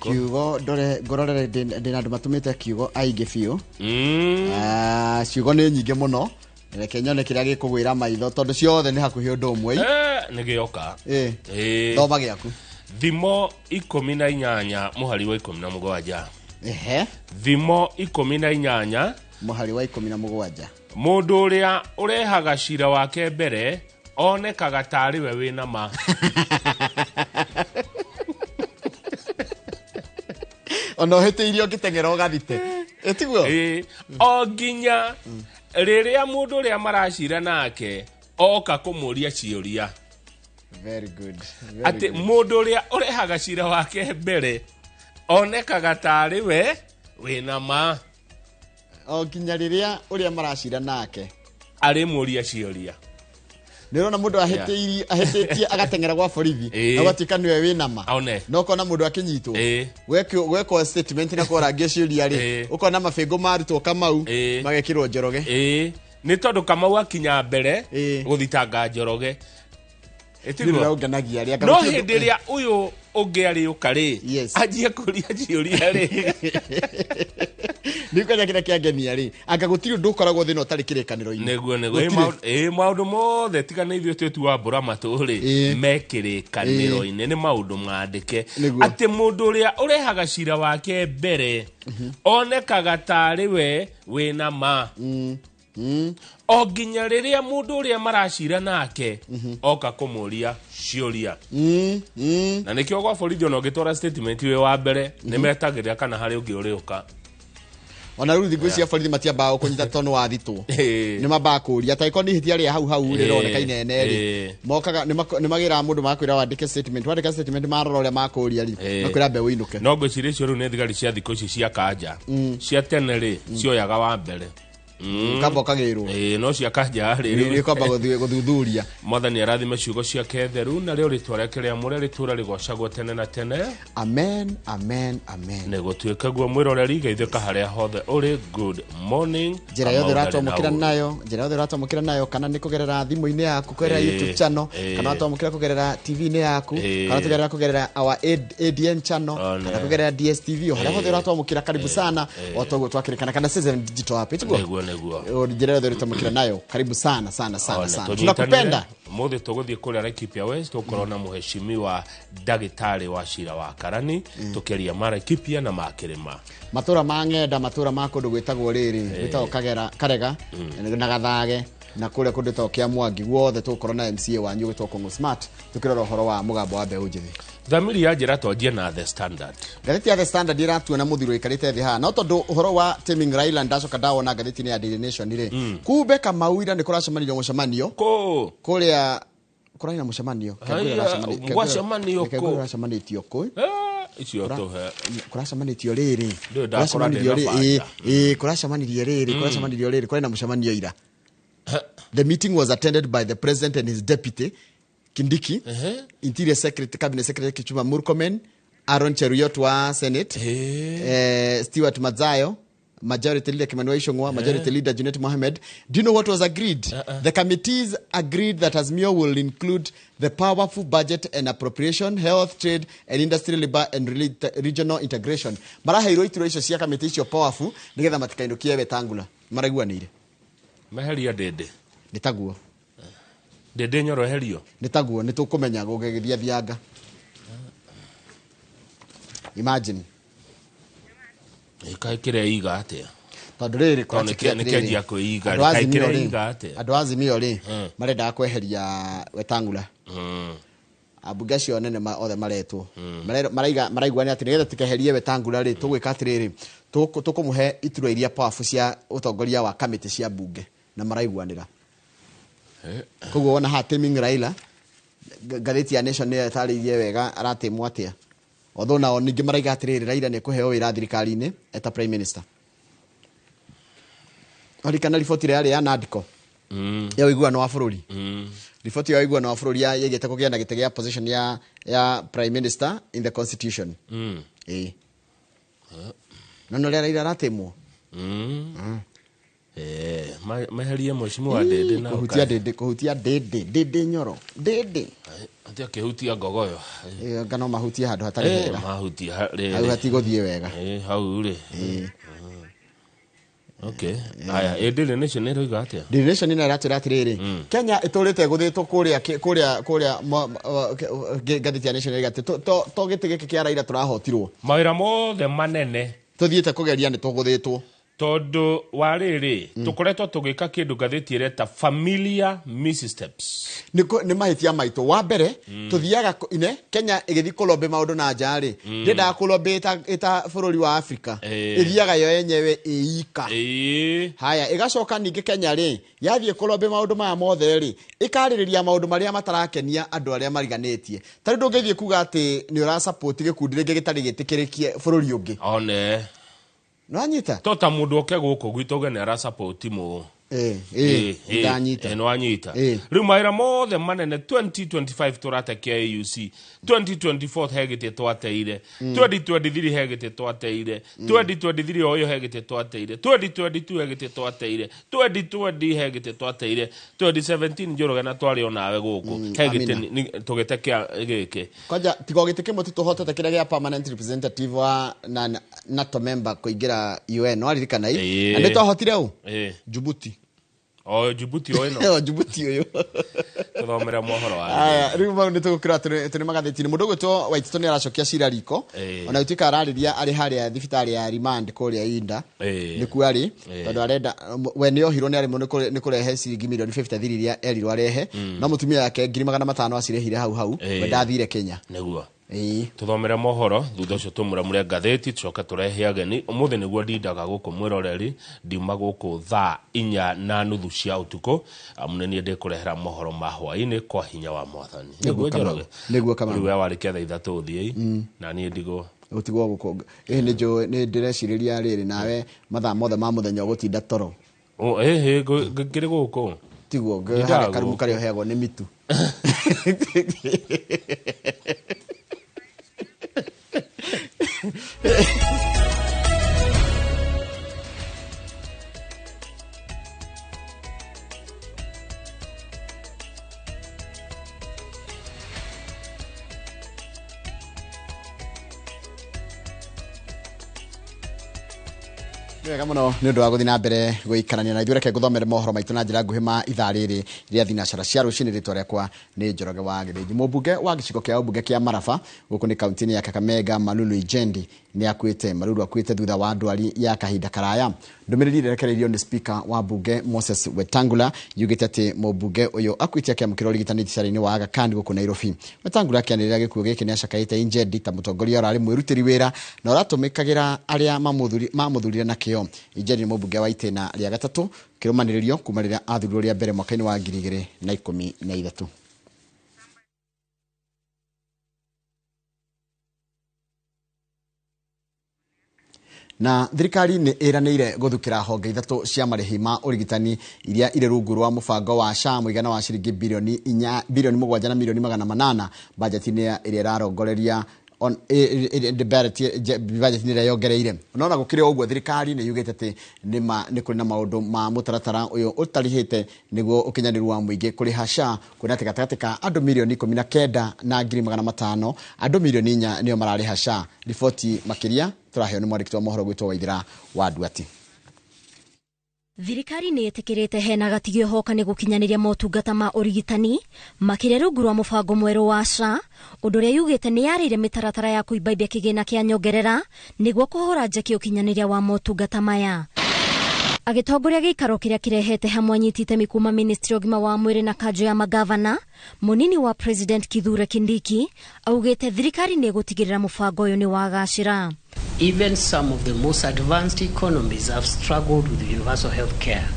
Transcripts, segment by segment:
Kiugo ndore ngororere ndĩ na andũ matũmĩte kiugo aingĩ biũ. Ah, ciugo nĩ nyingĩ mũno, reke nyone kĩrĩa gĩkũgwĩra maitho tondũ ciothe nĩ hakuhĩ ũndũ ũmwe. Eh, nĩ gĩoka. Ĩ. Thoma gĩaku. Thimo 18 mũhari wa 17. Ehe. Thimo 18 mũhari wa 17. Mũndũ ũrĩa ũrehaga cira wake mbere onekaga tarĩ we wĩna ma. Ona ũhĩtĩirie ũngĩteng'era ũgathite, ĩtiguo? Ĩĩ, o nginya rĩrĩa mũndũ ũrĩa maracira nake oka kũmũria ciũria. Very good, very Atĩ good. Mũndũ ũrĩa ũrehaga cira wake mbere onekaga tarĩ we wĩna ma. O nginya rĩrĩa ũrĩa maracira nake arĩmũria ciũria. Nĩ ũrona mũndũ ahĩtĩirie, ahĩtĩtie, agateng'era gwa borithi na ũgatuĩka nĩwe wĩna ma. One. Na ũkona mũndũ akĩnyitwo, gwekwo statement na kũrangio ciũria rĩ, ũkona mabĩngũ marutwo Kamau, magekĩrwo Njoroge. Ĩĩ, nĩ tondũ Kamau akinya mbere gũthitanga Njoroge. Nĩ ũrĩa ũngenagia rĩ No hĩndĩ ĩrĩa ũyũ ũngĩ arĩũka rĩ, anjie kũria ciũria rĩ, Nĩ kwenda kĩrĩa kĩangenia rĩ, anga gũtirĩ ũndũ ũkoragwo thĩna ũtarĩ kĩrĩkanĩro-inĩ. Nĩguo. Ĩ, Gũtirĩ. Maũndũ mothe tiga nĩ ithuĩ twĩtua mbũra matũ rĩ, me kĩrĩkanĩro-inĩ, nĩ maũndũ mandĩke. Atĩ mũndũ ũrĩa ũrehaga cira wake mbere onekaga tarĩ we wĩna ma, o nginya rĩrĩa mũndũ ũrĩa maracira nake oka kũmũria ciũria. Na nĩkĩo gwa borithi ona ũngĩtwara statement wĩ wa mbere, nĩ metagĩrĩra kana harĩ ũngĩ ũrĩũka. Ona rĩu thikũ ici borithi matiambaga gũkũnyita tondũ wathitwo. Nĩ mambaga kũria ta ĩkorwo nĩ ihĩtia rĩa hau hau rĩroneka inene rĩ, mokaga nĩ magĩraga mũndũ magakwĩra wandĩke statement. Wandĩka statement, marora ũrĩa makũria rĩ, makwĩra mbe ũinũke. No ngwĩciria icio rĩu nĩ thigari cia thikũ ici cia kanja. Cia tene rĩ, cioyaga wa mbere. Ũkamba ũkagĩrwo. Ĩĩ, no cia kanja rĩ, nĩ kwamba gũthuthuria. Mwathani arathime ciugo ciake theru narĩo rĩtwa rĩake rĩamũre rĩtũũre rĩgocagwo tene na tene. Amen, amen, amen. Nĩ gũtuĩke guo. Mwĩroreri, geithĩka harĩa hothe ũrĩ, good morning. Njĩra yothe Kamau ndarĩ na ũratwamũkĩra ũũru. nayo, njĩra yothe ũratwamũkĩra nayo, kana nĩ kũgerera thimũ-inĩ yaku, kũgerera YouTube channel, kana watwamũkĩra kũgerera TV-inĩ yaku, kana tũgerera kũgerera our ADN channel, One. kana kũgerera DSTV, o harĩa hothe ũratwamũkĩra, karibu sana. O toguo twakĩrĩkana, kana Citizen Digital app, ĩtiguo? Nĩguo. Njĩra yothe ũratwamũkĩra nayo, karibu sana sana sana One, sana. tũnyitanĩre. Tunakupenda. Mũthĩ tũgũthiĩ kũrĩa Laikipia West, tũkorwo na mũheshimiwa ndagĩtarĩ wa cira wa karani, tũkĩaria ma Laikipia na ma kĩrĩma. Matũra ma ng'enda, matũra ma kũndũ gwĩtagwo rĩrĩ, gwĩtagwo Kagera, Karega na Gathage, na kũrĩa kũndũ gwĩtagwo Kĩa Mwangi guothe, tũgũkorwo na MCA wanyu gwĩtwo Kũng'ũ Smart, tũkĩrora ũhoro wa mũgambo wa mbeũ njĩthĩ. Thamiri ya njĩra, twanjie na The Standard. Ngathĩti ya The Standard ĩratuona mũthuri ũikarĩte thĩ haha, no tondũ ũhoro wa taming Raila ndacoka ndawona ngathĩti-inĩ ya Daily Nation rĩ, kumbe Kamau ira nĩ kũracemanirio mũcemanio kũ kũrĩa kũrarĩ na mũcemanio. Haiya, gwacemanio kũ? Kũracemanĩtio kũ? Eh, icio tũhe. Kũracemanĩtio rĩrĩ. Ndũĩ ndakora Kũracemanirio ndĩna ĩĩ, banja. ĩĩ, kũracemanirie rĩrĩ, kũracemanirio rĩrĩ, kũrarĩ na mũcemanio ira. The meeting was attended by the president and his deputy Kindiki, interior secretary, cabinet secretary Kipchumba Murkomen, Aaron Cheruiyot wa Senate, Stewart Madzayo, majority leader Kimani wa Ichung'wa, majority leader Junet Mohammed. Do you know what was agreed? The committees agreed that Azimio will include the powerful budget and appropriation, health, trade and industry, labor and regional integration. Maraheirwo iturwa icio cia kamĩtĩ icio powerful nĩgetha matikainũkie Wetangula. Maraiguanĩire. Meheria Ndĩndĩ. Nĩ taguo. Ndĩndĩ Nyoro eherio. Nĩ taguo, nĩ tũkũmenya gũgĩgĩthia thianga. Imagine. Kaĩ kĩreiga atĩa? Tondũ rĩrĩ, Tondũ nĩkĩanjia kwĩiga andũ a rĩ, kaĩ Azimio rĩ, kĩreiga atĩa? Andũ a Azimio rĩ, marendaga kweheria Wetangula. Ambunge acio anene othe maretwo. Maraiga maraiguana atĩ nĩgetha tũkeherie Wetangula rĩ, tũgwĩka atĩrĩrĩ, tũkũmũhe iturwa iria powerful cia ũtongoria wa kamĩtĩ cia mbunge, na maraiguanĩra. Koguo wona haha taming Raila, ngathĩti ya Nation nĩyo ĩtarĩirie wega aratĩmwo atĩa. Although nao ningĩ maraiga atĩrĩrĩ, Raila nĩ ekũheo wĩra thirikari-inĩ eta prime minister. Waririkana riboti ĩrĩa yarĩ ya NADCO ya ũiguano wa bũrũri? Riboti ya ũiguano wa bũrũri yaigĩte kũgĩa na gĩtĩ gĩa position ya prime minister in the constitution. Ĩĩ, no nĩ ũrĩa Raila aratĩmwo. Meherie mheshimiwa Ndindi na kuhutia Ndindi, kuhutia Ndindi, Ndindi Nyoro, Ndindi. Ati akihutia ngogoyo. Ngano mahutia handu hatari hega. Mahutia hau hatigũthiĩ wega. Hau rĩ. Okay. Aya, Daily Nation nĩ ĩroiga atĩa? Daily Nation nĩ ĩratwĩra atĩrĩrĩ, Kenya ĩtũrĩte gũthĩtwo kũrĩa kũrĩa kũrĩa ngathĩti ya Nation ĩroiga atĩ to gĩtĩ gĩkĩ kĩa Raila tũrahotirwo. Mawĩra mothe manene tũthiĩte kũgeria nĩ tũgũthĩtwo. Tondu wa rĩrĩ tũkoretwo tũgĩka kĩndũ ngathĩti ĩreta familiar missteps. Nĩ mahĩtia maitũ. Wa mbere tũthiaga ine Kenya ĩgĩthiĩ kũlobby maũndũ na nja rĩ, ndĩendaga kũlobby ĩta bũrũri wa Afrika, ĩthiaga yo yenyewe ĩika. Haya, ĩgacoka ningĩ Kenya rĩ yathiĩ kũlobby maũndũ maya mothe rĩ, ĩkarĩrĩria maũndũ marĩa matarakenia andũ arĩa mariganĩtie. Ta rĩu ndũngĩthiĩ kuga atĩ nĩ ũrasupport gĩkundi rĩngĩ gĩtarĩ gĩtĩkĩrĩkie bũrũri ũngĩ. One. Nwanyita? Tota mundu oke guku gwitũ uge nĩ arasupport mu. Ndanyita. Nwanyita. Rĩu mawĩra mothe manene 2025 tũrate kĩa AUC, 2024 he gĩtĩ twateire, 2023 he gĩtĩ twateire, 2023 o ĩyo he gĩtĩ twateire, 2022 he gĩtĩ twateire, 2020 he gĩtĩ twateire, 2017 Njoroge na twarĩ o nawe gũkũ he gĩtĩ tũgĩte kĩa gĩkĩ. Kwanja tiga gĩtĩ kĩmwe tũhotete kĩrĩa gĩa permanent representative wa na NATO member kũingĩra UN, waririkana ĩ? Na nĩ twahotire ũ? Djibouti. O Djibouti o ĩno. O Djibouti ũyũ. Tũthomere mohoro wa. Aya, rĩu mau nĩ tũgũkĩra tũrĩ magathĩti-inĩ. Mũndũ ũgwĩtwo Waititũ nĩ aracokia cira riko. Ona gũtuĩka ararĩria arĩ harĩa thibitarĩ ya remand kũrĩa Inda. Nĩkuo arĩ, tondũ arenda we nĩ ohirwo nĩ aremwo nĩ kũrehe ciringi mirioni 53 iria erirwo arehe. No mũtumia yake 500,000 acirĩhire hau hau, we ndathire Kenya. Nĩguo. Tuthomere mohoro thutha ũcio tũmũramũre ngathĩti tũcoke tũrehe ageni. Ũmũthĩ nĩguo ndindaga gũkũ mwĩroreri, ndiuma gũkũ thaa 4:30 cia ũtukũ, amu nĩ niĩ ndĩkũrehera mohoro ma hwaĩ-inĩ kwa hinya wa Mwathani. Nĩguo Njoroge? Nĩguo Kamau. Rĩu we warĩkia thaa 3 ũthiĩ, na niĩ ndigwo. Ũtigwo gũkũ. Nĩ njũĩ, nĩ ndĩrecirĩria rĩrĩ nawe mathaa mothe ma mũthenya ũgũtinda toro. Ngĩrĩ gũkũ. Tiguo, harĩa karumu karĩa ũheagwo nĩ mĩtu. Wega mũno nĩ ũndũ wa gũthiĩ na mbere gũikarania na ithuĩ. Reke ngũthomere mohoro maitũ na njĩra nguhĩ ma ithaa rĩrĩ rĩa thinacara cia rũcinĩ. Rĩtwa rĩakwa nĩ Njoroge wa Gĩthĩnji. Mũmbunge wa gĩcigo kĩa ũmbunge kĩa Maraba gũkũ nĩ kaunti-inĩ ya Kakamega, Malulu Ijendi nĩ akuĩte. Malulu akuĩte thutha wa ndwari ya kahinda karaya. Ndũmĩrĩri ĩrekereirio nĩ speaker wa mbunge Moses Wetangula yugĩte atĩ mũmbunge ũyũ akuĩte akĩamũkĩra ũrigitani thibitarĩ-inĩ wa Aga Khan gũkũ Nairobi. Wetangula akĩanĩrĩra gĩkuũ gĩkĩ nĩ acakaĩte Injendi ta mũtongoria ũrarĩ mwĩrutĩri wĩra na ũratũmĩkagĩra arĩa mamũthurire na kĩo. Injendi nĩ mũmbunge wa itĩna rĩa gatatũ kĩrũmanĩrĩrio kuma rĩrĩa athurirwo rĩa mbere mwaka-inĩ wa 2013. Na thirikari nĩ ĩranĩire gũthukĩra honge ithatũ cia marĩhi ma ũrigitani iria irĩ rungu rwa mũbango wa SHA mũigana wa ciringi bilioni 7 na milioni 800 bajeti-inĩ ĩrĩa ĩrarongoreria bajeti-inĩ ĩrĩa yongereire. Nona gũkĩrĩ ũguo thirikari nĩ yugĩte atĩ nĩ kũrĩ na maũndũ ma mũtaratara ũyũ ũtarihĩte nĩguo ũkinyanĩru wa mũingĩ kũrĩha SHA, kuona atĩ gatagatĩ ka andũ milioni 19 na 500,000 andũ milioni 4 nĩo mararĩha SHA. Riboti makĩria tũraheo nĩ mwandĩki wa mohoro gwĩtwo Waithera wa Nduati. Thirikari nĩ ĩtĩkĩrĩte hena gatigio hoka nĩ gũkinyanĩria motungata ma ũrigitani makĩria rungu rwa mũbango mwerũ wa SHA, ũndũ ũrĩa yugĩte nĩ yarĩire mĩtaratara ya kũimbaimbia kĩgĩna kĩa nyongerera nĩguo kũhũra njeki ũkinyanĩria wa motungata maya. Agĩtongoria gĩikaro kĩrĩa kĩrehete hamwe anyiti itemi kuma Ministry ya ũgima wa mwĩrĩ na kanjũ ya magavana, mũnini wa President Kithure Kindiki augĩte thirikari nĩ ĩgũtigĩrĩra mũbango ũyũ nĩ wagacĩra. Even some of the most advanced economies have struggled with universal health care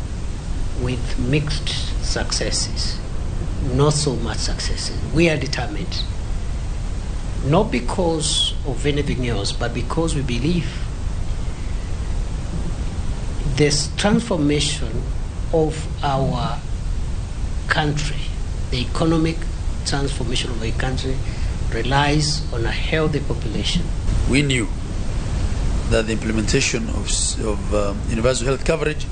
with mixed successes, not so much successes. We are determined, not because of anything else, but because we believe this transformation of our country, the economic transformation of a country, relies on a healthy population. We knew that the implementation of universal health coverage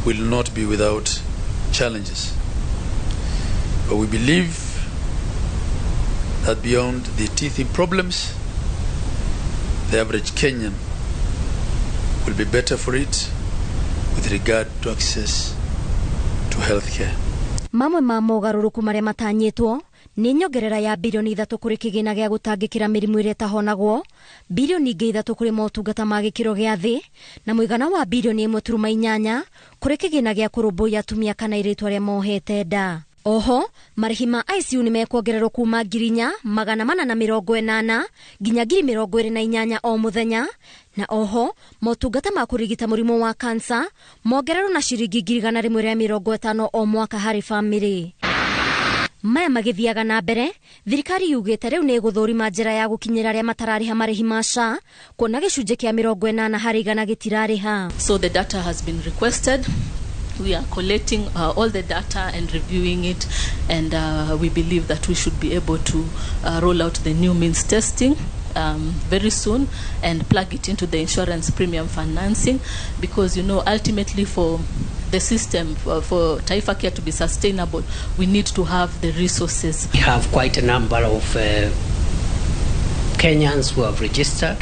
will not be without challenges. But we believe that beyond the teething problems, the average Kenyan will be better for it with regard to access to healthcare. Mamwe ma mogarũrũku marĩa matanyĩtwo nĩ nyongerera ya bilioni 3 kũrĩ kĩgĩna gĩa gũtangĩkĩra mĩrimũ ĩrĩa ĩtahonagwo, bilioni ingĩ 3 kũrĩ motungata ma gĩkĩro gĩa thĩ, na mũigana wa bilioni 1.8 kũrĩ kĩgĩna gĩa kũrũmbũiya atumia kana airĩtu arĩa mohete nda. Oho, marĩhi ma ICU nĩ mekuongererwo kuma 4,480 nginya 28,000 o mũthenya, na oho motungata ma kũrigita mũrimũ wa kansa mongererwo na ciringi 150 o mwaka harĩ bamĩrĩ. Maya magĩthiaga na mbere, thirikari yugĩte rĩu nĩ ĩgũthũrima njĩra ya gũkinyĩra arĩa matararĩha marĩhi ma SHA, kuona gĩcunjĩ kĩa 80 harĩ igana gĩtirarĩha. So the data has been requested. We are collating all the data and reviewing it, and we believe that we should be able to roll out the new means testing very soon and plug it into the insurance premium financing, because, you know, ultimately for the system, for TaifaCare to be sustainable, we need to have the resources. We have quite a number of Kenyans who have registered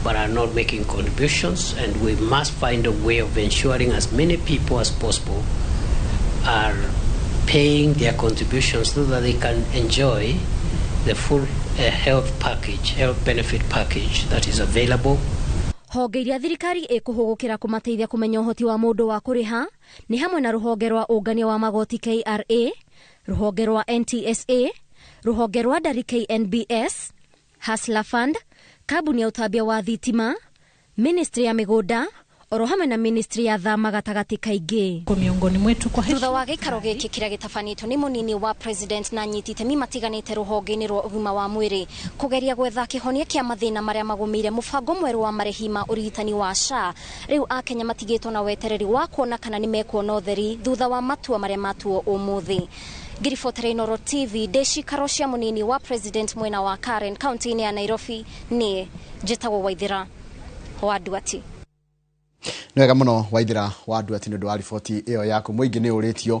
but are not making contributions, and we must find a way of ensuring as many people as possible are paying their contributions so that they can enjoy the full health package, health benefit package that is available. Honge iria thirikari ĩkũhũgũkĩra kũmateithia kũmenya ũhoti wa mũndũ wa kũrĩha nĩ hamwe na rũhonge rwa ũngania wa magoti KRA, rũhonge rwa NTSA, rũhonge rwa ndari KNBS, Hustler Fund, kambuni ya ũtambia wa thitima, ministry ya mĩgũnda, oro hamwe na ministry ya thama gatagatĩ kaingĩ. Miongoni mwetu kwa thutha wa gĩikaro gĩkĩ kĩrĩa gĩtabanĩtio nĩ mũnini wa president na anyiti itemi matiganĩte rũhonge-inĩ rwa ũgima wa mwĩrĩ kũgeria gwetha kĩhonia kĩa mathĩna marĩa magũmĩire mũbango mwerũ wa marĩhi ma ũrigitani wa SHA, rĩu akenya matigĩtwo na wetereri wa kuona kana nĩ mekuona ũtheri thutha wa matua marĩa matuo ũmũthĩ. Ngiribotera Inooro TV ndĩ cikaro cia mũnini wa president mwena wa Karen kaunti-inĩ ya Nairobi, niĩ njĩtagwo Waithĩra wa Nduati. Nĩ wega mũno Waithĩra wa Nduati nĩ ũndũ wa riboti ĩyo yaku. Mũingĩ nĩ ũrĩtio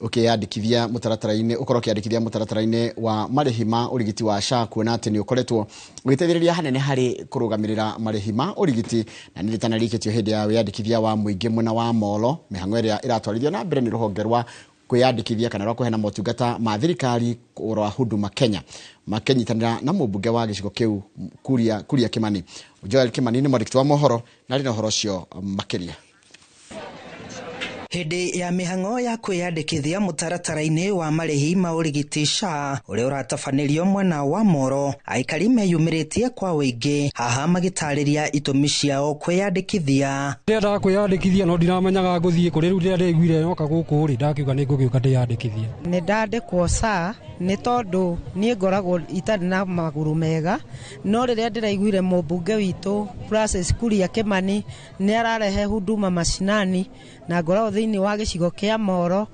ũkĩyandĩkithia mũtaratara-inĩ, ũkorwo ũkĩyandĩkithia mũtaratara-inĩ wa marĩhi ma ũrigiti wa SHA, kuona atĩ nĩ ũkoretwo ũgĩteithĩrĩria hanene harĩ kũrũgamĩrĩra marĩhi ma ũrigiti, na nĩ rĩtanarĩkĩtio hĩndĩ ya wĩyandĩkithia wa mũingĩ mwena wa Molo, mĩhang'o ĩrĩa ĩratwarithio na mbere nĩ rũhonge rwa kwĩyandĩkithia kana rwa kũheana motungata ma thirikari rwa Huduma Kenya, makĩnyitanĩra na mũmbunge wa gĩcigo kĩu Kuria Kimani. Joel Kimani nĩ mwandĩki wa mohoro na arĩ na ũhoro ũcio makĩria. Hĩndĩ ya mĩhang'o ya kwĩyandĩkithia mũtaratara-inĩ wa marĩhi ma ũrigiti SHA ũrĩa ũratabanĩrio mwena wa Moro, aikari meyumĩrĩtie kwa ũingĩ haha magĩtarĩria itũmi ciao kwĩyandĩkithia. Ndĩrendaga kwĩyandĩkithia no ndiramenyaga ngũthiĩ kũ, rĩu rĩrĩa ndĩiguire yoka gũkũ rĩ, ndakiuga nĩ ngũgĩũka ndĩyandĩkithie. Nĩ ndandĩkwo SHA nĩ tondũ niĩ ngoragwo itarĩ na magũrũ mega, no rĩrĩa ndĩraiguire mũmbunge witũ Francis Kuria Kimani nĩ ararehe Huduma Mashinani na ngoragwo thĩinĩ wa gĩcigo kĩa Moro,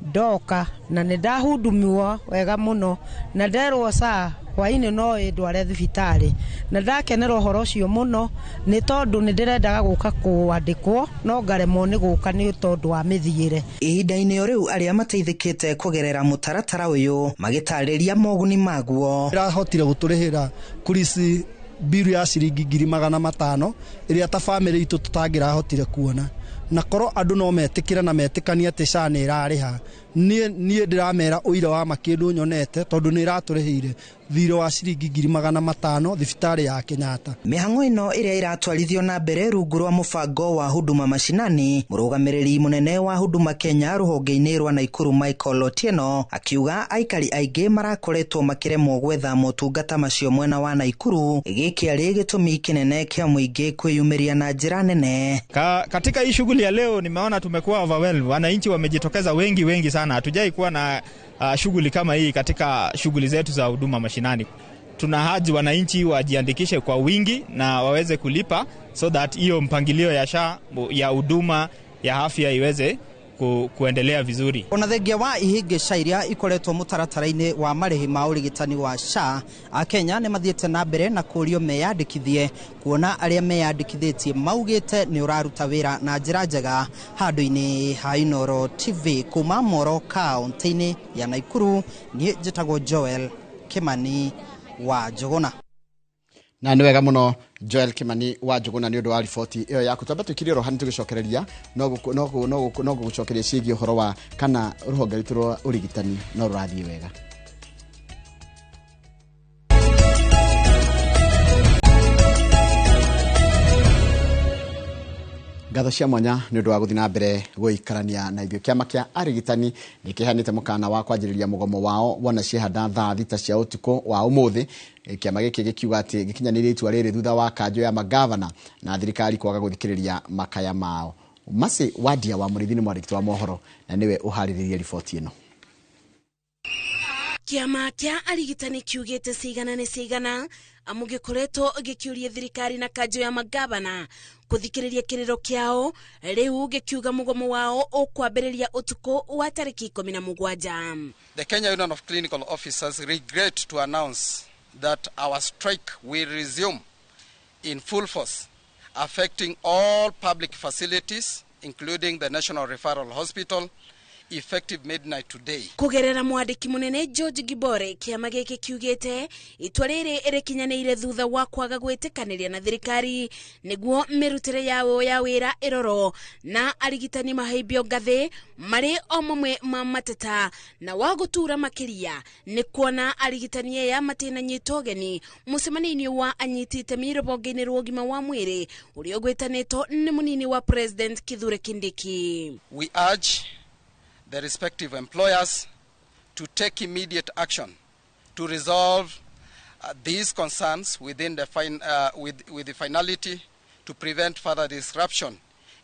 ndoka na nĩ ndahudumiwa wega mũno na nderwo SHA hwainĩ no ĩndware thibitarĩ, na ndakenera ũhoro ũcio mũno nĩ tondũ nĩ ndĩrendaga gũka kũandĩkwo no ngaremwo nĩ gũka nĩ tondũ wa mĩthiĩre. Ihinda-inĩ o rĩu arĩa mateithĩkĩte kũgerera mũtaratara ũyũ magĩtarĩria moguni maguo. Ĩrahotire gũtũrĩhĩra kurici biru ya ciringi 500,000 ĩrĩa ta bamĩrĩ itũ tũtangĩrahotire kuona, na korwo andũ no metĩkĩra na metĩkanie atĩ SHA nĩ ĩrarĩha, niĩ ndĩramera ũira wa makĩndũ nyonete tondũ nĩ ĩratũrĩhĩire thirĩ wa ciringi 500,000 thibitarĩ ya Kenyatta. Mĩhang'o ĩno ĩrĩa ĩratwarithio na mbere rungu rwa mũbango wa Huduma Mashinani, mũrũgamĩrĩri mũnene wa Huduma Kenya rũhonge-inĩ rwa Naikuru Michael Otieno akiuga aikari aingĩ marakoretwo makĩremwo gwetha motungata macio mwena wa Naikuru, gĩkĩ arĩ gĩtũmi kĩnene kĩa mũingĩ kwĩyumĩria na njĩra nene. Katika hii shughuli ya leo nimeona tumekuwa overwhelmed, wananchi wamejitokeza wengi wengi sana. Hatujai kuwa na shughuli kama hii katika shughuli zetu za huduma mashinani. Tunahaji wananchi wajiandikishe kwa wingi na waweze kulipa so that hiyo mpangilio ya SHA ya huduma ya afya iweze kuendelea vizuri. Ona thengia wa ihĩngĩca iria ikoretwo mũtaratara-inĩ wa marĩhi ma ũrigitani wa SHA, Akenya nĩ mathiĩte na mbere na kũũrio meyandĩkithie, kuona arĩa meyandĩkithĩtie maugĩte nĩ ũraruta wĩra na njĩra njega. Handũ-inĩ ha Inooro TV kuma Moro kaũntĩ-inĩ ya Naikuru, niĩ njĩtagwo Joel Kimani wa Njũgũna. Na nĩ wega mũno Joel Kimani wa Njũgũna nĩ ũndũ wa riboti ĩyo yaku. Twambe tũkirie oro hanini tũgĩcokereria no gũgũcokeria ciĩgiĩ ũhoro wa kana rũhonge rwitũ rwa ũrigitani no rũrathiĩ wega. Ngatho cia mwanya nĩ ũndũ wa gũthiĩ na mbere gũikarania na ithuĩ. Kĩama kĩa arigitani nĩ kĩheanĩte mũkana wa kwanjĩrĩria mũgomo wao wona ciehanda thaa 6 cia ũtukũ wa ũmũthĩ. Kĩama gĩkĩ gĩkiuga atĩ gĩkinyanĩirie itua rĩrĩ thutha wa kanjũ ya magavana na thirikari kwaga gũthikĩrĩria makaya mao. Mercy Wadia wa Mũrĩithi nĩ mwandĩki wa mohoro na nĩwe ũharĩrĩirie riboti ĩno. Kĩama kĩa arigitani kiugĩte cigana nĩ cigana amu gĩkoretwo gĩkĩũria thirikari na kanjũ ya magavana kũthikĩrĩria kĩrĩro kĩao, rĩu gĩkiuga mũgomo wao ũkwambĩrĩria ũtukũ wa tarĩki 17. The Kenya Union of Clinical Officers regret to announce that our strike will resume in full force, affecting all public facilities including the National Referral Hospital, effective midnight today. Kugerera mwandĩki mũnene George Gibore, kĩama gĩkĩ kiugĩte itua rĩrĩ rĩkinyanĩire thutha wa kwaga gwĩtĩkanĩria na thirikari nĩguo mĩrutĩre yao ya wĩra ĩrorwo na arigitani mahaimbio ngathĩ marĩ o mamwe ma mateta na wa gũtura makĩria nĩ kuona arigitani aya matinanyitwo ũgeni mũcemanio-inĩ wa anyiti itemi rũhonge-inĩ rwa ũgima wa mwĩrĩ ũrĩa ũgwĩtanĩtwo nĩ mũnini wa President Kithure Kindiki. We urge the respective employers to take immediate action to resolve these concerns within the with the finality to prevent further disruption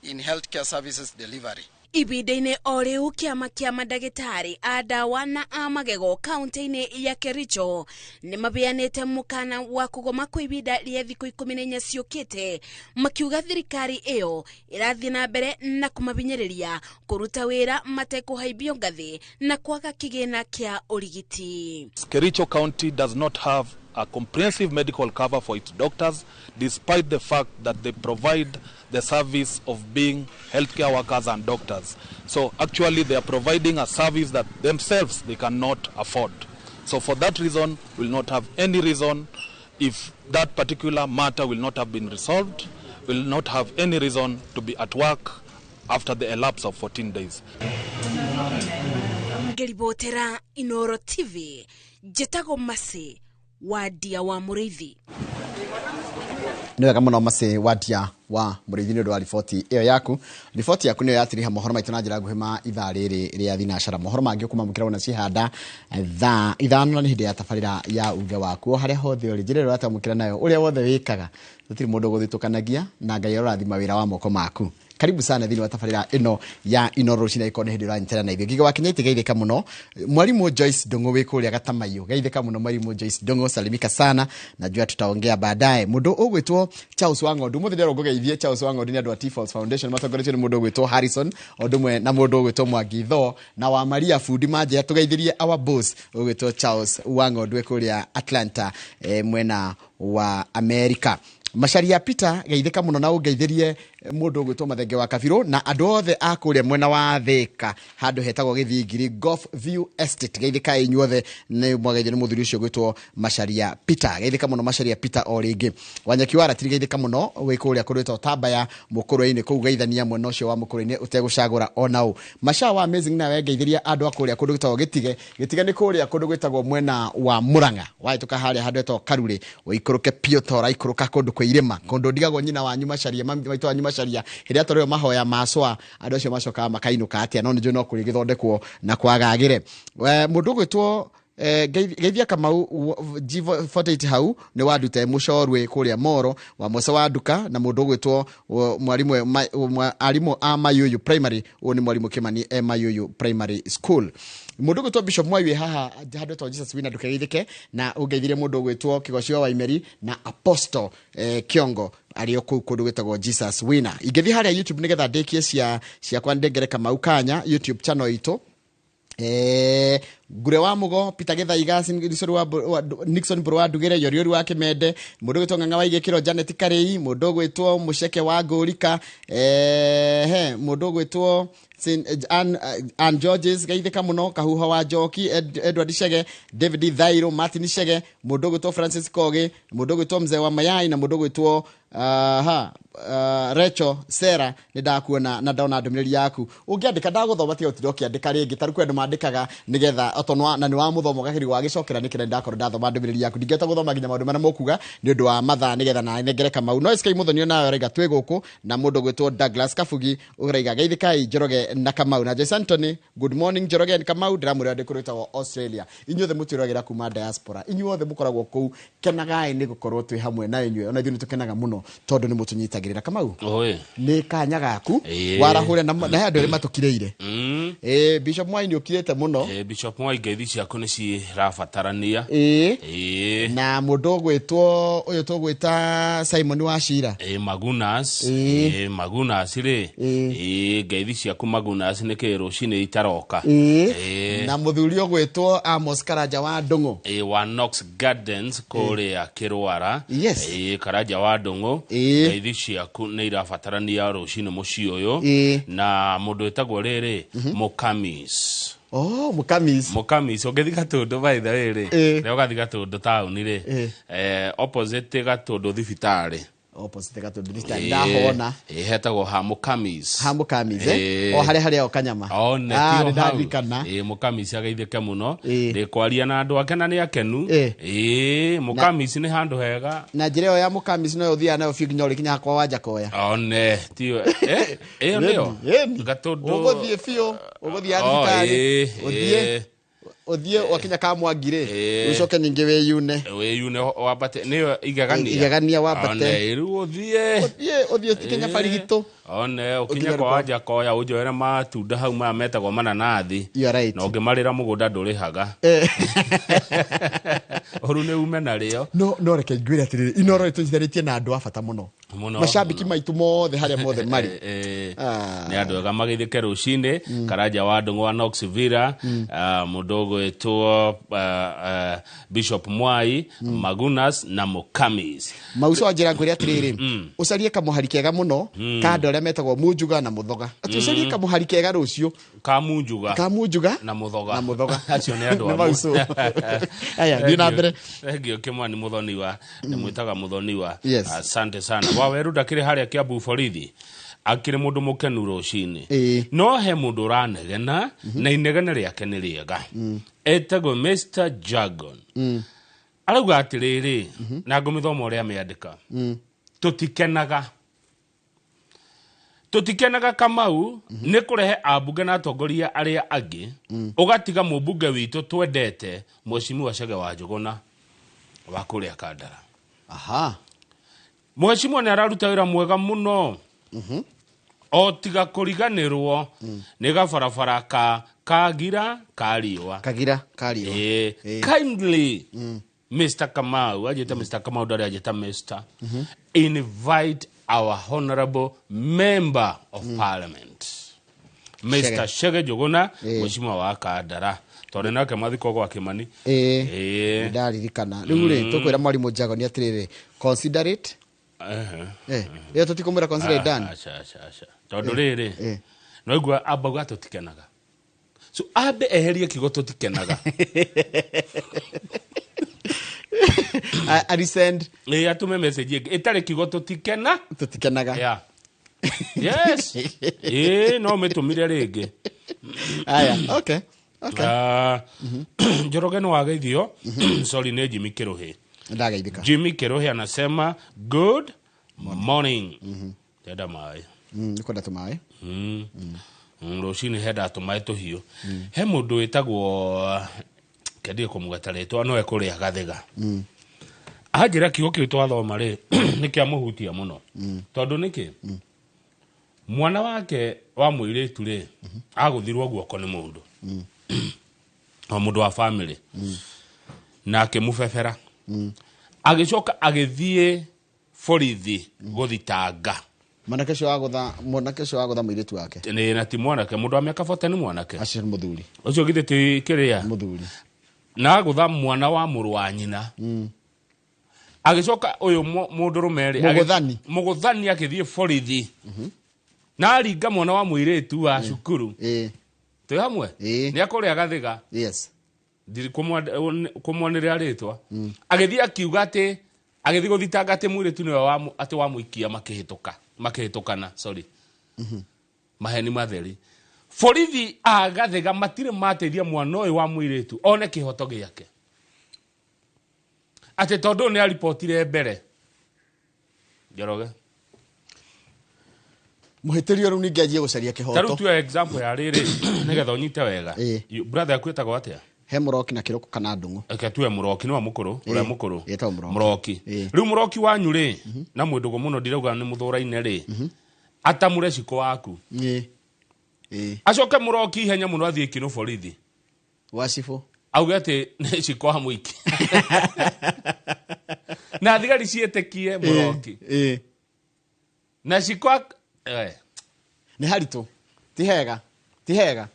in healthcare services delivery. Ibinda-inĩ o rĩu kĩama kĩa mandagĩtarĩ a ndawa na a magego kaunti-inĩ ya Kericho nĩ mabeanĩte mũkana wa kũgoma kwa ibinda rĩa thikũ 14 ciũkĩte, makiuga thirikari ĩyo ĩrathiĩ na mbere na kũmahinyĩrĩria kũruta wĩra matekũhaimbio ngathĩ na kwaga kĩgĩna kĩa ũrigiti. Kericho County does not have a comprehensive medical cover for its doctors, despite the fact that they provide the service of being healthcare workers and doctors. So actually they are providing a service that themselves they cannot afford. So for that reason, we'll not have any reason, if that particular matter will not have been resolved, we'll not have any reason to be at work after the elapse of 14 days. Ngeribotera Inooro TV, njĩtagwo Mercy Wadia wa Mũrĩithi. Nĩ wega mũno Mercy Wadia wa Mũrĩithi nĩ ũndũ wa riboti ĩyo yaku. Riboti yaku nĩyo yatiriha mohoro maitũ na njĩra nguhĩ ma ithaa rĩrĩ rĩa thinacara. Mohoro mangĩ ũkũmamũkĩra wona cihanda thaa 5 na nĩ hĩndĩ ya tabarĩra ya uge waku. O harĩa hothe ũrĩ, njĩra ĩrĩa ũratamũkĩra nayo, ũrĩa wothe wĩkaga, gũtirĩ mũndũ ũgũthitũkanagia na Ngai arorathima wĩra wa moko maku. Karibu sana thĩinĩ wa tabarĩra ĩno ya Inooro rũcinĩ ĩkorwo nĩ hĩndĩ ũranyitana na ithuĩ. Ngigĩ wa Kenya itigeithĩka mũno. Mwalimu Joyce Ndung'u wĩ kũrĩa Gatamaiyũ, geithĩka mũno Mwalimu Joyce Ndung'u, salimika sana, najua tutaongea baadaye. Mũndũ ũgwĩtwo Charles Wang'ondu, mũthĩ ndĩrerwo ngũgeithie Charles Wang'ondu nĩ andũ a T-Falls Foundation matongoretio nĩ mũndũ ũgwĩtwo Harrison, o ũndũ ũmwe na mũndũ ũgwĩtwo Mwangi Tho na wa Maria Fundi manjĩra tũgeithĩrie our boss ũgwĩtwo Charles Wang'ondu wĩ kũrĩa Atlanta, mwena wa America. Macharia Peter geithĩka mũno na ũngeithĩrie mũndũ ũgwĩtwo Mathenge wa Kabirũ na andũ othe a kũrĩa mwena wa Thĩka handũ hetagwo Gĩthingiri Golf View Estate. Geithĩka inyuothe nĩ mwageithio nĩ mũthuri ũcio ũgwĩtwo Macharia Peter. Geithĩka mũno Macharia Peter o rĩngĩ. Wanyeki wa Ratiri geithĩka mũno wĩ kũrĩa kũrĩtwo Tambaya Mũkũrwe-inĩ kũu, geithania mwena ũcio wa Mũkũrwe-inĩ ũtegũcagũra ona ũ. Macha wa Amazing nawe ngeithĩria andũ a kũrĩa kũndũ gwĩtagwo Gĩtige. Gĩtige nĩ kũrĩa kũndũ gwĩtagwo mwena wa Mũrang'a, wahĩtũka harĩa handũ hetagwo Karurĩ ũikũrũke biũ ta ũraikũrũka kũndũ kwĩ irĩma, kũndũ ndigagwo nyina wanyu Macharia, maitũ wanyu Macharia hĩndĩ atwarĩrwo mahoya ma cwa andũ acio macokaga makainũka atĩa, no nĩnjũĩ no kũrĩ gĩthondekwo na kwagagĩre. Mũndũ ũgwĩtwo geithia Kamau G48 hau nĩ wandute mũcorwe kũrĩa Moro wa Mosa wa Nduka na mũndũ ũgwĩtwo mwalimu arimũ a Mayuyu Primary, ũyũ nĩ mwarimũ Kimani e Mayuyu Primary School. Mũndũ ũgwĩtwo Bishop Mwai wĩ haha handũ etagwo Jesus Winner, ndũkegeithĩke na ũngeithirie mũndũ ũgwĩtwo Kĩgocio wa Waimeri na Apostle Kĩongo arĩ o kũu kũndũ gwĩtagwo Jesus Winner. Ingĩthiĩ harĩa YouTube nĩgetha ndĩkie cia ciakwa ndengere Kamau Kanya YouTube channel itũ. Ngure wa Mugo, Peter Githaiga, Nixon wa, Nixon Mburu wa Ndugire, Yoriori wa Kimende, mũndũ ũgwĩtwo Ng'ang'a wa Igĩkĩro, Janet Karĩi, mũndũ ũgwĩtwo Mũceke wa Ngũrika, he mũndũ ũgwĩtwo Ann Georges, geithĩka mũno, Kahuho wa Njoki, Edward Chege, David Thairo, Martin Chege, mũndũ ũgwĩtwo Francis Kogi, mũndũ ũgwĩtwo Mzee wa Mayai na mũndũ ũgwĩtwo Rachel Sarah, nĩ ndakuona na ndona ndũmĩrĩri yaku. Ũngĩandĩka ndagũthoma, tiga ũtinde ũkĩandĩka rĩngĩ. Ta rĩu kwĩ andũ mandĩkaga nĩgetha otonwa na nĩ wa mũthoma ũgakĩrigwo wagĩcokera nĩkĩ, ndakorwo ndathoma ndũmĩrĩri yaku. Ndingĩhota gũthoma nginya maũndũ marĩa mũkuga nĩ ũndũ wa mathaa nĩgetha na nengere Kamau. No SK Mũthoni nawe ũraiga twĩ gũkũ, na mũndũ ũgwĩtwo Douglas Kabugi ũraiga geithĩkai Njoroge na Kamau, na Joyce Anthony, good morning Njoroge and Kamau, ndĩramwĩra ndĩ kũrĩ wĩtagwo Australia. Inyuothe mũtwĩragĩra kuma diaspora, inyuothe mũkoragwo kũu, kenagai nĩ gũkorwo twĩ hamwe na inyuĩ. Ona ithuĩ nĩ tũkenaga mũno tondũ nĩ mũtũnyitagĩrĩra. Kamau, nĩ kanya gaku warahũre na he andũ erĩ matũkirĩire. Bishop Mwai nĩ ũkirĩte mũno. Bishop Mwai, ngeithi ciaku nĩ cirabatarania. Na mũndũ ũgwĩtwo ũyũ tũgwĩta Simon wa Shira. Magunas. Magunas rĩ, ngeithi ciaku Magunas, nĩ kĩ rũcinĩ itaroka? Na mũthuri ũgwĩtwo Amos Karanja wa Ndũng'ũ. Wa Knox Gardens kũrĩa Kĩrwara. Yes. Karanja wa Ndũng'ũ, ngeithi ciaku nĩ irabatarania rũcinĩ mũciĩ ũyũ. Na mũndũ wĩtagwo rĩrĩ Mũkamis. Oh, Mũkamis. Mũkamis, ũngĩthi Gatũndũ, by the way rĩ, rĩrĩa ũgathiĩ Gatũndũ taũni rĩ, opposite Gatũndũ thibitarĩ. Opposite Gatũndũ thibitarĩ, ndahona. Hetagwo ha Mũkamis. Ha Mũkamis, o harĩa harĩa o kanyama. One. Ah, tio nĩ hau. ndarikana. Mũkamis ageithĩke mũno, ndĩkwaria na andũ ake na nĩ akenu. Mũkamis nĩ handũ hega. Na njĩra ĩyo ya Mũkamis noyo ũthiaga nayo biũ nginya ũrĩkinya hakwa wa Njakoya. One tio ĩyo nĩyo Ĩni. Gatũndũ. Ũgũthiĩ biũ, ũgũthiĩ Oh, thibitarĩ, ũthiĩ ũthiĩ wakinya Kamwangi rĩ, ũcoke ningĩ wĩyune. Wĩyune wambate, nĩyo Igegania. Igegania wambate. One rĩu ũthiĩ. Ũthiĩ ũkinya Barigitũ. One ũkinye Ũkinye kwa Njakoya ũnjoere matunda hau maya metagwo mananathi. You are right. Na ũngĩmarĩra mũgũnda ndũrĩhaga. Ũru nĩ ume narĩo. No reke ngwĩre atĩrĩrĩ, Inoro ĩtũnyithanĩtie na andũ a bata mũno. Mũno. Macambĩki maitũ mothe harĩa mothe marĩ. Nĩ andũ ega magĩthĩke rũcinĩ. Karanja wa Ndũng'ũ wa Knox Villa, mũndũ ũgwĩtwo Bishop Mwai, Magunas na Mũkamis. Mauco anjĩra ngwĩre atĩrĩrĩ, ũcarie kamũhari kega mũno ka andũ arĩa metagwo Munjuga na Mũthoga, atĩ ũcarie kamũhari kega rũciũ. Kamunjuga. Kamunjuga na Mũthoga. Na Mũthoga. Acio nĩ andũ Nĩ amwe. Mauco. Aya, thiĩ na mbere. Thengiũ Kĩmwani Mũthoniwa, ndĩmwĩtaga Mũthoniwa. Yes. Asante sana. Waweru ndakĩrĩ harĩa Kiambu borithi, akĩrĩ mũndũ mũkenu rũcinĩ. No he mũndũ ũranegena na inegene rĩake nĩ rĩega, etagwo Mr Jargon. Arauga atĩrĩrĩ, na ngũmĩthoma ũrĩa amĩandĩka: Tũtikenaga Kamau nĩ kũrehe ambunge na atongoria arĩa angĩ, ũgatiga mũmbunge witũ twendete, Mheshimiwa Chege wa Njũgũna wa kũrĩa Kandara. Mheshimiwa nĩ araruta wĩra mwega mũno, o tiga kũriganĩrwo nĩ gabarabara ka Kagira ka Riũa. Kagira ka Riũa. Kindly, Mr. Kamau, ajĩte Mr. Kamau, ndarĩ ajĩta Mr. Invite our honorable member of parliament, Mr. Chege Njũgũna, mheshimiwa wa Kandara, tondũ nake mathiko gwa Kĩmani. Ndaririkana rĩu rĩ, tũkwĩra mwarimũ Jago nĩ atĩrĩrĩ, consider it ĩyo tũtikũmwĩra consider it done. Aca, aca, aca, tondũ rĩrĩ noigua ambauga tũtikenaga, so ambe eherie kiugo tũtikenaga. Aresend. Atume message ĩngĩ ĩtarĩ kiugo tũtikena. Tũtikenaga. Yeah. Yes, no mĩtũmire rĩngĩ. Aya, okay. Njoroge nĩ wageithio. Sorry, nĩ Jimmy Kĩrũhĩ. Ndageithĩka. Jimmy Kĩrũhĩ anasema good morning. Ndenda maĩ. Nĩ kwenda tũmaĩ. Rũcinĩ henda tũmaĩ tũhiũ. He mũndũ wĩtagwo kendige kũmũgweta rĩtwa, no ekũrĩa Gathĩga. Anjĩra kiugo kĩu twathoma rĩ nĩ kĩamũhutia mũno, tondũ nĩkĩ mwana wake wa mũirĩtu rĩ agũthirwo guoko nĩ mũndũ. O mũndũ wa family na akĩmũbebera, agĩcoka agĩthiĩ borithi gũthitanga. Mwanake ũcio wagũtha, mwanake ũcio wagũtha mũirĩtu wake. Nĩ na ti mwanake, mũndũ wa mĩaka 40 nĩ mwanake. Acio nĩ mũthuri. Ũcio githĩ ti kĩrĩa? Mũthuri. Na agũtha mwana wa mũrũ wa nyina. Agĩcoka ũyũ mũndũrũme rĩ, Mũgũthani. Mũgũthani akĩthiĩ borithi na aringa mwana wa mũirĩtu wa cukuru. Twĩ hamwe? Nĩ akũrĩa Gathiga. Yes. Ndirĩ kũmwanĩrĩra rĩtwa. Agĩthiĩ akiuga atĩ agĩthiĩ gũthitanga atĩ mũirĩtu nĩwe atĩ wamũikia makĩhĩtũka, makĩhĩtũkana, sorry. Maheni matheri. Borithi a Gathiga matirĩ mateithia mwana ũyũ wa mũirĩtu one kĩhoto gĩake. Atĩ tondũ nĩ aripotire mbere. Njoroge. Mũhĩtĩrio rĩu ningĩ anjie gũcaria Ta rĩu kĩhoto. tuoe example ya rĩrĩ nĩgetha ũnyite wega. Brother yaku ĩtagwo atĩa? He Mũroki na Kĩrũkũ kana Ndũng'ũ. Reke tuwe Mũroki nĩwe mũkũrũ, ũrĩa mũkũrũ. Ĩtagwo Mũroki. Mũroki. Rĩu Mũroki wanyu rĩ, na mwĩ ndũgũ mũno ndirauga nĩ mũthũraine rĩ, atamũre ciko waku. Acoke Mũroki ihenya mũno athiĩ kinũ borithi. Wa cibũ. Auge atĩ nĩ ciko wa mũingĩ. Na thigari ciĩtĩkie Mũroki. Na ciko Nĩ haritũ. Ti hega. Ti hega.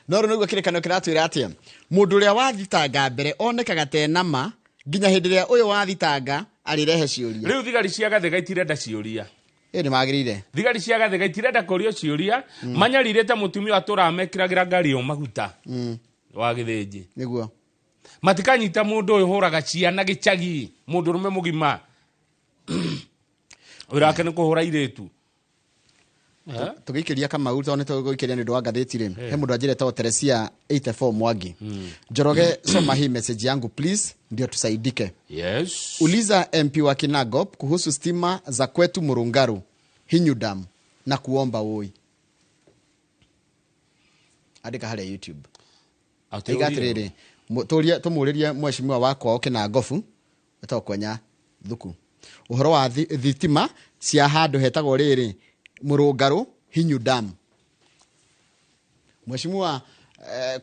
No rĩu nĩguo kĩrĩkanĩro kĩratwĩra atĩa? Mũndũ ũrĩa wathitanga mbere onekaga ta ena ma nginya hĩndĩ ĩrĩa ũyũ wathitanga arĩrehe ciũria. Rĩu thigari cia Gathiga itirenda ciũria. Ĩ nĩ magĩrĩire. Thigari cia Gathiga itirenda kũrio ciũria, manyarirĩte mũtumia atũraga mekĩragĩra ngari ĩyo maguta wa gĩthĩnji. Nĩguo. Matikanyita mũndũ ũyũ ũhũraga ciana gĩcagi, mũndũ ũrũme mũgima. Wĩra wake nĩ kũhũra irĩtu. Tũgĩikĩria Kamau tondũ nĩ tũgũikĩria nĩ ũndũ wa ngathĩti rĩ, he mũndũ anjĩra etagwo Teresia 84 Mwangi. Njoroge, soma hii message yangu please ndio tusaidike. Yes. Uliza MP wa Kinangop kuhusu stima za kwetu Murungaru, Hinyu Dam na kuomba woi. Andĩka harĩa YouTube. Atĩ Aiga ũrie. atĩrĩrĩ, tũmũrĩrie mheshimiwa wa kwao Kinangofu etagwo Kwenya Thuku. Ũhoro wa thitima cia handũ hetagwo rĩrĩ Mũrũngarũ Hinyu Dam. Mheshimiwa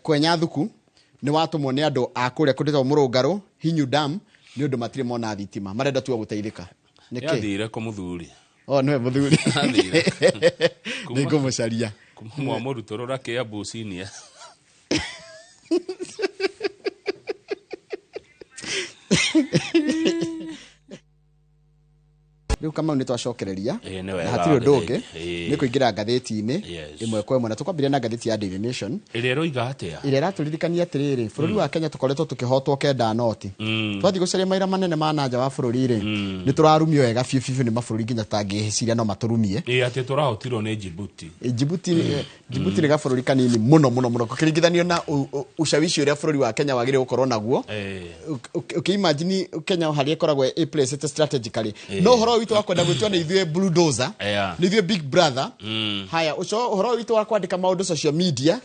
Kwenya Thuku nĩ watũmwo nĩ andũ a kũrĩa kũndĩtwo Mũrũngarũ Hinyu Dam nĩ ũndũ matirĩ mona thitima, marenda tu o gũteithĩka. Nĩkĩ? Yathire kũ mũthuri? O nĩwe mũthuri. Athire. Nĩ ngũmũcaria. Kuma mwamũrutũrũra Kiambu senior. Rĩu Kamau nĩ twacokereria Ĩĩ, nĩ na wega hatirĩ ũndũ ũngĩ Ĩĩ. nĩ kũingĩra ngathĩti-inĩ Yes. ĩmwe kwa ĩmwe, na tũkwambĩrĩria na ngathĩti ya Daily Nation Ĩrĩa ĩroiga atĩa? ĩrĩa ĩratũririkania atĩrĩrĩ, bũrũri wa Kenya tũkoretwo tũkĩhotwo kenda noti. Twathiĩ gũcaria maira manene ma nanja wa bũrũri rĩ, nĩ tũrarumio wega biũ biũ nĩ mabũrũri nginya tũtangĩciria no matũrumie. Ĩĩ, atĩ tũrahotirwo nĩ Djibouti. Djibouti nĩ gabũrũri kanini mũno mũno mũno gũkĩringithanio na ushawishi ũrĩa bũrũri wa Kenya wagĩrĩirwo gũkorwo naguo. Ũkĩimagine Kenya harĩa ĩkoragwo ĩ placed strategically. No ũhoro witũ wa kwenda gwĩtua nĩ ithuĩ bulldozer, nĩ ithuĩ big brother. Haya, ũcio ũhoro witũ wa kwandĩka maũndũ social media,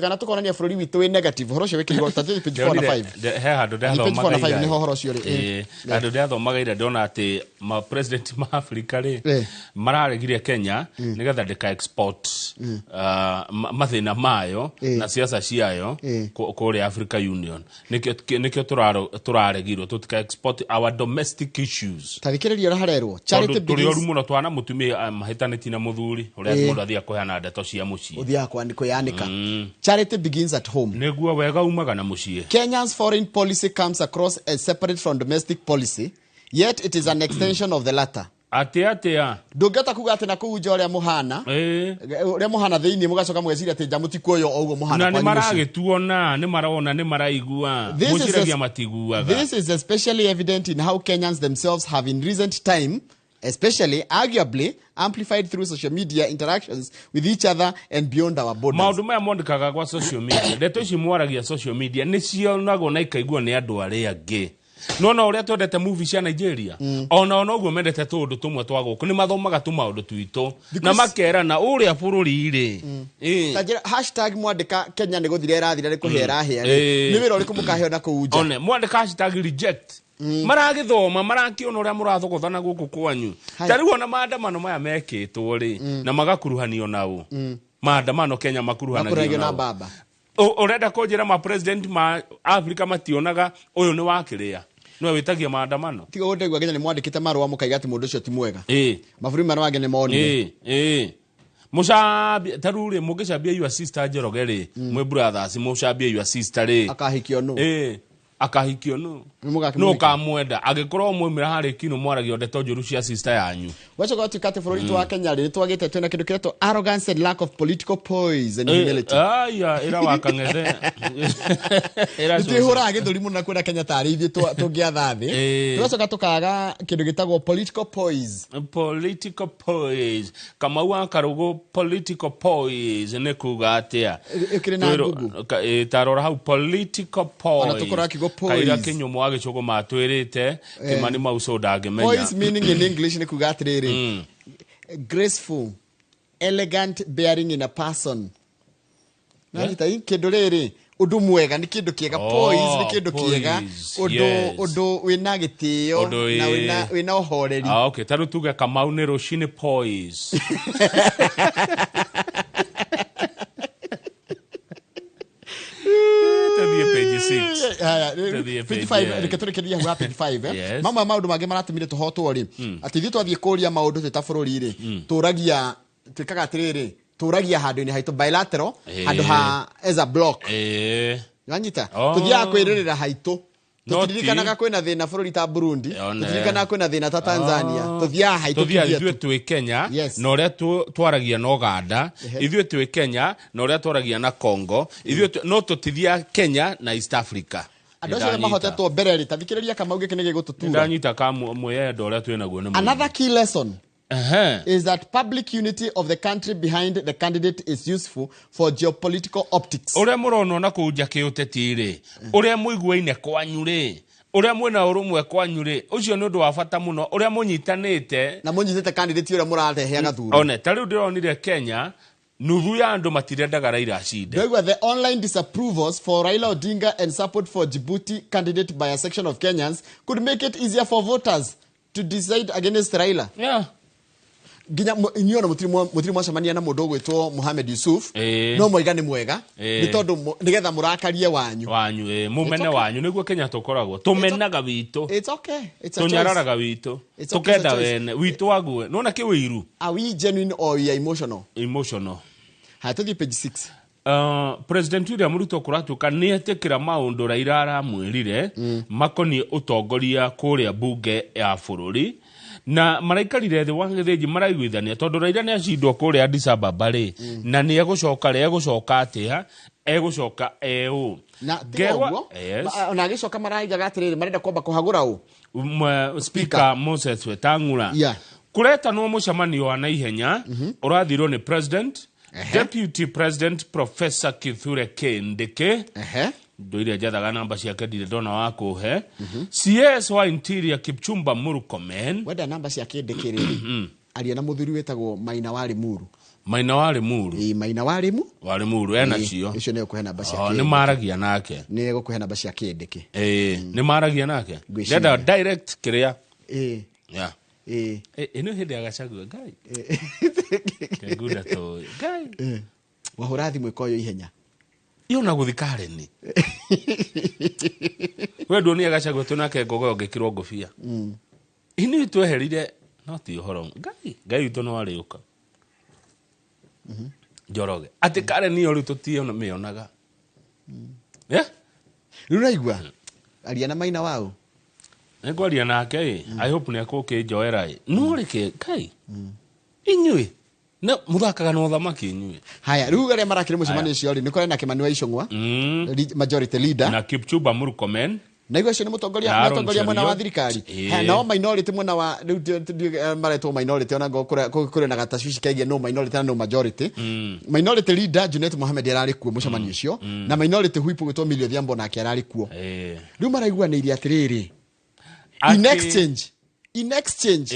kana tũkonania bũrũri witũ wĩ negative, ũhoro ũcio wĩkĩrirwo ta page 4 na 5. He handũ Page 4 na ndathomaga 5 ira. nĩho ũhoro ũcio ũrĩ. Handũ ndathomaga ira ndona atĩ ma president ma Africa rĩ mararegire Kenya nĩgetha ndĩka export mathĩna mayo na siasa ciayo kũrĩa Africa Union. Nĩkĩo tũraregirwo tũtika export our domestic issues. Ta thikĩrĩria ũrĩa harerwo. Charity Tondũ tũrĩ begins oru mũno twana mũtumia mahĩtanĩtie na mũthuri ũrĩa mũndũ athiaga kũheana ndeto cia mũciĩ. Ũthiaga kwĩyanĩka. Charity begins at home. Nĩguo wega umaga na mũciĩ. Kenya's foreign policy comes across as separate from domestic policy, yet it is an extension of the latter. Atĩ atĩa? Ndũngĩhota kuga atĩ na kũu nja ũrĩa mũhana, ũrĩa mũhana thĩinĩ mũgacoka mũgeciria atĩ nja mũtikuoywo o ũguo mũhana Na nĩ kwanyu mũciĩ. maragĩtuona, nĩ marona, nĩ maraigua. This is Mũciragia matiguaga. This is especially evident in how Kenyans themselves have in recent time, especially arguably amplified through social media interactions with each other and beyond our borders. Maũndũ maya mondekaga gwa social media, ndeto ici mwaragia social media nĩ cionagwo na ikaiguo nĩ andũ arĩa angĩ. No na ũrĩa twendete movie cia Nigeria, ona ona ũguo mendete tũũndũ tũmwe twa gũkũ, nĩ mathomaga tũmaũndũ twitũ na makerana ũrĩa bũrũri rĩ. Ta njĩra, hashtag mwandĩka Kenya nĩ gũthira ĩrathira, nĩ kũhĩa ĩrahĩa rĩ. Nĩ wĩra ũrĩkũ mũkaheo na kũu nja? One, mwandĩka hashtag reject. Maragĩthoma, marakĩona ũrĩa mũrathogothana gũkũ kwanyu. Ta rĩu ona maandamano maya mekĩtwo rĩ, na magakuruhanio nao. Maandamano Kenya makuruhanagio Makuruhanagio na nao. baba. Ũrenda kũnjĩra ma president ma Africa mationaga ũyũ nĩ wakĩrĩa nĩwe wĩtagia maandamano? Tiga ũndegwa nginya nĩ mwandĩkĩte marũa mũkaiga atĩ mũndũ ũcio ti mwega. Ĩĩ. Mabũrũri marĩa mangĩ nĩ monire. Ĩĩ, mũcambia ta rĩu rĩ, mũngĩcambia your sister Njoroge rĩ, mwĩ brothers, mũcambie your sister rĩ, Akahikio nũ? Ĩĩ, akahikio nũ? Nĩ mũgakĩmũhikia? Nũ ũkamwenda angĩkorwo mwaumĩra harĩ kinũ mwaragia ndeto njũru cia sister yanyu? Wacoka watuĩka atĩ bũrũri witũ wa Kenya rĩ, nĩ twagĩte twĩna kĩndũ kĩretwo arrogance and lack of political poise and humility. Aya ĩra wakang'ethe ĩra. Nĩ twĩhũraga gĩthũri mũno na kwĩra Kenya tarĩ ithuĩ tũngĩatha thĩ. Tũgacoka tũkaga kĩndũ gĩtagwo political poise. Political poise, Kamau wa Karũgũ, political poise nĩ kuga atĩa? Ĩkĩrĩ na Google. Ta rora hau, political Ona poise. tũkorwo akiuga poise. Kaira kĩnyũmũ wa gĩcũgũ matwĩrĩte Kĩmani Mauco ndangĩmenya. Poise meaning in English nĩ kuga atĩrĩrĩ, graceful, elegant bearing in a person. Nanyita yeah. Kĩndũ rĩrĩ ũndũ mwega, nĩ kĩndũ kĩega. Oh, Poise nĩ kĩndũ kĩega, poise, ũndũ yes. ũndũ wĩna gĩtĩo Ũndũ na wĩna ũhoreri. Ah, okay, ta rĩu tuge Kamau nĩ rũcinĩ poise. Tũthiĩ page 6. Haya, Tũthiĩ page page, 5. yeah. Reke tũrĩkĩrĩrie hau ha page 5, eh. Yes. Mamwe ma maũndũ mangĩ maratũmire tũhotwo rĩ, atĩ ithuĩ twathiĩ kũria maũndũ twĩ ta bũrũri rĩ, tũragia, twĩkaga atĩrĩrĩ, tũragia handũ-inĩ haitũ bilateral, handũ ha as a block. Wanyita? Oh. Tũthiaga kwĩrĩrĩra haitũ. No ti. Tũtiririkanaga kwĩna thĩna bũrũri ta Burundi. One. Tũtiririkanaga kwĩna thĩna ta Tanzania. Tũthiaga haitũ Tũthiaga tũthiĩ ithuĩ tu. twĩ Kenya Yes. na ũrĩa twaragia na Uganda, ithuĩ twĩ Kenya na ũrĩa twaragia na Congo, ithuĩ no tũtithiaga Kenya na East Africa. Andũ acio arĩa mahotetwo mbere rĩ, ta thikĩrĩria Kamau, gĩkĩ nĩ gĩgũtũtura. Ndanyita ka mwĩyendo ũrĩa twĩ naguo nĩ mũingĩ. Another key lesson Ehe. is that public unity of the country behind the candidate is useful for geopolitical optics. Ũrĩa mũronwo na kũu nja kĩũteti rĩ, ũrĩa mũiguaine kwanyu rĩ, ũrĩa mwĩna ũrũmwe kwanyu rĩ, ũcio nĩ ũndũ wa bata mũno, ũrĩa mũnyitanĩte. Na mũnyitĩte candidate ũrĩa mũrarehe agathurwo. One ta rĩu ndĩronire Kenya nuthu ya andũ matirendaga Raila acinde. Ndaigua the online disapprovals for Raila Odinga and support for Djibouti candidate by a section of Kenyans could make it easier for voters to decide against Raila. Yeah. Nginya inyuĩ ona mũtirĩ mwacemania na mũndũ ũgwĩtwo Mohamed Yusuf, no mwaiga nĩ mwega nĩ tondũ nĩgetha mũrakarie wanyu. Wanyu, mũmene. It's okay. Wanyu nĩguo Kenya tũkoragwo tũmenaga witũ. It's okay. It's a choice. Tũnyararaga witũ. It's okay, it's a Tũkenda choice. wene witũ ague nona kĩwĩiru. Are we genuine or we are emotional? Emotional. Haya, tũthiĩ page 6. President William Ruto kũratuĩka nĩ etĩkĩra maũndũ Raila aramwĩrire makoniĩ ũtongoria kũrĩa bunge ya bũrũri, na maraikarire thĩ wa gĩthĩnji maraiguithania tondũ Raila nĩ acindwo kũrĩa Addis Ababa rĩ, na nĩ egũcoka rĩ, egũcoka atĩa, egũcoka eũ? Na tiga ũguo, Yes. ona agĩcoka maraigaga atĩrĩrĩ, marenda kwamba kũhagũra ũ? Speaker Moses Wetang'ula. Kũretanwo mũcemanio wa naihenya ũrathirwo nĩ president, deputy president Professor Kithure Kindiki, ndũire njethaga namba ciake ndirĩ ndona wa kũhe, CS wa Interior Kipchumba Murkomen. Wenda namba cia Kindiki rĩ, aria na mũthuri wĩtagwo Maina wa Limuru. Maina wa Limuru. Ĩĩ, Maina wa Limu wa Limuru ena cio. Ũcio nĩ egũkũhe namba cia Oh, nĩ Kindiki. maragia nake. Nĩ egũkũhe namba cia Kindiki. Ĩĩ, nĩ maragia nake. Ngwĩciria. Ndenda direct kĩrĩa. Ĩĩ. Yeah. Ĩĩ. Ĩno hĩndĩ ya Gachagua, Ngai kengunda tũĩ Ngai. Wahũra thimũ ĩkoywo ihenya. Iyo na gũthi Karen we nduonia Gachagua twĩ nake ngogoyo ngĩkĩrwo ngũbia inĩ tweherire, no ti ũhoro Ngai, Ngai witũ no arĩũka Njoroge atĩ Karen iyo rĩu tũtiamĩonaga. Yeah? Rĩu naigua aria na Maina wao. Nĩngwaria nake ĩ. I hope nĩ akũkĩnjoera ĩ, no rĩke Ngai inyuĩ na mũthakaga na ũthamaki inyuĩ. Haya, rĩu arĩa marakĩrĩ mũcemanio ũcio rĩ, nĩ kũrĩ na Kĩmani wa Icũng'wa, majority leader, na Kipchumba Murkomen. Na igua acio nĩ mũtongoria Na Aaron mũtongoria mwena wa Cheruiyot. thirikari. Ĩĩ. Haya, nao minority mwena wa rĩu maretwo minority, ona ngo kũrĩ na gatacwici kegiĩ no minority na no majority. Minority leader Junet Mohamed ararĩ kuo mũcemanio ũcio, na minority whip gwĩtwo Millie Odhiambo nake ararĩ kuo. Rĩu maraiguanĩire atĩrĩrĩ, in exchange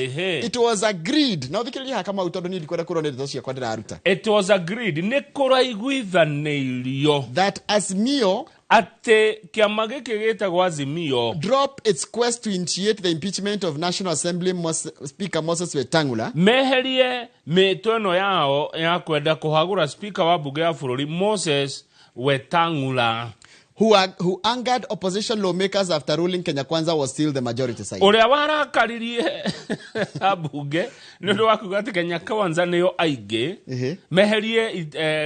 it was agreed, na ũthikĩrĩrie haha Kamau, tondũ niĩ ndikwenda kũrwo nĩ ndeto ciakwa ndĩraruta. It was agreed, nĩ kũraiguithanĩirio that Azimio, atĩ kĩama gĩkĩ gĩtagwo Azimio, drop its quest to initiate the impeachment of National Assembly Speaker Moses Wetangula. Meherie mĩtwe ĩno yao ya kwenda kũhagũra speaker wa mbunge ya bũrũri Moses Wetangula who angered opposition lawmakers after ruling Kenya Kwanza was still the majority side. Ũrĩa warakaririe ambunge nĩ ũndũ wa kuga atĩ Kenya Kwanza nĩo aingĩ meherie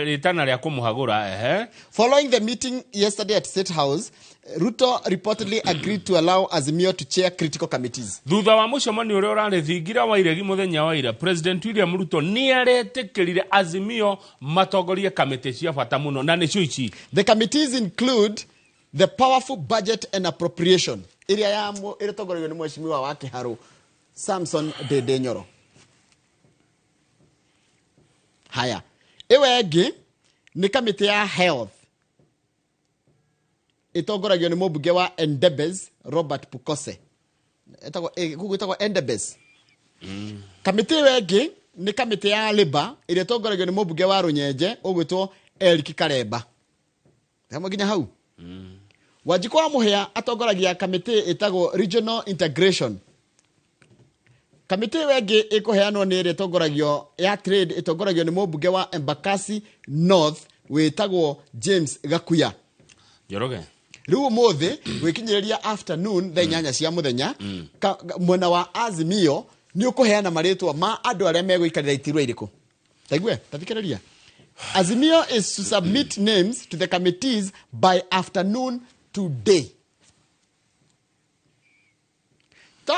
rĩtana rĩa kũmũhagũra ehe. Following the meeting yesterday at State House, Ruto reportedly agreed to allow Azimio to chair critical committees. Thutha wa mũcemanio ũrĩa ũrarĩ thingira wa iregi mũthenya wa ira, President William Ruto nĩ aretĩkĩrire Azimio matongorie kamĩtĩ cia bata mũno na nĩcio ici. The committees include the powerful budget and appropriation ĩrĩa ya ĩrĩtongoragio nĩ mheshimiwa wa Kĩharũ Samson Ndindi Nyoro. Haya, ĩyo ĩngĩ nĩ kamĩtĩ ya health ĩtongoragio nĩ mũmbunge wa Endebess Robert Pukose. Etagwo kũu gwĩtagwo Endebess. Kamĩtĩ ĩyo ĩngĩ nĩ kamĩtĩ ya Labour ĩrĩa ĩtongoragio nĩ mũmbunge wa Rũnyenje ũgwĩtwo Eric Karemba. Hamwe nginya hau. Wanjikũ wa Mũhĩa atongoragia kamĩtĩ ĩtagwo Regional Integration. Kamĩtĩ ĩyo ĩngĩ ĩkũheanwo nĩ ĩrĩa ĩtongoragio ya trade ĩtongoragio nĩ mũmbunge wa Embakasi North wĩtagwo James Gakuya. Njoroge. Rĩu ũmũthĩ gwĩkinyĩrĩria afternoon thaa 8 cia mũthenya mwena wa Azimio nĩ ũkũheana marĩtwa ma andũ arĩa megũikarĩra iturwa irĩkũ. Taigue, tathikĩrĩria. Azimio is to submit names to the committees by afternoon today. To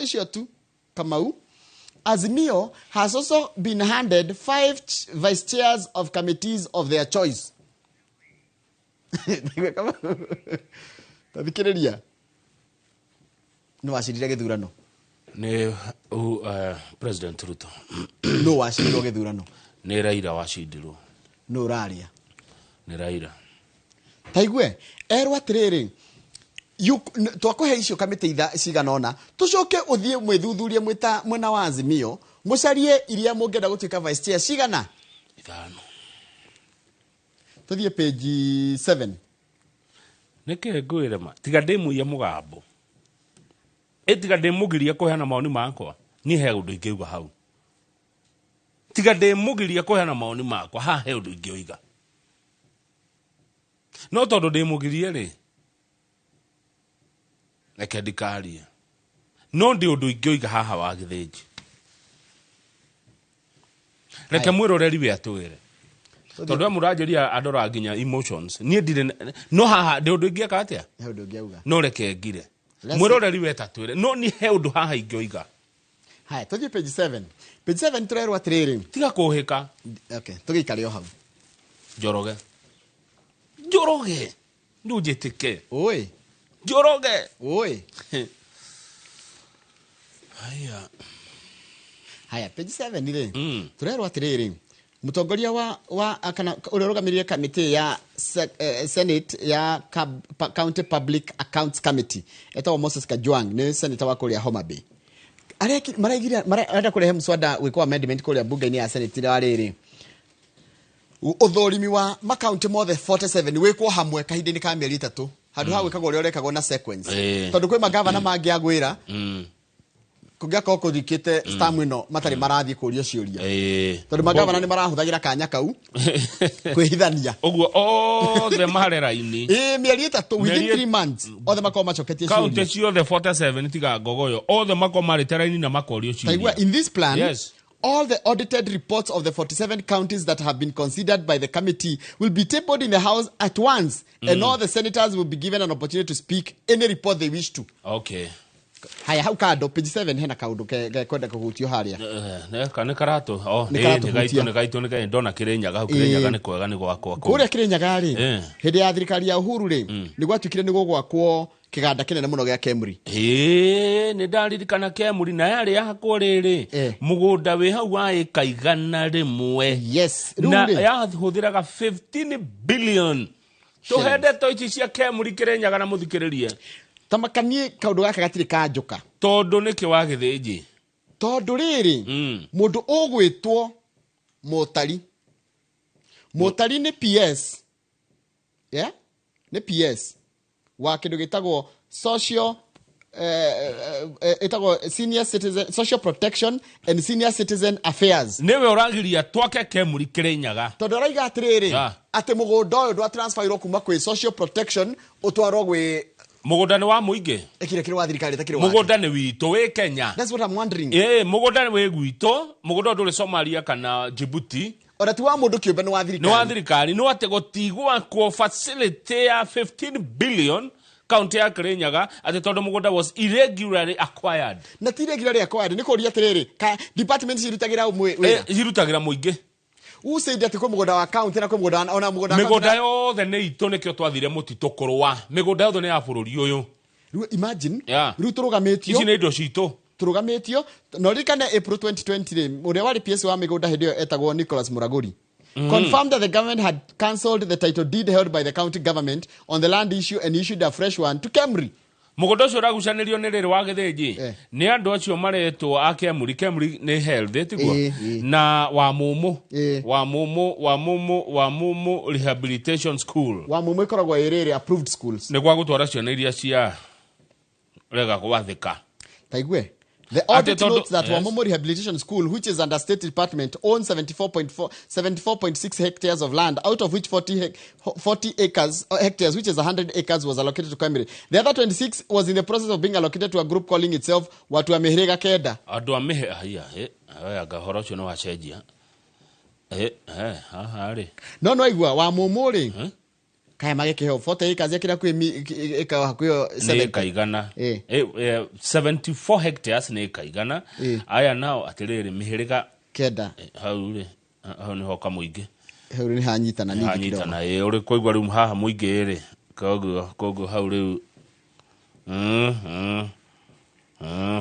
icio tu Kamau. Azimio has also been handed 5 vice chairs of committees of their choice. Tathikĩrĩria. Nĩ wacindire gĩthurano? Nĩ President Ruto. Nũ wacindirwo gĩthurano? Nĩ Raila wacindirwo. Nũ ũraria? Nĩ Raila. Taigue, erwo atĩrĩrĩ, twakũhe icio kamĩtĩ cigana ũna, tũcoke ũthiĩ mwĩthuthurie mwĩta mwena wa Azimio, mũcarie iria mũngĩenda gũtuĩka vice chair cigana? 5. Tũthiĩ page 7. Nĩkĩ ngwĩre ma? Tiga ndĩmũiye mũgambo. Tiga ndĩmũgirie kũheana mawoni makwa. Niĩ he ũndũ ingĩuga hau. Tiga ndĩmũgirie kũheana mawoni makwa, haha he ũndũ ingĩoiga. No tondũ ndĩmũgirie rĩ, reke ndikarie. No ndĩ ũndũ ingĩoiga haha wa Gĩthĩnji. Reke mwĩroreri we atwĩre. Tondũ we mũranjĩria andora nginya emotions. Niĩ ndirĩ no haha ndĩ ũndũ ingĩeka atĩa? He ũndũ ũngĩauga. No reke ngire. Mwĩroreri we tatwĩre. No niĩ he ũndũ haha ingĩoiga. Haya, tũthiĩ page 7. Page 7 tũrerwo atĩrĩrĩ. Tiga kũhĩka. Okay, tũgĩikare o hau. Njoroge. Njoroge. Ndũnjĩtĩke. Oi. Njoroge. Oi. Haya. Haya, page 7 rĩ. Tũrerwo atĩrĩrĩ. Mũtongoria wa kana ũrĩa ũrũgamĩrĩire kamĩtĩ ya Senate ya County Public Accounts Committee etagwo Moses Kajwang, nĩ senator wa kũrĩa Homa Bay. Marenda kũrehe mswada gwĩkwo amendment kũrĩa bunge-inĩ ya Senate wa rĩrĩ. Ũthũrimi wa makaunti mothe 47 wĩkwo hamwe kahinda-inĩ ka mĩeri 3 handũ ha gwĩkagwo ũrĩa ũrekagwo na sequence. Tondũ kwĩ magavana mangĩagwĩra kũngĩakorwo kũrikĩte stamp ĩno matarĩ marathiĩ kũrio ciũria. Tondũ magavana nĩ marahũthagĩra kanya kau kwĩhithania. Ũguo othe marĩ raini. Mĩeri 3 within 3 months othe makorwo macoketie ciũria. Kaunti ciothe 47 tiga Ngogoyo othe makorwo marĩte raini na makorio ciũria. Taigua, in this plan, yes, all the audited reports of the 47 counties that have been considered by the committee will be tabled in the House at once, and all the senators will be given an opportunity to speak any report they wish to. Okay. Haya, hau kando page 7 hena kaundu ke kwenda kũhutio harĩa. Nĩ karatũ. Oh, Nĩ karatũhutia. nĩ gaitũ nĩ gaitũ ndona Kĩrĩnyaga hau Kĩrĩnyaga nĩ kwega nĩ gwakwa kũu. Kũrĩa Kĩrĩnyaga rĩ, hĩndĩ ya thirikari ya Uhuru rĩ, nĩ gwatuĩkire nĩ gũgwakwo kĩganda kĩnene mũno gĩa Kemri. Nĩ ndaririkana Kemri na yarĩ yakwo rĩrĩ mũgũnda wĩ hau wa ĩka 100. Yes. Rĩu Na rĩ, yahũthĩraga 15 billion. Tũhe ndeto ici cia Kemri Kĩrĩnyaga na mũthikĩrĩrie. Tamakanie kaũndũ gaka gatirĩ kanjũka. Tondũ nĩkĩ wa Gĩthĩnji? Tondũ rĩrĩ, mũndũ ũgwĩtwo Mũtari. Mũtari nĩ PS. Yeah? Nĩ PS wa kĩndũ gĩtagwo Social Ĩtagwo senior citizen social protection and senior citizen affairs. Nĩwe ũragiria twake Kemuri Kĩrĩnyaga. Tondũ araiga atĩrĩrĩ, atĩ mũgũnda ũyũ ndwa transferirwo kuma kwĩ social protection ũtwarwo gwĩ Mũgũnda nĩ wa mũingĩ. Ĩkĩrĩ kĩrĩ wa thirikari ĩtakĩrĩ wake. Mũgũnda nĩ witũ wĩ Kenya. That's what I'm wondering. Ĩĩ, mũgũnda wĩ gwitũ, mũgũnda ndũrĩ Somalia kana Djibouti. Ona ti wa mũndũ kĩũmbe, nĩ wa thirikari. Nĩ wa thirikari. Nĩ atĩ gũtigwakwo facility ya 15 billion kaunti ya Kirinyaga atĩ tondũ mũgũnda was irregularly acquired. Na ti irregularly acquired, nĩ kũria atĩrĩrĩ, ka department cirutagĩra ũmwe wĩra? Cirutagĩra mũingĩ. Who said atĩ kwĩ mũgũnda wa county na kwĩ mũgũnda ona mũgũnda wa Mĩgũnda yothe nĩ itũ, nĩkĩo twathire mũtitũ kũrũa. Mĩgũnda yothe nĩ ya bũrũri ũyũ. Rĩu imagine, rĩu tũrũgamĩtio. Ici nĩ indo citũ. Tũrũgamĩtio. Na ũririkane April 2020 rĩ, ũrĩa warĩ PS wa mĩgũnda hĩndĩ ĩyo etagwo Nicholas Muraguri confirmed that the government had cancelled the title deed held by the county government on the land issue and issued a fresh one to Kemri. Mũgũnda ũcio ũragucanĩrio nĩ rĩrĩ wa Gĩthĩnji nĩ andũ acio maretwo a Kemuri. Kemuri nĩ health, tiguo? Na wa Mũmũ, wa Mũmũ, wa Mũmũ, wa Mũmũ Rehabilitation School. Wa Mũmũ ĩkoragwo ĩrĩ ĩrĩ approved schools. Nĩ gwa gũtwara ciana iria cia rega gwathĩka. Taigue. The audit notes that Wamumu Rehabilitation School, which is under State Department, owns 74.6 hectares of land, out of which 40 acres, hectares, which is 100 acres, was allocated to Kemri. The other 26 was in the process of being allocated to a group calling itself Watu wa Mĩhĩrĩga Kenda. Andũ a mĩhĩ haya, haya ngahoro ũcio nĩ wacenjia. Haha rĩ. No no aigua Wamumu rĩ. Kaya magĩkĩheo 40 acres ya kĩrĩa kwĩ ĩka hakuhĩ 70. Nĩ ĩka igana. 74 hectares nĩ ĩka igana. Aya nao atĩrĩrĩ mĩhĩrĩga kenda. Hau rĩ, hau nĩho kamũingĩ. Hau nĩ hanyitana ningĩ kidogo. Hanyitana, ũrĩ kũigua rĩu haha mũingĩ rĩ. Koguo hau rĩu.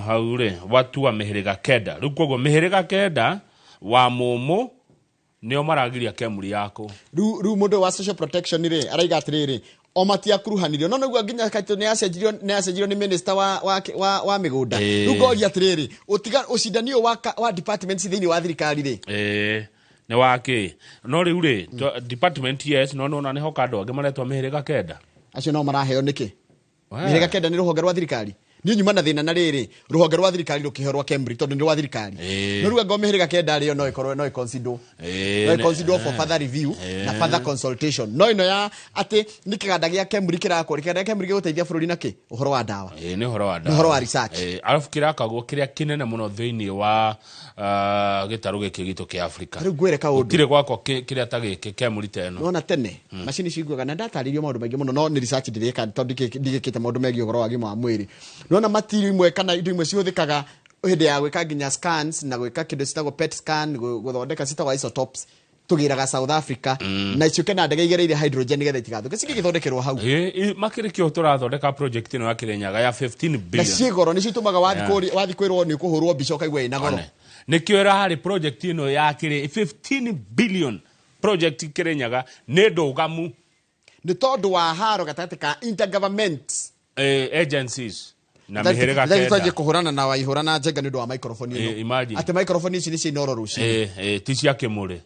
Hau rĩ, watu wa mĩhĩrĩga kenda. Rĩu koguo mĩhĩrĩga kenda wa Mũmũ nĩo maragiria Kemuri yako. Rĩu mũndũ wa social protection rĩ araiga atĩrĩrĩ, o matiakuruhanirio. No nĩguo nginya kaitũ nĩ acenjirio nĩ minister wa mĩgũnda. Rĩu ngoria atĩrĩrĩ, ũtiga ũcindani ũyũ wa departments thĩinĩ wa thirikari rĩ. Nĩ wa kĩ? No rĩu rĩ, department yes, no nĩwona nĩho kandũ angĩ maretwo mĩhĩrĩga kenda. Acio no maraheo nĩkĩ? Mĩhĩrĩga kenda nĩ rũhonge rwa thirikari. Niĩ nyuma na thĩna na rĩrĩ, rũhonge rwa thirikari rũkĩheo rwa Kemri tondũ nĩ rwa thirikari. No rĩu angorwo mĩhĩrĩga kenda rĩo no ĩkorwo no ĩconsider. No ĩconsider for further review na further consultation. No ĩno ya atĩ nĩ kĩganda gĩa Kemri kĩrakwo, kĩganda gĩa Kemri gĩgũteithia bũrũri na kĩ? Ũhoro wa ndawa. Nĩ ũhoro wa ndawa. Nĩ ũhoro wa research. Arabu kĩrakagwo kĩrĩa kĩnene mũno thĩinĩ wa gĩtarũ gĩkĩ gitũ kĩa Afrika. Rĩu ngwĩre kaũndũ. Gũtirĩ gwakwa kĩrĩa ta gĩkĩ Kemri ta ĩno. Nona tene, macini ciguaga na ndatarĩirio maũndũ maingĩ mũno, no nĩ research ndĩreka tondũ ndigĩkĩte maũndũ megiĩ ũhoro wa ũgima wa mwĩrĩ. Nona material imwe kana indo imwe cihũthĩkaga hĩndĩ ya gwĩka nginya scans na gwĩka kĩndũ citagwo PET scan, gũthondeka citagwo isotopes, tũgĩraga South Africa na icio kena ndege igereire hydrogen nĩgetha itigathũke, cingĩgĩthondekerwo hau. Makĩrĩ kĩo tũrathondeka project ĩno ya Kĩrĩnyaga ya 15 billion. Na ciĩ goro, nĩcio itũmaga wathiĩ kwĩrwo nĩ ũkũhũrwo mbica ũkaigua ĩna goro. Nĩkĩo ĩrarĩ project ĩno ya 15 billion project Kĩrĩnyaga nĩ ndũgamu. Nĩ tondũ wa haro gatagatĩ ka intergovernment agencies na mĩhĩrĩga kenda. Twanjie kũhũrana na Waihũra na Njenga nĩ ũndũ wa microphone ĩno. Atĩ microphone ici nĩ cia Inooro rũcinĩ. Ti cia Kĩmũrĩ.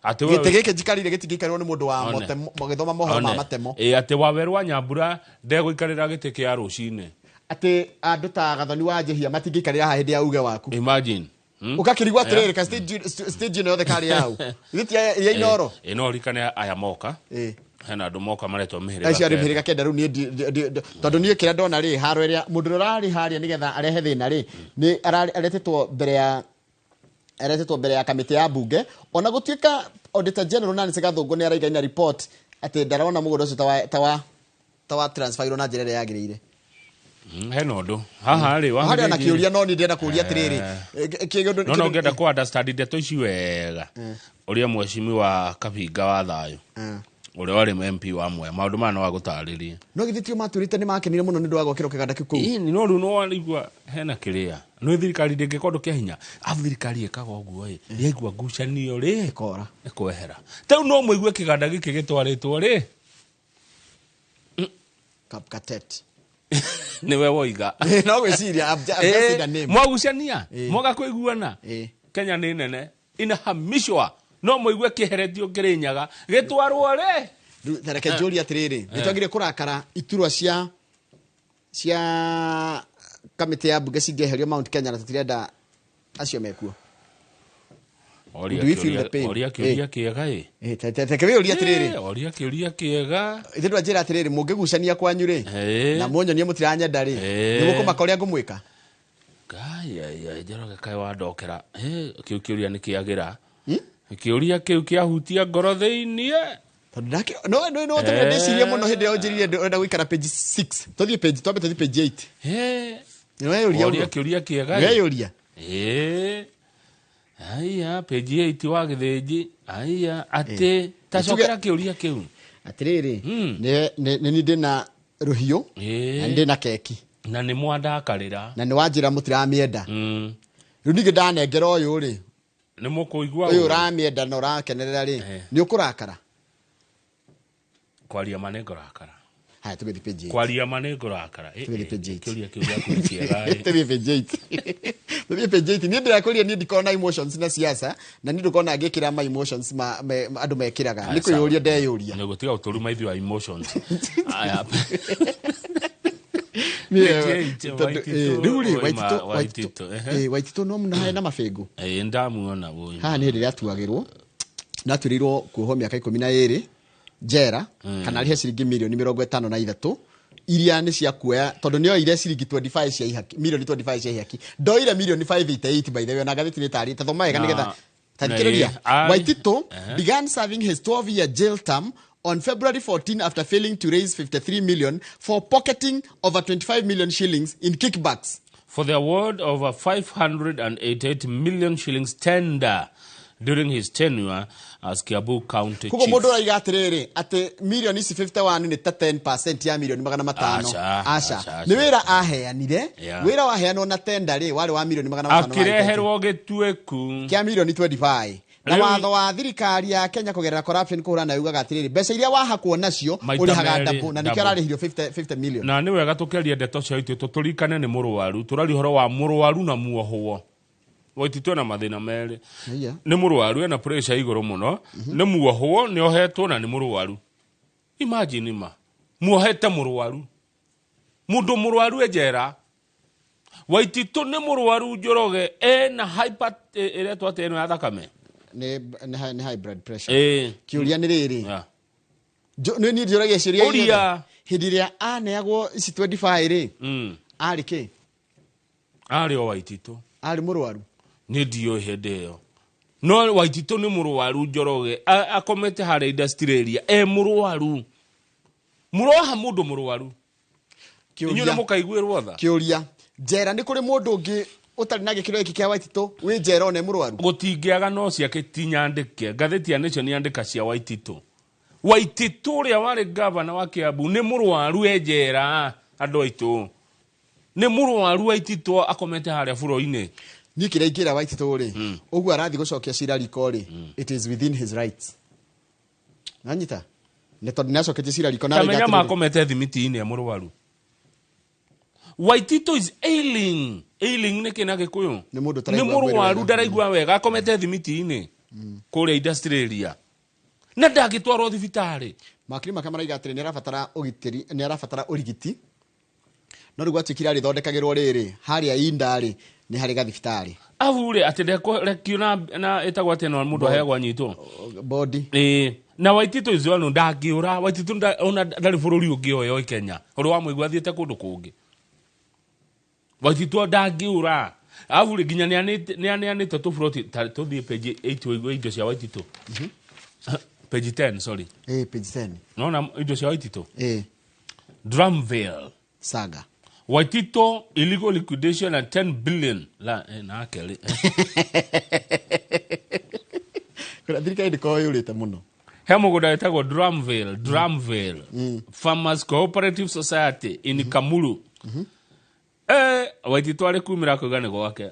Atĩ gĩtĩ gĩkĩ njikarĩire gĩtingĩikarĩrwo nĩ mũndũ wa matemo, magĩthoma mohoro ma matemo. Atĩ Wawerũ wa Nyambura ndegũikarĩra gĩtĩ kĩa rũcinĩ. Atĩ andũ ta Gathoni wa Njehia matingĩikarĩra haha hĩndĩ ya uge waku. Imagine. Ũgakĩrigwo atĩrĩrĩ, ka stage ĩno yothe karĩ yaũ? Gĩtĩ ya Inooro. No ũririkane aya moka. Hena andũ moka maretwo mĩhĩrĩga. Acio arĩ mĩhĩrĩga kenda rĩu niĩ tondũ niĩ kĩrĩa ndona rĩ, haro ĩrĩa mũndũ ũrĩa ũrarĩ harĩa nĩgetha arehe thĩna rĩ, nĩ aretetwo mbere ya aretetwo mbere ya kamĩtĩ ya bunge. Ona gũtuĩka Auditor General Nancy Gathũngũ nĩ araiga ina report atĩ ndarona mũgũnda ũcio ta wa transferirwo na njĩra ĩrĩa yagĩrĩire. Hena ũndũ haha rĩ, harĩa ona kĩũria no niĩ ndĩrenda kũũria atĩrĩrĩ, no ngenda kũ understand ndeto ici wega. Ũrĩa mheshimiwa Kabinga wa Thayũ ũrĩa warĩ MP wa Mwea, maũndũ maya no agũtarĩrie. No githĩ tio matũrĩte nĩ makenire mũno nĩ ũndũ wa gwakĩrwo kĩganda kĩu kũu? No rĩu no warigua hena kĩrĩa. No thirikari ndĩngĩka ũndũ kĩa hinya. Arabu thirikari ĩkaga ũguo ĩ, yaigua ngucanio rĩ, ĩkora, ĩkwehera. Ta rĩu no mũigue kĩganda gĩkĩ gĩtwarĩtwo rĩ, Kapkatet. Nĩwe woiga. No gwĩciria, I've just seen a name. Mwagucania, mwaga kũiguana. Kenya nĩ nene, inahamishwa. No mũigue kĩheretio Kĩrĩnyaga gĩtwarwo rĩ. Rĩu reke njũrie atĩrĩrĩ, nĩ twagĩrĩire kũrakara iturwa Cia kamĩtĩ ya mbunge cingĩeherio Mount Kenya na tũtirenda acio mekuo. Oria Do we feel the pain? Oria kĩũria kĩega ĩ. Reke wĩyũrie atĩrĩrĩ. Oria kĩũria kĩega. Ithe ndwanjĩra atĩrĩrĩ, mũngĩgucania kwanyu rĩ na mũnyonie mũtiranyenda rĩ, nĩ mũkũmaka ũrĩa ngũmwĩka. Ngai ai ai, Njoroge, kaĩ wandokera. Kĩu kĩũria nĩ kĩagĩra, kĩũria kĩu kĩahutia ngoro thĩiniĩ. Tondũ ndake no tondũ ndecirie mũno hĩndĩ ĩrĩa ũnjĩrire ũrenda gũikara page 6. Tũthiĩ page, twambe tũthiĩ page 8. Nĩ weyũria Oria ũguo? kĩũria kĩega. Nĩ weyũria? Aya, page 8 wa gĩthĩnji, aya, atĩ tacokera kĩũria kĩu. Atĩrĩrĩ, nĩ nĩ ndĩna rũhiũ na nĩ ndĩna keki na nĩ mwandakarĩra na nĩ wanjĩra mũtiramĩenda. Rĩu ningĩ ndanengera ũyũ rĩ, nĩ mũkũigua ũyũ ũru. ũramĩenda na ũrakenerera rĩ, nĩ ũkũrakara? Kwaria ma nĩ ngũrakara. Haya, tũgĩthiĩ page 8. Kwaria ma nĩ ngũrakara. Tũgĩthiĩ page 8. Kĩũria kĩu gĩaku nĩ kĩega. Tũthiĩ page 8, tũthiĩ page 8. Niĩ ndĩrakũria, niĩ ndikoragwo na emotions na siasa, na niĩ ndũkona ngĩkĩra ma emotions andũ mekĩraga. Nĩ kwĩyũria ndeyũria. Nĩ gũtiga gũtũruma ithuĩ wa emotions. Aya. Niĩ, Page 8, tondũ, Waititũ, rĩu rĩ, oima Waititũ, Waititũ, ehe. Waititũ no mũno hena mabĩngũ. Ndamuona ũyũ. Haha nĩ hĩndĩ ĩrĩa atuagĩrwo, natuĩrĩirwo kuohwo mĩaka 12 njera kana arĩhe ciringi mirioni 53 iria nĩ cia kuoya, tondũ nĩ oire ciringi 25 cia ihaki, mirioni 25 cia ihaki. Ndoire mirioni 588, by the way, ona ngathĩti nĩ tarĩ tathoma wega nĩgetha tathikĩrĩria. Waititũ began serving his 12-year jail term on February 14 after failing to raise 53 million for pocketing over 25 million shillings in kickbacks. For the award of a 588 million shillings tender during his tenure as Kiambu County Koguo Chief. mũndũ araiga atĩrĩrĩ, atĩ mirioni ici 51 nĩ ta 10% ya mirioni 500. Aca, aca, aca, nĩ wĩra aheanire. Wĩra waheanwo na tenda rĩ, warĩ wa mirioni 500. Akĩreherwo gĩtuĩku kĩa mirioni 25 na watho wa thirikari ya Kenya kũgerera corruption kũhũrana yugaga atĩrĩrĩ, mbeca iria wahakwo nacio Maita ũrĩhaga merĩ, double, na nĩkĩo double. ararĩhirio 50 million. Na nĩ wega tũkĩaria ndeto cia Waititũ tũririkane nĩ mũrwaru. Tũraria ũhoro wa mũrwaru na muohwo. Waititũ ena mathĩna merĩ. Nĩ mũrwaru, ena pressure igũrũ mũno, nĩ muohwo, nĩ ohetwo na nĩ mũrwaru. Imagine ma muohete mũrwaru, mũndũ mũrwaru e njera. Waititũ nĩ mũrwaru, Njoroge, ena hyper, ĩretwo atĩa ĩno ya thakame? Nĩ high blood pressure. Kĩũria nĩ rĩrĩ, nĩ niĩ njũragia ciũria Ũria. iria hĩndĩ ĩrĩa aneagwo ici 25 rĩ, arĩ kĩ? Arĩ o Waititũ. Arĩ mũrwaru? Nĩ ndiũĩ hĩndĩ ĩyo, no Waititũ nĩ mũrwaru, Njoroge. Akomete harĩa industrial area e mũrwaru. Mũroha mũndũ mũrwaru, inyuĩ nĩ mũkaiguĩrwo tha. Kĩũria, njera nĩ kũrĩ mũndũ ũngĩ ũtarĩ na gĩkĩro gĩkĩ kĩa Waititũ wĩ njera ona e mũrwaru? Gũtingĩaga, no ciake ti nyandĩke. Ngathĩti ya Nation yandĩka cia Waititũ. Waititũ ũrĩa warĩ gavana wa Kiambu nĩ mũrwaru e njera. Andũ aitũ, nĩ mũrwaru Waititũ, akomete harĩa buro-inĩ. Niĩ kĩrĩa ingĩra Waititũ rĩ, ũguo arathiĩ gũcokia cira riko rĩ, it is within his rights. Nanyita nĩ tondũ nĩ acoketie cira riko na Tamenya arauga atĩrĩrĩ, makomete thimiti-inĩ e mũrwaru. Waititũ is ailing. Ailing nĩ kĩ na Gĩkũyũ? Nĩ mũndũ nĩ ũtaraigua mwĩrĩ mũrwaru wega. Ndaraigua wega, akomete thimiti-inĩ kũrĩa industrial area na ndangĩtwarwo thibitarĩ. Makiri make maraiga atĩrĩ, nĩ arabatara ũgitĩri, nĩ arabatara ũrigiti, no rĩu gwatuĩkire arĩthondekagĩrwo rĩrĩ harĩa inda rĩ, nĩ harĩ gathibitarĩ. Abu rĩ, atĩ ndekũrekio na ĩtagwo atĩ no mũndũ aheagwo anyitwo bodi. Ĩĩ, na Waititũ icio ndangĩũra. Waititũ ona ndarĩ bũrũri ũngĩ oyo Kenya ũrĩ wa mũigua athiĩte kũndũ kũngĩ. Waititũ ndangĩũra. Arabu rĩ, nginya nĩ aneanĩte tũburoti. Ta tũthiĩ page 8 ũigue indo cia Waititũ. Page 10, sorry. Page 10. Nona indo cia Waititũ. Drumville saga. Waitito illegal liquidation at 10 billion la nake rĩ. Kũrĩa thirikari ndĩkoragwo yũrĩte mũno. He mũgũnda wĩtagwo Drumville Farmers Cooperative Society in Kamuru. Waititũ arĩ kumĩra akauga nĩ gwake.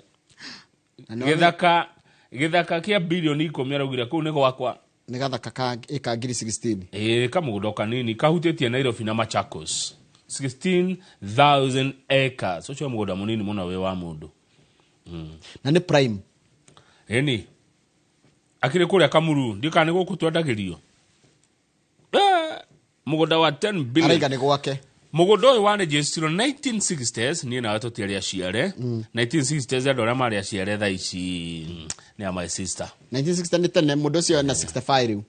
Na nĩ Gĩthaka kĩa bilioni 10 araugire kũu nĩ gwakwa. Nĩ gathaka ka ĩka ngiri 16. Ĩĩ, kamũgũnda o kanini kahutĩtie Nairobi na Machakos, 16,000 acres. Ũcio mũgũnda mũnini mũno wĩ wa mũndũ. Na nĩ prime. Ĩni akĩrĩ kũrĩa Kamuru, ndiũ kana nĩ gũkũ twendagĩrio. Mũgũnda wa 10 billion. Araiga nĩ gwake. Mũgũnda ũyũ warĩnjĩcirwo 1960s, niĩ nawe tũtiarĩ aciare. 1960s andũ arĩa marĩ aciare thaa ici nĩ a my sister. 1960 nĩ tene, mũndũ ũcio ena 65 rĩu.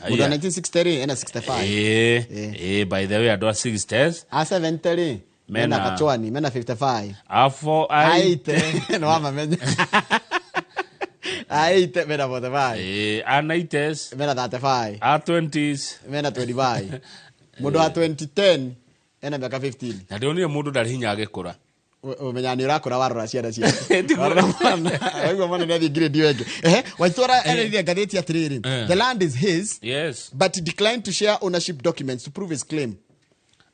Mũndũ wa 1960 rĩ ena 65. Ĩĩ, by the way, andũ a 60s A 70 rĩ mena gachwani mena 55. A 4 A 80 nĩ wamamenya. A 80 mena 45. Ĩĩ, a 90s mena 35. A 20s mena 25. Mũndũ wa 2010 ena mĩaka 15. Na ndĩronire mũndũ ndarĩ hinya agĩkũra. Ũmenya nĩ ũrakũra warora ciana ciaku. Warora mwana, waigua mwana nĩ athiĩ grade ĩyo ĩngĩ. Ehe, Waitwara erĩire ngathĩti atĩrĩrĩ, the land is his, yes, but he declined to share ownership documents to prove his claim.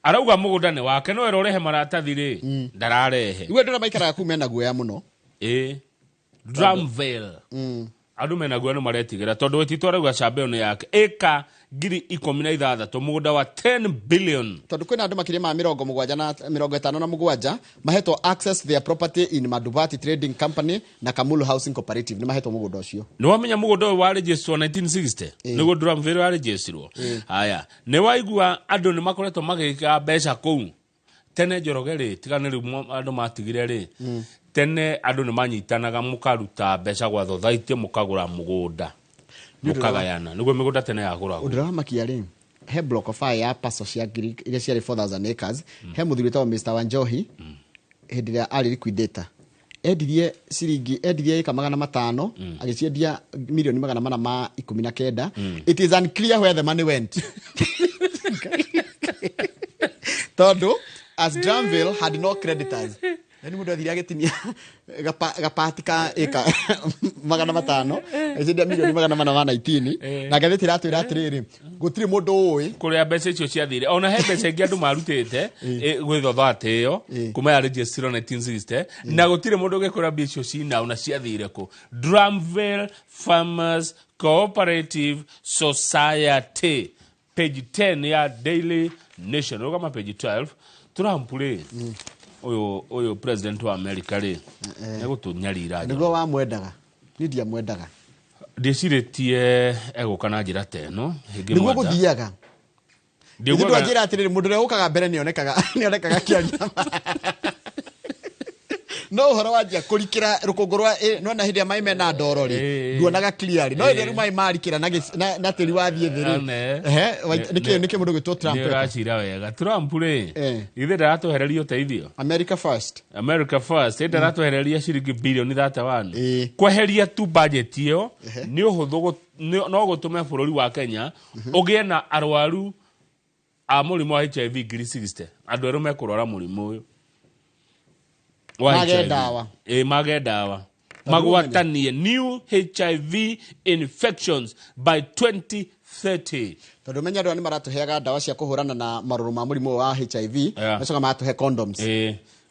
Arauga mũgũnda nĩ wake, no erwo ũrehe maratathi rĩ, ndararehe. Rĩu andũ arĩa maikaraga kũu mena guoya mũno. Ĩĩ, Drumville andũ mena guoya nĩ maretigĩra tondũ Waititu arauga camba ĩyo nĩ yake, ĩka 16,000, mũgũnda wa 10 billion. Tondũ kwĩna andũ makĩria ma 757 mahetwo access their property in Madubati Trading Company na Kamulu Housing Cooperative, nĩ mahetwo mũgũnda ũcio. Nĩ wamenya mũgũnda ũyũ warĩnjĩcirwo 1960 nĩguo Drumville warĩnjĩcirwo. Haya, nĩ waigua andũ nĩ makoretwo magĩka mbeca kũu tene. Njoroge rĩ, tiga nĩ rĩu andũ matigire rĩ, tene andũ nĩ manyitanaga mũkaruta mbeca gwa thothaitĩ, mũkagũra mũgũnda, mũkagayana, nĩguo mĩgũnda tene yagũragwo. Ũndũ ũrĩa wamakia rĩ, he block of five ya parcel cia ngiri iria ciarĩ 4000 acres, he mũthuri wĩtagwo Mr. Wanjohi, hĩndĩ ĩrĩa arĩ liquidator endirie ciringi, endirie ĩka 500, agĩciendia milioni 419. It is unclear where the money went, tondũ as Dramville had no creditors. Yani mũndũ athire agĩtinia gapati ka ĩka 500, agĩciendia milioni 419, na ngathĩti ĩratwĩra atĩrĩrĩ, gũtirĩ mũndũ ũĩ kũrĩa mbeca icio ciathire. Ona he mbeca ingĩ andũ marutĩte gwĩ thotha ĩyo kuma yarĩnjĩcirwo 1960, na gũtirĩ mũndũ ũngĩkwĩra mbia icio cinao na ciathire kũ. Drumville Farmers Cooperative Society, page 10 ya Daily Nation. Rũgama page 12. Trump rĩ, ũyũ president wa America rĩ, nĩgũtũnyarira. Nĩguo wamwendaga, niĩ ndiamwendaga. Ndĩcirĩtie egũka na njĩra ta ĩno. Nĩguo gũthiaga. Ithuĩ twanjĩra atĩrĩrĩ, mũndũ ũrĩa ũkaga mbere nĩonekaga kĩaria, no ũhoro wanjia kũrikĩra rũkũngũ rwa nona hĩndĩ ĩrĩa maĩ mena ndoro rĩ, nduonaga clearly, no hĩndĩ ĩrĩa rĩu maĩ marikĩra na tĩri wathiĩ thĩ rĩ, ehe, nĩkĩ mũndũ gwĩtwo Trump nĩ eka? Ũracira wega. Trump rĩ, ithe ndaratwehereria ũteithio. America first. America first. Ĩ ndaratwehereria ciringi bilioni 31. Kweheria tu budget ĩyo nĩ ũhũthũ no gũtũme bũrũri wa Kenya ũgĩe na arwaru a mũrimũ wa HIV 60,000, andũ erũ mekũrwara mũrimũ ũyũ wa Mage HIV. ndawa. Ĩ, mage ndawa, magwatanie new HIV infections by 2030. Tondũ menya andũ aya nĩ maratũheaga ndawa cia kũhũrana na marũrũ ma mũrimũ wa HIV, macoka magatũhe condoms.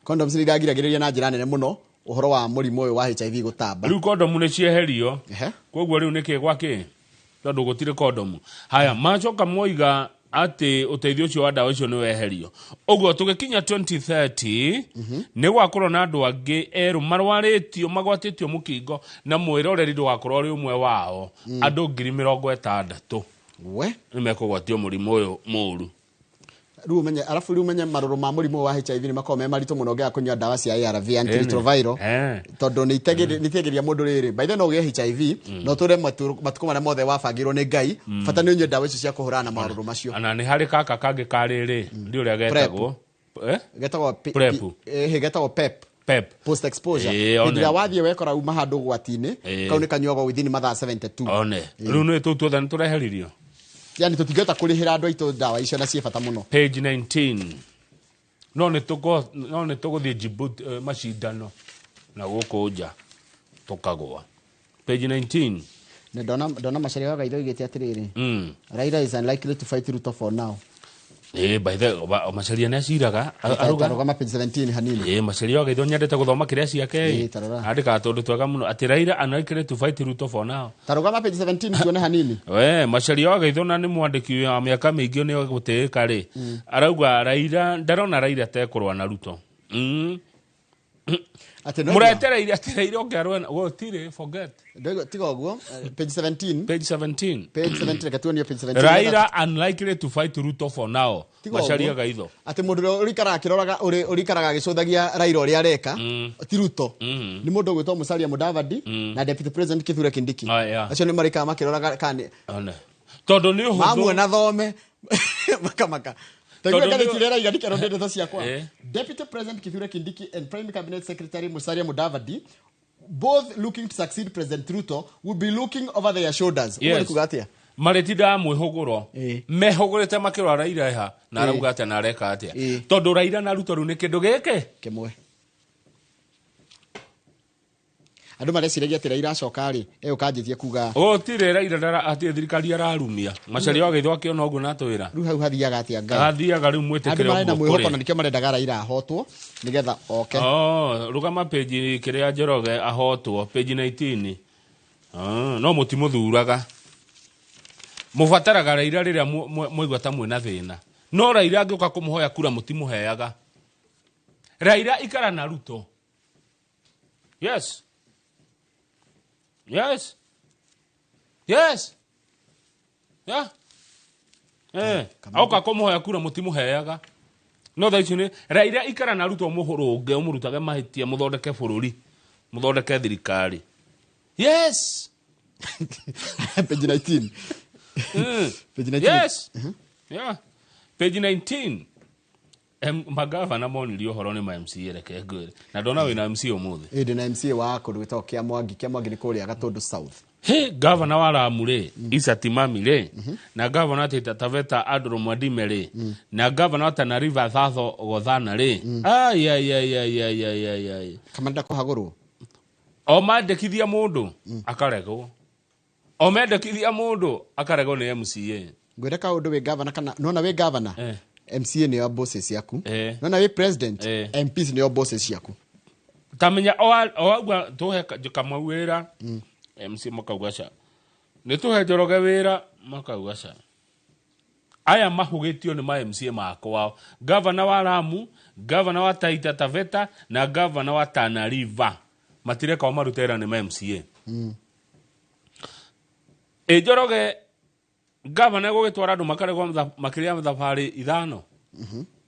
Condoms nĩ iragiragĩrĩria na njĩra nene mũno ũhoro wa mũrimũ ũyũ wa HIV gũtamba. Rĩu kondomu nĩ cieherio, koguo rĩu nĩ kĩ gwa kĩ, tondũ gũtirĩ kondomu. Haya, macoka moiga atĩ ũteithio ũcio wa ndawa icio nĩ weherio, ũguo tũgĩkinya 2030 nĩ gwakorwo na andũ angĩ erũ marwarĩtio, magwatĩtio mũkingo, na mwĩroreri ndũgakorwo ũrĩ ũmwe wao. Andũ 60,000 we nĩ mekũgwatio mũrimũ ũyũ mũũru. Rĩu ũmenye, arabu rĩu ũmenye marũrũ ma mũrimũ wa HIV nĩ makoragwo me maritũ mũno ũngĩaga kũnyua ndawa cia ARV, antiretroviral, tondũ nĩ itegĩria mũndũ rĩrĩ. By the way, no ũgĩe HIV no ũtũre matukũ marĩa mothe wabangĩirwo nĩ Ngai, bata nĩ ũnyue ndawa icio cia kũhũrana na marũrũ macio. Ona nĩ harĩ kaka kangĩ karĩrĩ ndi ũrĩa getagwo. Getagwo PrEP. Getagwo PEP. PEP. Post exposure. Ĩĩ, one. Hĩndĩ ĩrĩa wathiĩ wekora uma handũ ũgwati-inĩ, kau nĩ kanyuagwo within mathaa 72. One rĩu nĩ tũu tuothe nĩ tũreheririo. Yani tũtingĩhota kũrĩhĩra andũ aitũ ndawa icio na ciĩ bata mũno. Page 19. No nĩ tũgũthiĩ Djibouti, macindano na gũkũ nja tũkagũa. Page 19. Na ndona Macharia wa Gaitho oigĩte atĩrĩrĩ, Raila is unlikely to fight Ruto for now. By the way, Macharia nĩ aciraga. Aruga. Tarũgama page 17 hanini. Macharia wa Gaitho nyendete gũthoma kĩrĩa ciake. Ĩĩ, tarora. Andĩkaga tũndũ twega mũno atĩ Raila unlikely to fight Ruto for now. Tarũgama page 17 tuone hanini. We Macharia wa Gaitho na nĩ mwandĩki wa mĩaka mĩingĩ nĩ gũtĩĩka rĩ, arauga Raila ndarona Raila tekũrũa na Ruto. Atĩ no Mũretereire atĩ Raila oke arũe gũtirĩ, forget. Ndauga tiga ũguo, page 17. Page 17. Page 17, reke tuonio page 17. Raila unlikely to fight Ruto for now. Tiga ũguo. Macharia Gaitho. Atĩ mũndũ ũrĩa ũrĩikaraga akĩroraga ũrĩikaraga agĩcũthagia Raila ũrĩa areka ti Ruto, nĩ mũndũ ũgwĩtwo Musalia Mudavadi na Deputy President Kithure Kindiki. Ah, yeah. Acio nĩ marĩikaraga makĩroraga kana One. Tondũ nĩ ũhũthũ. Mamuona thome makamaka. Taigua Tondũ nĩ- ngathĩti ĩrĩa ĩraiga ndikero ndeto ciakwa. Eh. Deputy President Kithure Kindiki and Prime Cabinet Secretary Musalia Mudavadi, both looking to succeed President Ruto, will be looking over their shoulders. Ũguo nĩ kuga atĩa? Marĩtindaga mwĩhũgũro mehũgũrĩte makĩrora Raila eha na arauga atĩa na areka atĩa, tondũ Raila na Ruto rĩu nĩ kĩndũ gĩkĩ kĩmwe. Andũ mareciragia atĩ Raila acoka rĩ, egũka anjĩtie kuga Gũtirĩ Raila atĩ thirikari ararumia Macharia wa Gaitho akĩona ũguo na atwĩra. Rĩu hau hathiaga atĩa Ngai? Hathiaga rĩu Andũ mwĩtĩkĩre marĩ na ũguo mwĩhoko na kũrĩ. nĩkĩo marendaga Raila ahotwo nĩgetha oke. Oh, rũgama page kĩrĩa Njoroge ahotwo page 19. Ah, no mũtimũthuraga, mũbataraga Raila rĩrĩa mwaigua ta mwĩna thĩna, no Raila angĩũka kũmũhoya kura mũtimũheaga. Raila ikara na Ruto. Yes, yes, yes, yeah. Oka kũmũhoya kura mũtimũheaga, no thaa ici nĩ Raila ikara na Ruto, mũhũrũnge, ũmũrutage mahĩtia, mũthondeke bũrũri, mũthondeke thirikari. Yes. Page 19. Page 19. Yes. Yeah. Page 19. Magavana monirio ũhoro nĩ ma MCA, reke ngwĩre. Na ndona wĩna MC ũmũthĩ. Ĩĩ, ndĩ na MCA wa kũndũ gwĩtagwo Kĩamwangi. Kĩamwangi nĩ kũrĩa Gatũndũ South. He gavana wa Lamu rĩ, Issa Timami rĩ, na gavana wa Taita Taveta Andrew Mwadime rĩ, na gavana wa Tana River Thatho Gothana rĩ. Ai ai ai ai ai ai ai ai. Kamanda kũhagũrwo. O mandĩkithia mũndũ akaregwo. O mendekithia mũndũ akaregwo nĩ MCA. Ngwĩre kaũndũ, wĩ gavana kana nona wĩ gavana, MCA nĩo bosses ciaku. Nona wĩ president, MPs nĩo bosses ciaku. Tamenya o auga tuhe Kamau wĩra, MC makauga ca, nĩ tũhe Njoroge wĩra, makauga ca. Aya mahũgĩtio nĩ ma MCA makwao, gavana wa Lamu, gavana wa Taita Taveta na gavana wa Tana River, matireka o marute wĩra nĩ ma MCA. Ĩ Njoroge gavana gũgĩtwara andũ makaregwo makĩria ya thabarĩ 5,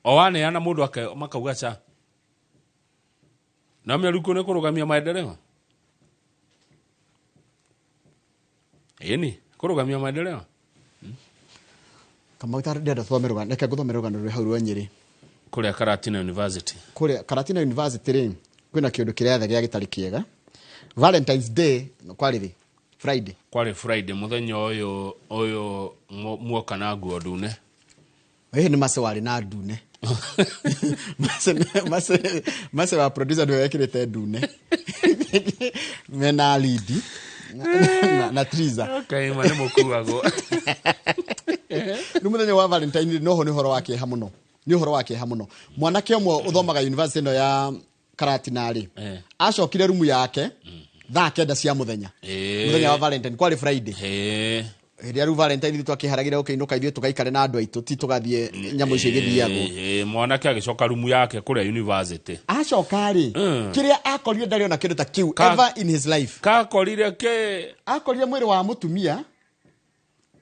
o waneana mũndũ makauga ca, na mĩaruko nĩ kũrũgamia maendeleo, ĩni kũrũgamia maendeleo. Kamau, ta ndĩrenda tũthome rũgano, reke ngũthome rũgano rwĩ hau rwa Nyĩrĩ. Kũrĩa Karatina University. Kũrĩa Karatina University rĩ, kwĩna kĩũndũ kĩrĩa gĩtarĩ kĩega. Valentine's Day kwarĩ rĩ? Friday. Kwarĩ Friday, mũthenya ũyũ ũyũ muoka na nguo ndune. Ĩĩ, nĩ Mace warĩ na ndune. Mace wa producer nĩwe wekĩrĩte ndune mena Lidi na Triza. Okay, ma nĩ mũkuagwo. Rĩu mũthenya wa Valentine noho nĩ ũhoro wa kĩeha mũno, nĩ ũhoro wa kĩeha mũno. Mwanake ũmwe ũthomaga university ĩno ya Karatina rĩ, acokire rumu yake thaa 9 cia mũthenya, mũthenya wa Valentine, kwarĩ Friday. Hĩndĩ ya rĩu Valentine ithuĩ twakĩharagĩra gũkĩinũka, ithuĩ tũgaikare na andũ aitũ, ti tũgathiĩ nyamũ icio igĩthiagwo. Mwanake agĩcoka rumu yake kũrĩa university. Acoka rĩ, kĩrĩa akorire ndarĩ ona kĩndũ ta kĩu ever in his life. Kakorire kĩ? Akorire mwĩrĩ wa mũtumia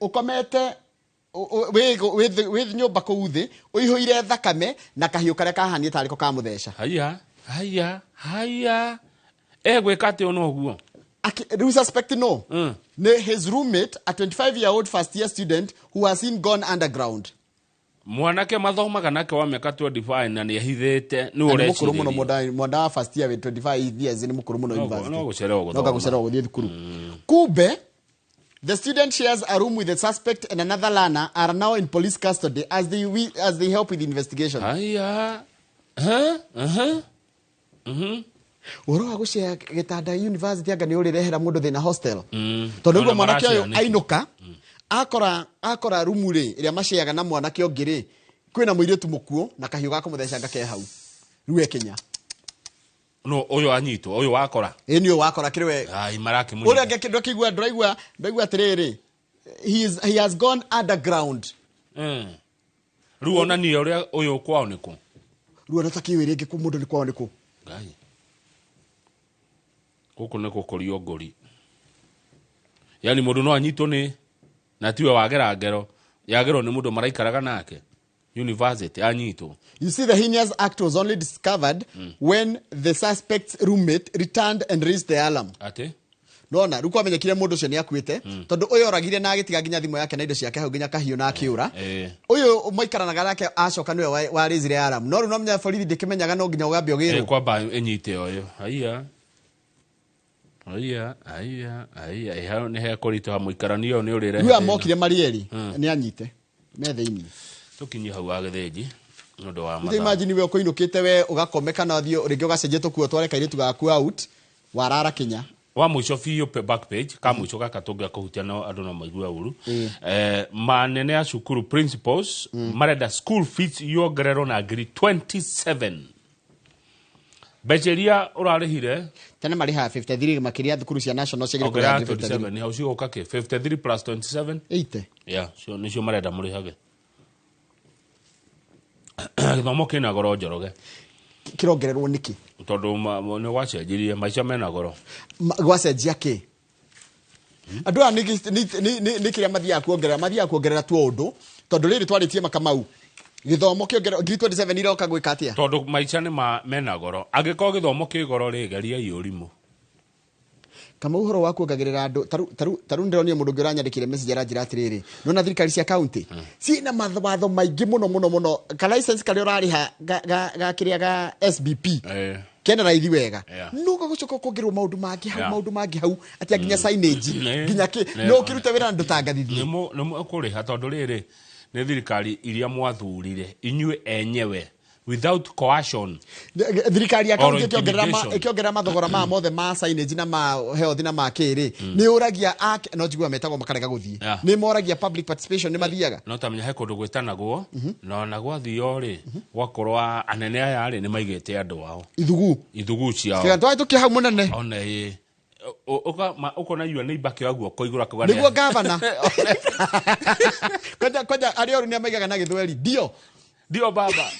ũkomete wĩ nyũmba kũu thĩ, ũihũire thakame na kahiũ karĩa kahanire tarĩ ko kamũtheca. Haya, haya, haya. Egwĩka atĩa ona ũguo? Rĩu suspect no nĩ his roommate, a 25-year-old first year student who has seen gone underground. Mwanake mathomaga nake wa mĩaka 25 na nĩ ahithĩte, nĩ Na nĩ mũkũrũ mũno, ũrecirĩria. mwana wa first year wĩ 25 years nĩ mũkũrũ mũno university. No gũcererwo gũthoma. No gagũcererwo gũthiĩ thukuru. Kumbe the student shares a room with the suspect and another learner are now in police custody as they help with the investigation. Haya. Huh? Uh-huh. Ũhoro wa gũcea gĩtanda university anga nĩ ũrĩrehera mũndũ thĩna hostel. Tondũ Ona ũguo mwanake ũyũ maracea nĩkĩ? ainũka, akora rumu rĩ, ĩrĩa maceaga na mwanake ũngĩ rĩ, kwĩna mũirĩtu mũkuũ na kahiũ ga kũmũthecanga ke hau. Rĩu ekinya. No ũyũ anyitwo, ũyũ wakora. Ĩĩ, nĩ ũyũ wakora kĩrĩ we. Ai, marakĩmũnyita. Ũrĩa angĩ ndũkĩigua, ndũraigua atĩrĩrĩ, he has gone underground. Rĩu onania ũrĩa ũyũ kwao nĩ kũ? Rĩu ona takĩũĩ rĩngĩ kũ mũndũ nĩ kwao nĩ kũ? Ngai. Gũkũ nĩ gũkũrio ngũri. Yani mũndũ no anyitwo nĩ na tiwe wagera ngero, yagerwo nĩ mũndũ maraikaraga nake university anyitwo. You see, the heinous act was only discovered when the suspect's roommate returned and raised the alarm. Atĩ Nona rĩu kwamenyekire mũndũ ũcio nĩ akuĩte, tondũ ũyũ oragire na agĩtiga nginya thimũ yake na indo ciake hau, nginya kahiũ, na akĩũra. Ũyũ maikaranaga nake acoka nĩwe warĩzire alarm, no rĩu no menya borithi ndĩkĩmenyaga, no nginya ũgambe ũgĩrwo. Kwamba ĩnyite ũyũ. Haiya, haiya, haiya, haiya. Ĩ, hau nĩ hekũritũha mũikarania ũyũ nĩ ũrĩrehe Rĩu thĩna. amokire marĩ erĩ nĩ anyite me thĩinĩ. Tũkinyie hau wa gĩthĩnji nĩ ũndũ wa Nĩ mathaa. imagine we ũkũinũkĩte, we ũgakome kana ũthiĩ rĩngĩ ũgacenjia tũkuo, tware kairĩtu gaku out, warara kinya. Wa mũico biũ, back page ka mũico gaka tũngĩa kũhutia, no andũ no maigue ũru. Manene a cukuru, principals, marenda school fees yongererwo na ngiri 27, mbeca iria ũrarĩhire. Tene marĩhaga 53, makĩria thukuru cia national ciagĩrĩire ongerera kũrĩha 53. 27 hau cigũka kĩ 53 plus 27? 80. Yeah, cio nĩcio marenda mũrĩhage. Gĩthomo kĩna goro, Njoroge. Kĩrongererwo nĩkĩ? Tondũ nĩ gwacenjirie, maica mena goro. Gwacenjia kĩ? Andũ aya nĩ kĩrĩa mathiaga kuongerera, mathiaga kuongerera tu o ũndũ, tondũ rĩrĩ twarĩtie makamau, gĩthomo kĩongererwo ngiri 27 iroka gwĩka atĩa? Tondũ maica nĩ mena goro. Angĩkorwo gĩthomo kĩ goro rĩ, geriai ũrimũ. Kama ũhoro wa kuongagĩrĩra andũ, taru ndĩronire mũndũ ũngĩ ũranyandĩkĩire message, aranjĩra atĩrĩrĩ, nona thirikari cia kaunti ciĩna mawatho maingĩ mũno mũno mũno, ka license karĩa ũrarĩha ga kĩrĩa ga SBP kena raithi wega, no gagũcoka kuongererwo maũndũ mangĩ hau, maũndũ mangĩ hau atĩ nginya signage, nginya kĩ, no ũkĩruta wĩra na ndũtangathithie. Nĩ mũkũrĩha tondũ rĩrĩ nĩ thirikari iria mwathurire inyuĩ enyewe without coercion. Thirikari ya Or kaunti ĩkĩongerera intimidation. ĩkĩongerera mathogora maya mothe ma signage na ma health na ma kĩrĩ, nĩ ũragia no njiguaga metagwo makarega gũthiĩ. Nĩ moragia public participation, nĩ mathiaga. No tamenya he kũndũ gwĩtanagwo, na ona gwathio rĩ, gwakorwo anene aya rĩ nĩ maigĩte andũ ao. Ithugu. Ithugu ciao. Tiga twahĩtũkia hau mũnene. Ona ĩ ũkona yua nĩ ibakĩoya guoko igũrũ akauga Nĩguo gavana kwanja kwanja arĩa oru nĩ amaigaga na gĩthweri ndio. Ndio baba.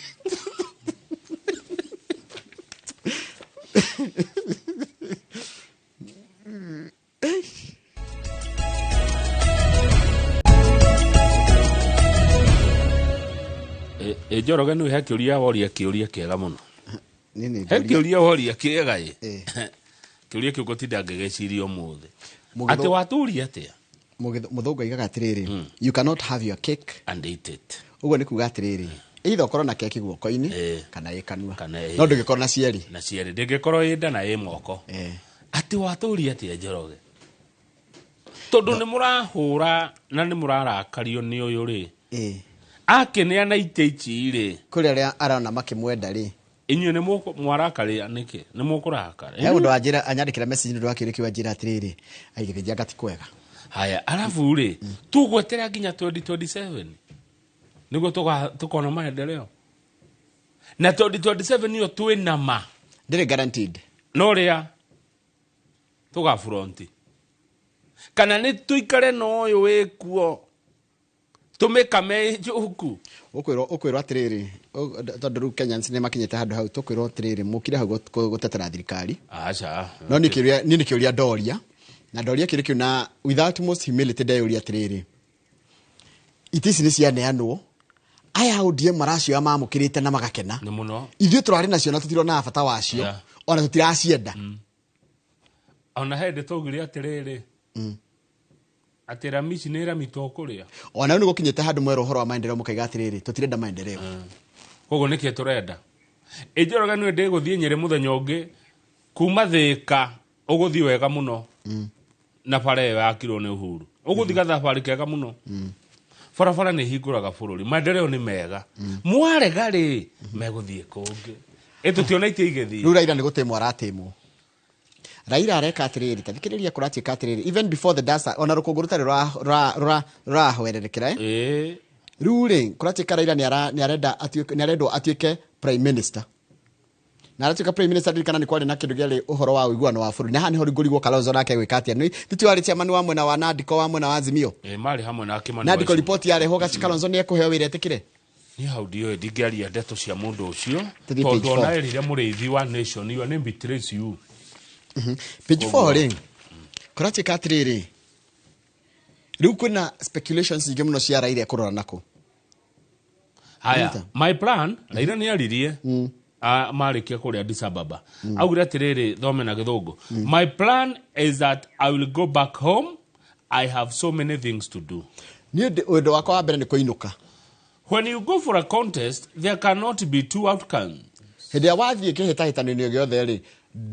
Ĩ Njoroge, nĩ he kĩũria woria, kĩũria kĩega mũno. He kĩũria woria kĩega. Ĩ kĩũria kĩu ngũtinda ngĩgĩciria ũmũthĩ. Atĩ waturia atĩa? Mũthũngũ aigaga atĩrĩrĩ, "You cannot have your cake and eat it." Ũguo nĩ kuga atĩrĩrĩ, either ũkorwo na keki guoko-inĩ kana ĩ kanua, Kana ĩ- no ndũngĩkorwo na cierĩ. Na cierĩ ndĩngĩkorwo ĩ nda na ĩ moko. Atĩ watũria atĩa, Njoroge, tondũ nĩ mũrahũra na nĩ mũrarakario nĩ ũyũ rĩ akĩneana itĩ ici rĩ? Kũrĩ arĩa arona makĩmwenda rĩ. Inyuĩ nĩ mwarakarĩa nĩkĩ? Nĩ mũkũrakara? He mũndũ wanjĩra, anyandĩkĩra message nĩ ũndũ wa kĩũria kĩu, anjĩra atĩrĩrĩ, aigĩrĩria ngati kwega. Haya, arabu rĩ, tũgwetera nginya 2027 nĩguo tũkona maendeleo, na 2027 nĩyo twĩ nama? Ndĩrĩ guaranteed. No rĩa tũgabronti kana nĩ tũikare na ũyũ wĩkuo tũmĩkame njũku? Ũkwĩrwo atĩrĩrĩ, tondũ rĩu Kenyans nĩ makinyĩte handũ hau, tũkwĩrwo atĩrĩrĩ, mũkire hau gũtetera thirikari. Aca. No niĩ kĩũria, niĩ nĩ kĩũria ndoria, na ndoria kĩũria kĩu na without most humility, ndeyũria atĩrĩrĩ, itĩ ici nĩ cianeanwo, aya ODM maracioya mamũkĩrĩte na magakena. Nĩ mũno. Ithuĩ tũrarĩ nacio na tũtironaga bata wacio, ona tũtiracienda. Ona he ndĩ twaugire atĩrĩrĩ, atĩ rami ici nĩ rami tũkũrĩa. Ona rĩu nĩ gũkinyĩte handũ mwerũ ũhoro wa maendeleo, mũkaiga atĩrĩrĩ, tũtirenda maendeleo. Koguo nĩkĩ tũrenda? Ĩ Njoroge, nĩ ndĩgũthiĩ Nyĩrĩ mũthenya ũngĩ kuma Thĩka, ũgũthiĩ wega mũno na bara ĩyo yakirwo nĩ Uhuru, ũgũthiĩ gathabarĩ kega mũno, barabara nĩ ihingũraga bũrũri, maendeleo nĩ mega. Mwarega rĩ, megũthiĩ kũngĩ. Ĩ tũtiona itĩ igĩthiĩ. Rĩu Raila nĩ gũtĩmwo aratĩmwo. Raila areka atĩrĩrĩ, ta thikĩrĩria, kũratuĩka atĩrĩrĩ, even before the dust, ona rũkũngũ rũtarĩ rũrahwererekera, eh? Rĩu rĩ, kũratuĩka Raila nĩ arendwo atuĩke prime minister, na aratuĩka prime minister, ririkana nĩ kwarĩ na kĩndũ kĩarĩ ũhoro wa ũiguano wa bũrũri, na haha nĩho ngũrigwo Kalonzo nake gwĩka atĩa. Nĩ titi warĩ chairman wa mwena wa Nandiko, wa mwena wa Azimio. Ĩ marĩ hamwe na Kimani Nandiko Waicũrũ. report yarehwo gaci, Kalonzo nĩ ekũheo wĩra etĩkĩre? Niĩ hau ndiũĩ, ndingĩaria ndeto cia mũndũ ũcio Tũthiĩ page tondũ ona 4. erire mũrĩithi wa nation, your name betrays you. Page 4 rĩ kũratuĩka atĩrĩrĩ, rĩu kwĩna speculations nyingĩ mũno cia Raila kũrora nakũ. Haya. Anita. My plan, Raila nĩ aririe marĩkia kũrĩa Addis Ababa, augire atĩrĩrĩ, thome na gĩthũngũ, "My plan is that I will go back home. I have so many things to do." Niĩ ũndũ wakwa wa mbere nĩ kũinũka. When you go for a contest, there cannot be two outcomes. Hĩndĩ ĩrĩa wathiĩ kĩhĩtahĩtano-inĩ gĩothe rĩ,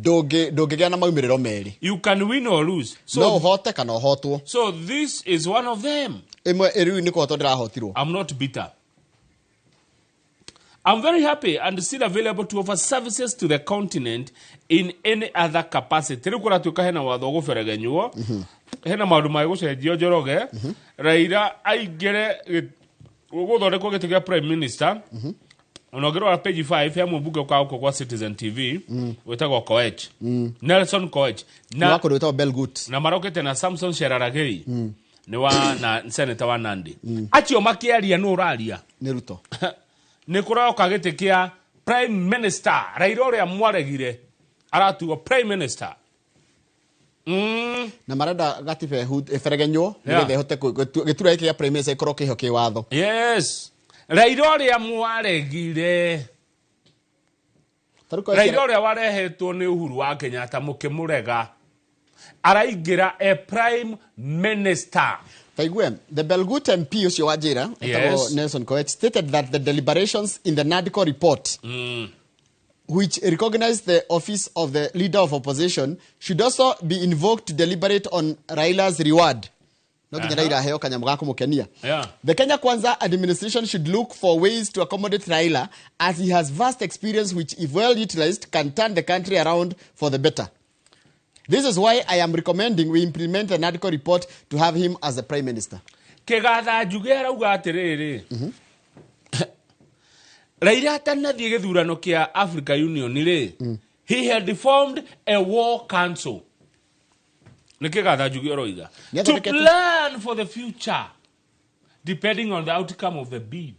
ndũngĩgĩa na maumĩrĩro merĩ. You can win or lose. So, no ũhote kana ũhotwo. So this is one of them. Ĩmwe rĩu nĩ kũhotwo ndĩrahotirwo. I'm not bitter. I'm very happy and still available to offer services to the continent in any other capacity. Rĩu kũratuĩka hena watho ũgũberegenywo, hena maũndũ magũcenjio Njoroge, Raila aingĩre gũthondekwo gĩtĩ kĩa prime minister. Ona ũngĩrora page 5 ya mũmbunge ũkaga gũkũ kwa Citizen TV wĩtagwo Koech, Nelson Koech. Nĩ wa kũndũ gwĩtagwo Belgut. Na marokete na Samson Cherargei, nĩ wa na senator wa Nandi. Acio makĩaria nũ ũraria? Nĩ Ruto. Nĩ kũroka gĩtĩ kĩa prime minister. Raila ũrĩa mwaregire aratuo prime minister. Na marenda gatiba ĩberegenywo nĩgetha ĩhote gĩturwa gĩkĩ gĩa prime minister gĩkorwo kĩho kĩ watho. Yes, Raila ũrĩa mwaregire, Raila ũrĩa warehetwo nĩ Uhuru wa Kenyatta mũkĩmũrega, araingĩra a prime minister. Taigue, the Belgut MP ũcio wa njĩra etagwo Nelson Koech stated that the deliberations in the NADCO report, which recognized the office of the leader of opposition, should also be invoked to deliberate on Raila's reward. No nginya Raila aheo kanyamũ ga kũmũkenia. The Kenya Kwanza administration should look for ways to accommodate Raila, as he has vast experience which, if well utilized, can turn the country around for the better. This is why I am recommending we implement the NADCO report to have him as the prime minister. Kĩgatha Njuge arauga atĩrĩrĩ, Raila atanathiĩ gĩthurano kĩa Africa Union rĩ, he had formed a war council. Nĩ Kĩgatha Njuge ũroiga. To plan for the future depending on the outcome of the bid.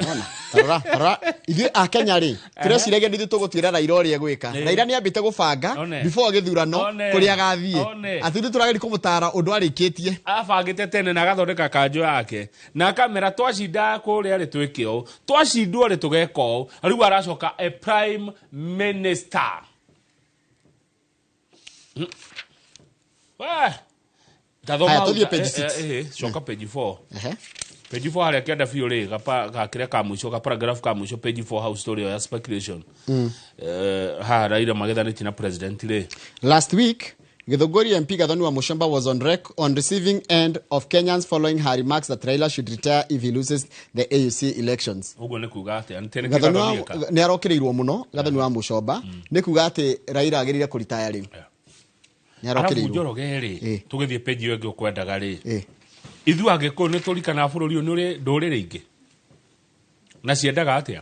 Ona, tarora, tarora, ithuĩ a Kenya rĩ, tũreciragia nĩ ithuĩ tũgũtuĩra Raila ũrĩa egwĩka. Raila nĩ ambĩte gũbanga before gĩthurano kũrĩa agathiĩ. Atĩ ithuĩ tũrageria kũmũtara ũndũ arĩkĩtie. Abangĩte tene na agathondeka kanjũ yake na akamera twacinda kũrĩa rĩ twĩke ũũ, twacindwo rĩ tũgeka ũũ. Rĩu aracoka a prime minister. Tathoma Haya, tũthiĩ hau- page 6. Coka page 4. Page 4 harĩa kĩanda biũ rĩ, gakĩrĩa ka mũico, ka paragraph ka mũico page 4 hau story ĩyo ya speculation. Haha Raila magethanĩtie na president rĩ. Last week, Githunguri MP Gathoni wa Muchomba was on receiving end of Kenyans following her remarks that Raila should retire if he loses the AUC elections. Ũguo nĩ kuga atĩa? Nĩ tene Gathoni Gathoni eka. nĩ arokĩrĩirwo mũno Gathoni wa Muchomba nĩ kuga atĩ Raila agĩrĩire kũritaya rĩu. Nĩ Arabu arokĩrĩirwo. Njoroge rĩ, tũgĩthiĩ page ĩyo ĩngĩ ũkwendaga rĩ, ithuĩ Agĩkũyũ nĩ tũrikanaga bũrũri ũyũ nĩ ũrĩ ndũrĩrĩ ingĩ na ciendaga atĩa?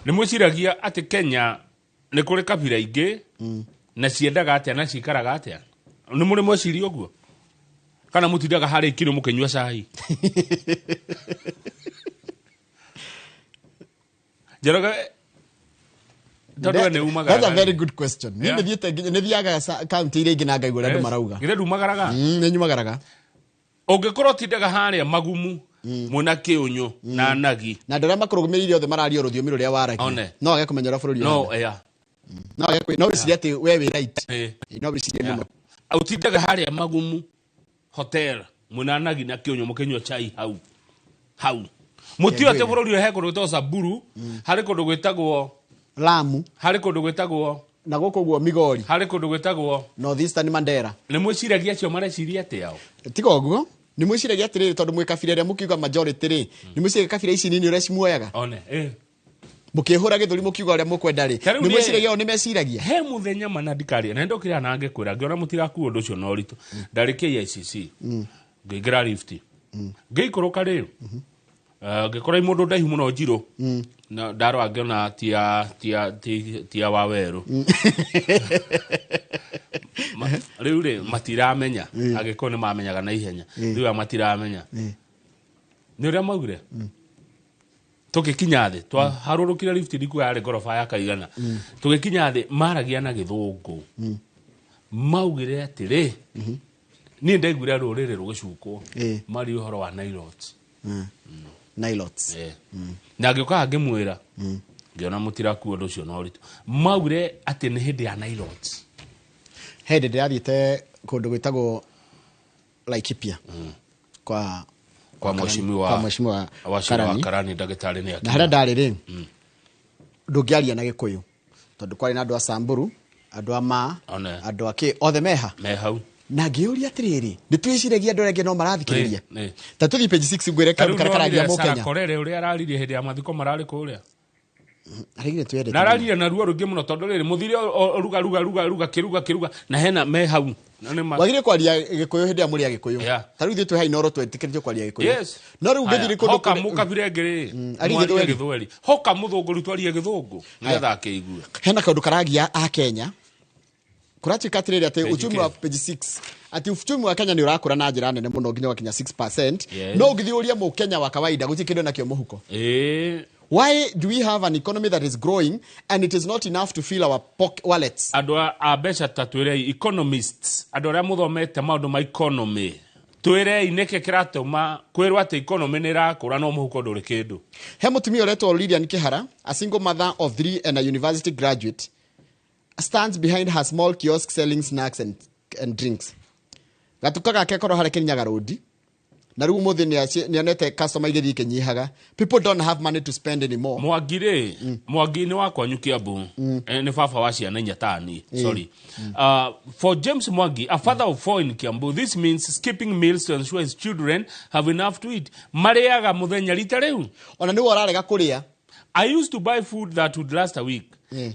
Nĩ mwĩciragia atĩ Kenya nĩ kũrĩ kabira ingĩ na ciendaga atĩa na cikaraga atĩa? Nĩ mũrĩ mweciria ũguo kana mũtindaga harĩa ikiro mũkĩnyua cai? Njoroge, tondũ we nĩ umagaraga. That's a very good question. Niĩ nĩthiĩte nginya nĩthiaga kaunti iria ingĩ na ngaigua ũrĩa andũ marauga. Githĩ ndumagaraga? Nĩ nyumagaraga. Ũngĩkorwo ũtindaga harĩa magumu mwĩna kĩũnyũ na nagi na andũ arĩa makũrũmĩrĩire othe mararia rũthiomi rũrĩa waragia, no age kũmenya ũrĩa bũrũri no ũhana. Yeah. No age no wĩcirie atĩ we wĩ right. No wĩcirie mũno. Ũtindaga harĩa magumu hotel mwĩna nagi na kĩũnyũ mũkĩnyua chai hau hau. Mũtiũĩ atĩ bũrũri ũyũ he kũndũ gwĩtagwo Samburu, harĩ kũndũ gwĩtagwo Lamu, harĩ kũndũ gwĩtagwo na gũkũ ũguo Migori, harĩ kũndũ gwĩtagwo North Eastern Mandera. Nĩ mwĩciragia acio mareciria atĩa o? Tiga ũguo, nĩ mwĩciragia atĩrĩrĩ, tondũ mwĩ kabira ĩrĩa mũkiuga majority rĩ, nĩ mwĩciragia kabira ici nini ũrĩa cimuoyaga? One, Mũkĩhũra gĩthũri mũkiuga ũrĩa mũkwenda rĩ, Ta rĩu nĩ niĩ- mwĩciragia o nĩ meciragia? He mũthenya mana ndikaria na ndokire na ngĩkwĩra ngĩona mũtirakua ũndũ ũcio na ũritũ. Ndarĩ KICC, ngĩingĩra lift, ngĩikũrũka rĩ, ngĩkora mũndũ ndaihu mũno njirũ, na ndarora ngĩona tia wa werũ. Rĩu rĩ matiramenya, angĩkorwo nĩ mamenyaga na ihenya, rĩu aya matiramenya. Nĩ ũrĩa maugire? Tũgĩkinya thĩ, twaharũrũkire lift, ndikuoya yarĩ ngoroba ya kaigana. Tũgĩkinya thĩ, maragia na Gĩthũngũ. Maugire atĩrĩ, niĩ ndaiguire rũrĩrĩ rũgĩcukwo. Mari ũhoro wa Nilots. Nilots. Na ngĩũka ngĩmwĩra, ngĩona mũtirakuo ũndũ ũcio na ũritũ. Maugire atĩ nĩ hĩndĩ ya Nilots. He hĩndĩ ndĩrathiĩte kũndũ gwĩtagwo Laikipia kwa Kwa mheshimiwa kwa mheshimiwa Wachira wa Karani. Karani, ndagĩtarĩ nĩ Na harĩa ndarĩ rĩ, ndũngĩaria na Gĩkũyũ tondũ kwarĩ na andũ a Samburu, andũ a Ma, One. andũ a kĩ, othe meha. Me hau. Na ngĩũria atĩrĩrĩ, nĩ twĩciragia andũ arĩa angĩ no marathikĩrĩria? Nĩ. Ta tũthiĩ page 6 ngwĩre Ta rĩu kaũndũ karĩa karagia nĩwonire Sarah Mũkenya. Korere ũrĩa araririe hĩndĩ ya mathiko mararĩ kũrĩa. Arĩgire twendete Na araririe na ruo rũingĩ mũno tondũ rĩrĩ mũthire ruga ruga ruga ruga kĩruga kĩruga na hena me hau. Na nĩ ma- Wagire kwaria Gĩkũyũ hĩndĩ ĩrĩa mũrĩ a Gĩkũyũ. Ta rĩu ithuĩ twĩ haha Inooro twetĩkĩrĩtio kwaria Gĩkũyũ. No rĩu ũngĩthiĩ kũndũ Hoka mũkabira ĩngĩ rĩ, arie mwarie Gĩthweri. Gĩthweri. Hoka mũthũngũ rĩu twarie Gĩthũngũ nĩgetha akĩigue. Hena kaũndũ karagia a Kenya kũratuĩka atĩrĩrĩ atĩ Page uchumi wa kĩ? page 6, atĩ uchumi wa Kenya nĩ ũrakũra na njĩra nene mũno nginya ũgakinya 6%. No ũngĩthiĩ ũrie Mũkenya wa kawaida, gũtirĩ kĩndũ enakĩo mũhuko. Why do we have an economy that is growing and it is not enough to fill our wallets? Andũ a mbeca, ta twĩrei, economists, andũ arĩa mũthomete maũndũ ma economy, twĩrei nĩkĩ kĩratũma kwĩrwo atĩ economy nĩ ĩrakũra no mũhuko ndũrĩ kĩndũ. He mũtumia ũretwo Lilian Kihara, a single mother of three and a university graduate, stands behind her small kiosk selling snacks and drinks. Gatuka gake korwo harĩa Kĩrinyaga Road, na rĩu ũmũthĩ nĩonete customer igĩthiĩ ikĩnyihaga. People don't have money to spend anymore. Mwangi rĩ, Mwangi nĩ wa kwanyu Kiambu. Nĩ baba wa ciana inya tani. Sorry. For James Mwangi, a father of four in Kiambu, this means skipping meals to ensure his children have enough to eat. Marĩaga mũthenya rita rĩu. Ona nĩwe ũrarega kũrĩa. I used to buy food that would last a week.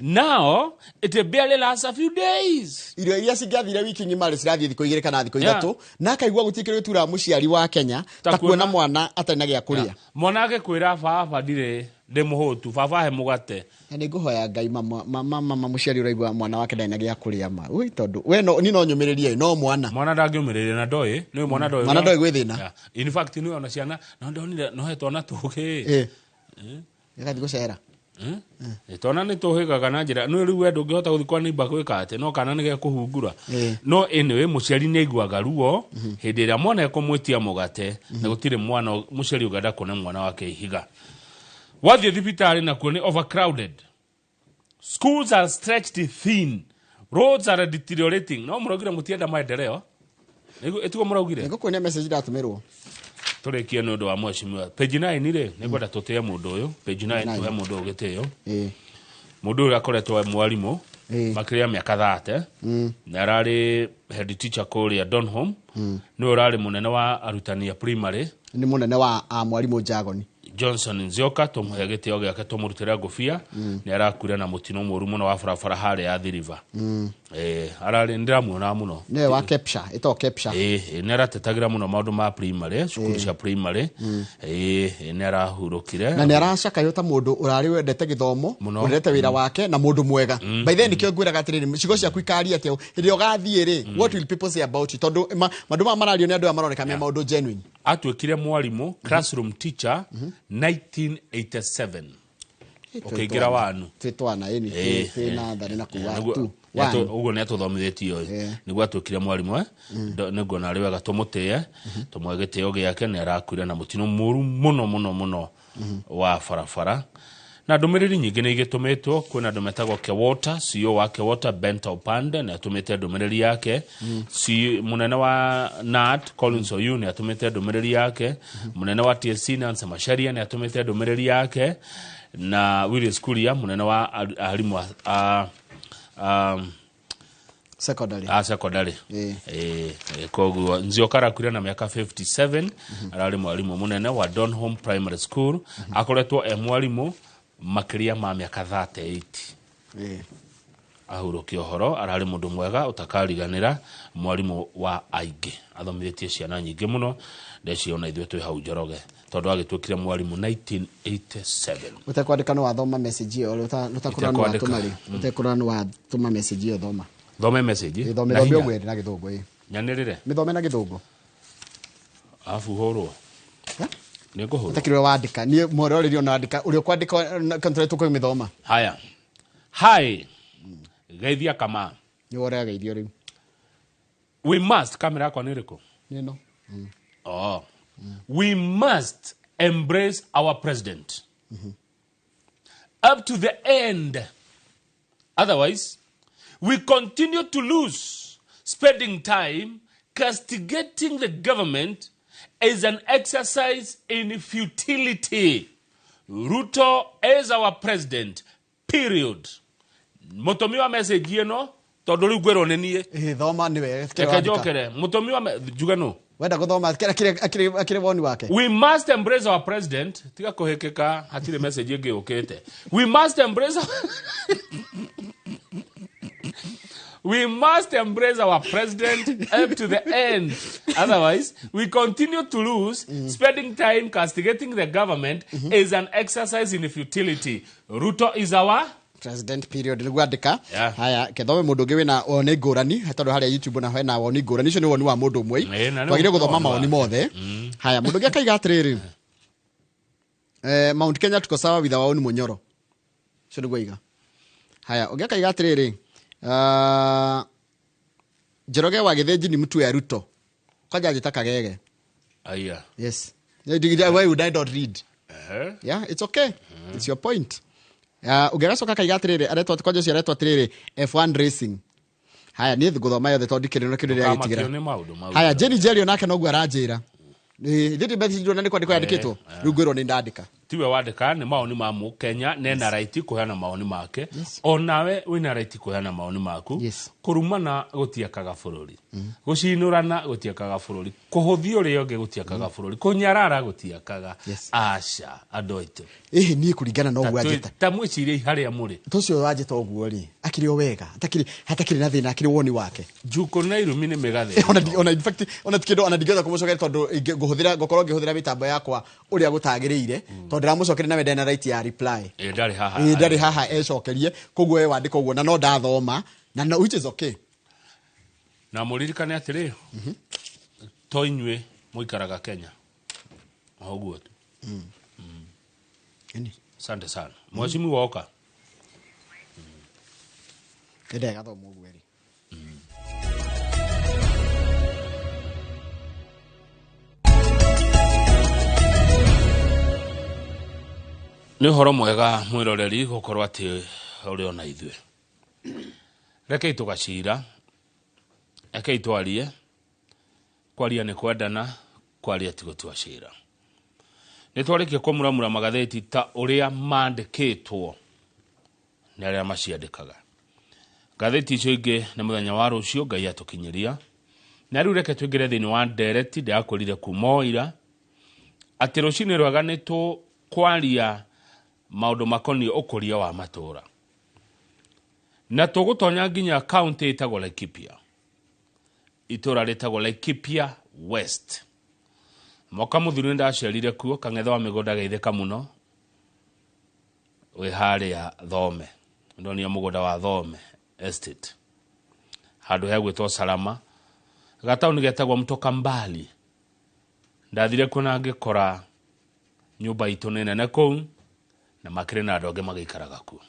Now it barely lasts a few days. Irio iria cingĩathire wiki ng'ima rĩ, cirathiĩ thikũ 2 kana thikũ 3, na akaigua gũtirĩ kĩndũ gĩturaga mũciari wa Kenya ta kuona mwana atarĩ na gĩa kũrĩa. Mwana agĩkwĩra, "Baba, ndirĩ, ndĩ mũhũtu, baba, he mũgate." Na nĩ ngũhoya Ngai, mama, mama, mama, mũciari ũraigua mwana wake ndarĩ na gĩa kũrĩa, ma ui, tondũ we no ni no nyũmĩrĩrie no mwana. Mwana ndangĩũmĩrĩria na ndoĩ nĩ mwana ndoĩ. Mwana ndoĩ gwĩ thĩna. Yeah. In fact, nĩ ona ciana no ndonire no he twana tũhĩ. Gĩgathiĩ gũcera. Twana nĩ tũhĩgaga na njĩra nĩ rĩu we ndũngĩhota gũthiĩ kwa neighbor gwĩka atĩ no kana nĩ gekũhungura. No anyway, mũciari nĩ aiguaga ruo hĩndĩ ĩrĩa mwana ekũmwĩtia mũgate, na gũtirĩ mwana mũciari ũngĩenda kuona mwana wake ihiga. Wathiĩ thibitarĩ nakuo nĩ overcrowded, schools are stretched thin, roads are deteriorating. No mũraugire mũtienda maendeleo. Ĩtiguo mũraugire? Nĩngũkuonia message ndatũmĩrwo. Tũrĩkie nĩ ũndũ wa mheshimiwa page 9 rĩ, nĩngwenda tũtĩe mũndũ ũyũ, page 9. Nine. Tũhe mũndũ ũyũ gĩtĩo. Mũndũ ũyũ akoretwo e mwarimũ makĩria ya mĩaka 30, na ararĩ head teacher kũrĩa Donholm. Nĩwe ũrarĩ mũnene wa arutani a primary. Nĩ mũnene wa a mwarimũ Jagoni. Johnson Nzioka, tũmũhe gĩtĩo gĩake, tũmũrutĩre ngũbia. Nĩ arakuire na mũtino mũru mũno wa barabara harĩa ya Athi River. Ararĩ ndĩramuonaga mũno. Nĩwe wa Kepsha, ĩtagwo Kepsha. Ĩ, nĩ aratetagĩra mũno maũndũ ma primary, cukuru cia primary. Ĩ, nĩ arahurũkire. Na nĩ aracakaywo ta mũndũ ũrarĩ wendete gĩthomo, Mũno. wendete wĩra wake na mũndũ mwega. By then nĩkĩo ngwĩraga atĩrĩrĩ, ciugo ciaku ikaria atĩa hĩndĩ ĩrĩa ũgathiĩ rĩ? What will people say about you? Tondũ maũndũ maya marario nĩ andũ aya maroneka me maũndũ genuine. Atuĩkire mwarimũ, classroom teacher, 1987 ũkĩingĩra wanu. Twĩ twana ĩni, twĩ na tharĩ na kuga tu one. Ũguo nĩ atũthomithĩtio ĩ nĩguo atuĩkire mwarimũ. Nĩguona arĩ wega tũmũtĩe, tũmũhe gĩtĩo gĩake. Nĩ arakuire na mũtino mũru mũno mũno mũno wa barabara. Na ndũmĩrĩri nyingĩ nĩ igĩtũmĩtwo. Kwĩna andũ metagwo Kewota, CEO wa Kewota Benta Upande nĩ atũmĩte ndũmĩrĩri yake. Mũnene wa KNUT Collins Oyu nĩ atũmĩte ndũmĩrĩri yake. Mũnene wa TSC Nancy Macharia nĩ atũmĩte ndũmĩrĩri yake, na Willis Kuria, mũnene wa arimũ a Secondary. A secondary. Koguo Nzioka arakuire na mĩaka 57. Ararĩ mwarimũ mũnene wa Donholm Primary School. Akoretwo e mwarimũ makĩria ma mĩaka 38. Ahurũkia ũhoro. Ararĩ mũndũ mwega ũtakariganĩra, mwarimũ wa aingĩ, athomithĩtie ciana nyingĩ mũno. Ndeciona ithuĩ twĩ hau Njoroge tondũ agĩtuĩkire mwarimũ 1987. Ũtekwandĩka no wathoma message ĩyo, ũtakũrora nĩ Itekwandĩka. watũma rĩ, ũtekũrora nĩ watũma message ĩyo, thoma. Thome message. Ĩthome. Na Thome hinya. ũguo ĩrĩ na Gĩthũngũ, ĩ. Nyanĩrĩre. Mĩthome na Gĩthũngũ. Arabu hũrwo. Nĩ ngũhũrwo. Atakiri we wandĩka niĩ mwororeri ona wandĩka ũrĩa ũkwandĩka kontra tũkũmĩthoma. Haya, hi, geithia kama nĩ woreageithio rĩu. We must, kamera yakwa nĩ ĩrĩkũ? Nĩ ĩno. Oh. We must embrace our president up to the end. Otherwise, we continue to lose spending time castigating the government is an exercise in futility. Ruto is our president, period. Mũtũmi wa message ĩno, tondũ rĩu ngwĩrwo nĩ niĩ. Ĩĩ, thoma nĩ wega. Reke njokere. Mũtũmi wa njuge nũ? Wenda gũthoma akĩrĩ woni wake. We must embrace our president. Tiga kũhĩkĩka, hatirĩ message ĩngĩ yũkĩte. We must embrace We must embrace our president up to the end. Otherwise, we continue to lose. Spending time castigating the government is an exercise in futility. Ruto is our president, period. Nĩguo andĩka. Haya, kethome mũndũ ũngĩ wĩna woni ngũrani, tondũ harĩa YouTube na hena woni ngũrani. Ũcio nĩ woni wa mũndũ ũmwe. Ĩĩ, na nĩ Twagĩrĩire gũthoma woni mawoni wake. Mothe. Haya, mũndũ ũngĩ akaiga atĩrĩrĩ, Mount Kenya tuko sawa with our own Munyoro. Ũcio nĩguo aiga. Haya, ũngĩ akaiga atĩrĩrĩ, Njoroge wa Gĩthĩnji ni mtu ya Ruto. Kwanja anjĩta Kagege. Aya. Yes. Why would I not read? Yeah, it's okay. It's your point. Ũngĩgacoka kaiga atĩrĩrĩ, aretwo kwanja ũcio aretwo atĩrĩrĩ F1 Racing. Haya, niĩ ngũthoma yothe tondũ ndikĩrĩ na kĩndũ Ndũkamakio gĩtigĩra. nĩ maũndũ mau. Haya, Jenny Jerry onake noguo aranjĩra. Ithuĩ ti message ndona nĩ kwandĩkwo yandĩkĩtwo. Rĩu ngwĩrwo nĩ ndandĩka. Tiwe wandĩka, nĩ mawoni ma Mũkenya nena right kũheana mawoni make. Onawe wĩna right kũheana mawoni maku. Kũrumana gũtiakaga bũrũri, gũcinũrana gũtiakaga bũrũri, kũhũthia ũrĩa ũngĩ gũtiakaga bũrũri, kũnyarara gũtiakaga. Aca, andũ aitũ. Ĩhĩ, niĩ kũringana na ũguo anjĩta. Ta mwĩciriei harĩa mũrĩ. Tũcio wanjĩta ũguo rĩ, akĩrĩ o wega, atakĩrĩ hatakĩrĩ na thĩna, akĩrĩ woni wake. Njukũ na irumi nĩ mĩgathe. Ona in fact ona ti kĩndũ ona ndingĩhota kũmũcokeria tondũ ngũhũthĩra ngũkorwo ngĩhũthĩra mĩtambo yakwa ũrĩa gũtagĩrĩire, tondũ ndĩramũcokeria na we ndarĩ na right ya reply. Ĩ, ndarĩ haha. Ĩ, ndarĩ haha ecokerie, koguo we wandĩka ũguo na no ndathoma na no, which is okay. Na mũririkane atĩrĩ, to inyuĩ mũikaraga Kenya, o ũguo tu. Asante sana mheshimiwa woka. Nĩ ndagathoma ũguo rĩ. Nĩ ũhoro mwega mwĩroreri gũkorwo atĩ ũrĩ ona ithuĩ. Rekei tũgacira, rekei twarie, kwaria nĩ kwendana, kwaria ti gũtua cira. Nĩ twarĩkia kũmuramura magathĩti ta ũrĩa mandĩkĩtwo nĩ arĩa maciandĩkaga. Ngathĩti icio ingĩ nĩ mũthenya wa rũciũ Ngai atũkinyĩria. Na rĩu reke tũingĩre thĩinĩ wa ndereti ndĩrakwĩrire kuma o ira atĩ rũcinĩ rwega nĩ tũkwaria maũndũ makoniĩ ũkũria wa matũũra. Na tũgũtonya nginya kaũntĩ ĩtagwo Laikipia, itũũra rĩtagwo Laikipia West. Mwaka mũthiru nĩ ndacerire kuo, kang'ethe wa mĩgũnda geithĩka mũno wĩ harĩa Thome, ndonio mũgũnda wa Thome Estate, handũ hegwĩtwo Salama, gataũni getagwo Mtoka Mbali. Ndathire kuo na ngĩkora nyũmba itũ nĩ nene kũu na makĩrĩ na andũ angĩ magĩikaraga kuo.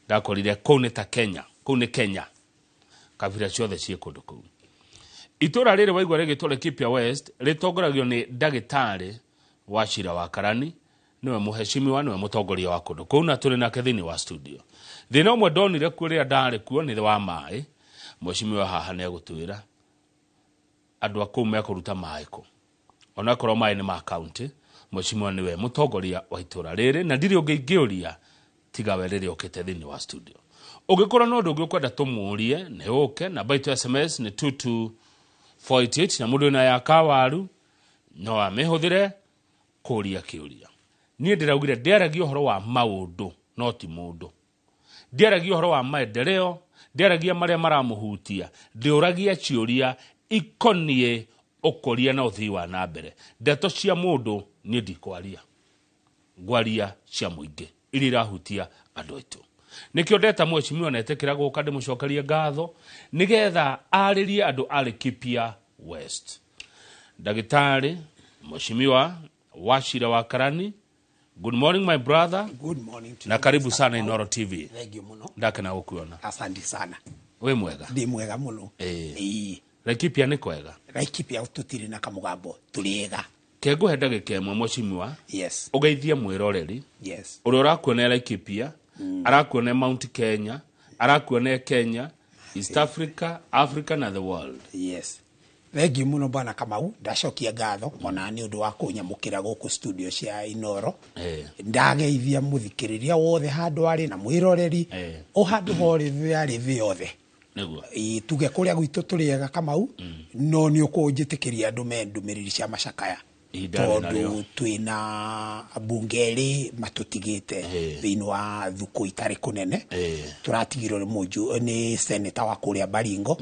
Ndakorire kũu nĩ ta Kenya, kũu nĩ Kenya, kabira ciothe ciĩ kũndũ kũu. Itũũra rĩrĩ waigua rĩgĩtwo Laikipia West rĩtongoragio nĩ ndagĩtarĩ wa Cira wa Karani, nĩwe mũheshimiwa, nĩwe mũtongoria wa kũndũ kũu, na tũrĩ nake thĩinĩ wa studio. Thĩna ũmwe ndonire kuo rĩrĩa ndarĩ kuo nĩ wa maĩ. Mũheshimiwa haha nĩ egũtwĩra andũ a kũu mekũruta maĩ kũ, onakorwo maĩ nĩ ma kaũntĩ. Mũheshimiwa nĩwe mũtongoria wa itũũra rĩrĩ na ndirĩ ũngĩ ingĩũria tiga we rĩrĩa ũkĩte thĩinĩ wa studio. Ũngĩkorwo na ũndũ ũngĩ ũkwenda tũmũrie nĩ ũke, namba itũ ya SMS nĩ 22488, na mũndũ wĩna ya kawaru no amĩhũthĩre kũria kĩũria. Niĩ ndĩraugire ndĩaragia ũhoro wa maũndũ no ti mũndũ, ndĩaragia ũhoro wa maendeleo, ndĩaragia marĩa maramũhutia, ndĩũragia ciũria ikoniĩ ũkũria na ũthii wa na mbere. Ndeto cia mũndũ niĩ ndikwaria, ngwaria cia mũingĩ iria irahutia andũ aitũ. Nĩkĩo ndeta mũheshimiwa na etĩkĩra gũka ndĩmũcokerie ngatho nĩgetha arĩrie andũ a Laikipia West. Ndagĩtarĩ mũheshimiwa Wachira wa Karani. Good morning my brother. Good morning to na you, karibu Mr. sana Kamau. Inoro TV. Thank you muno. Ndakena gukuona. Asante sana. Wi mwega? Ndi mwega muno. Ĩĩ. Laikipia nĩ kwega? Laikipia tutiri na kamugambo turiega. Ke ngũhe ndagĩka ĩmwe mheshimiwa. Yes. Ũgeithie mwĩroreri. Yes. Ũrĩa ũrakuona Laikipia, arakuona Mount Kenya, arakuona Kenya, East Africa, Africa na the world. Yes. Thank you muno bwana Kamau, ndacokia ngatho ona nĩ ũndũ wa kũnyamũkĩra gũkũ studio cia Inoro. Ndageithia mũthikĩrĩria wothe handũ arĩ na mwĩroreri o handũ horĩ thĩ arĩ thĩ yothe. Nĩguo. Ĩ, tuge kũrĩa gwitũ tũrĩega Kamau, no nĩ ũkũnjĩtĩkĩria ndũme ndũmĩrĩri cia macakaya. Ihinda rĩ narĩo. Tondũ twĩna ambunge erĩ matũtigĩte thĩinĩ wa thukũ itarĩ kũnene. Tũratigirwo nĩ seneta wa kũrĩa Baringo,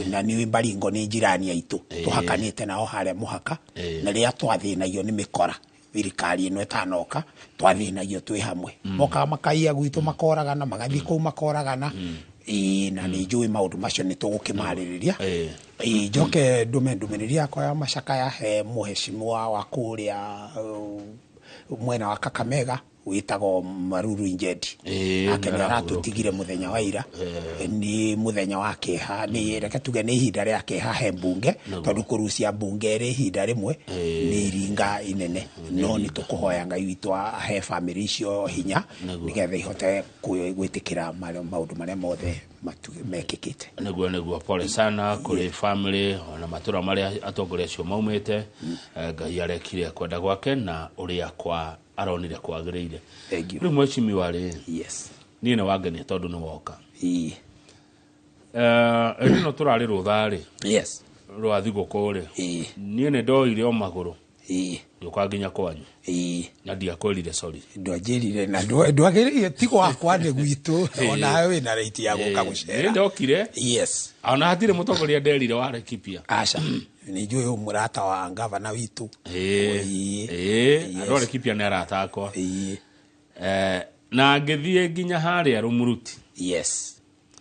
na nĩ Baringo nĩ njirani aitũ, tũhakanĩte nao harĩa mũhaka, na rĩrĩa twathĩnagio nĩ mĩkora thirikari ĩno ĩtanoka, twathĩnagio twĩ hamwe. Mokaga makaiya gwitũ makoragana, magathiĩ kũu makoragana. Ĩĩ, na nĩ njũĩ maũndũ macio nĩ tũgũkĩmarĩrĩria. Ĩĩ, njoke ndũme ndũmĩrĩri yakwa ya macakaya he mũheshimiwa wa kũrĩa mwena wa Kakamega wĩtagwo Maruru Injendi. Nake nĩ aratũtigire mũthenya wa ira. Nĩ mũthenya wa kĩeha, nĩ reke tuge nĩ ihinda rĩa kĩeha he mbunge, tondũ kũrucia mbunge rĩ ihinda rĩmwe nĩ iringa inene. No nĩ tũkũhoya Ngai witũ ahe bamĩrĩ icio hinya nĩgetha ihote gwĩtĩkĩra maũndũ marĩa mothe mekĩkĩte. Nĩguo pole sana kũrĩ family ona matũra marĩa atongoria acio maumĩte. Ngai arekire kwenda gwake na ũrĩa kwa aronire kwagĩrĩire. Rĩu mheshimiwa rĩ, yes, niĩ nĩ wangenia tondũ nĩ woka. Ĩno tũrarĩ rũtha rĩ, yes, rwa thigũkũ rĩ, niĩ nĩ ndoire o magũrũ ngĩũka nginya kwanyu, na ndiakwĩrire sorry. Ndwanjĩrire na ndwagĩrĩire, ti gwakwa nĩ gwitũ, onawe wĩna right ya gũka gũcera. Nĩ ndokire. Yes. Ona hatirĩ mũtongoria nderire wa Laikipia. Aca, nĩ njũĩ ũyũ mũrata wa ngavana witũ. Andũ a Laikipia nĩ arata akwa. Na ngĩthiĩ nginya harĩa Rumuruti. Yes.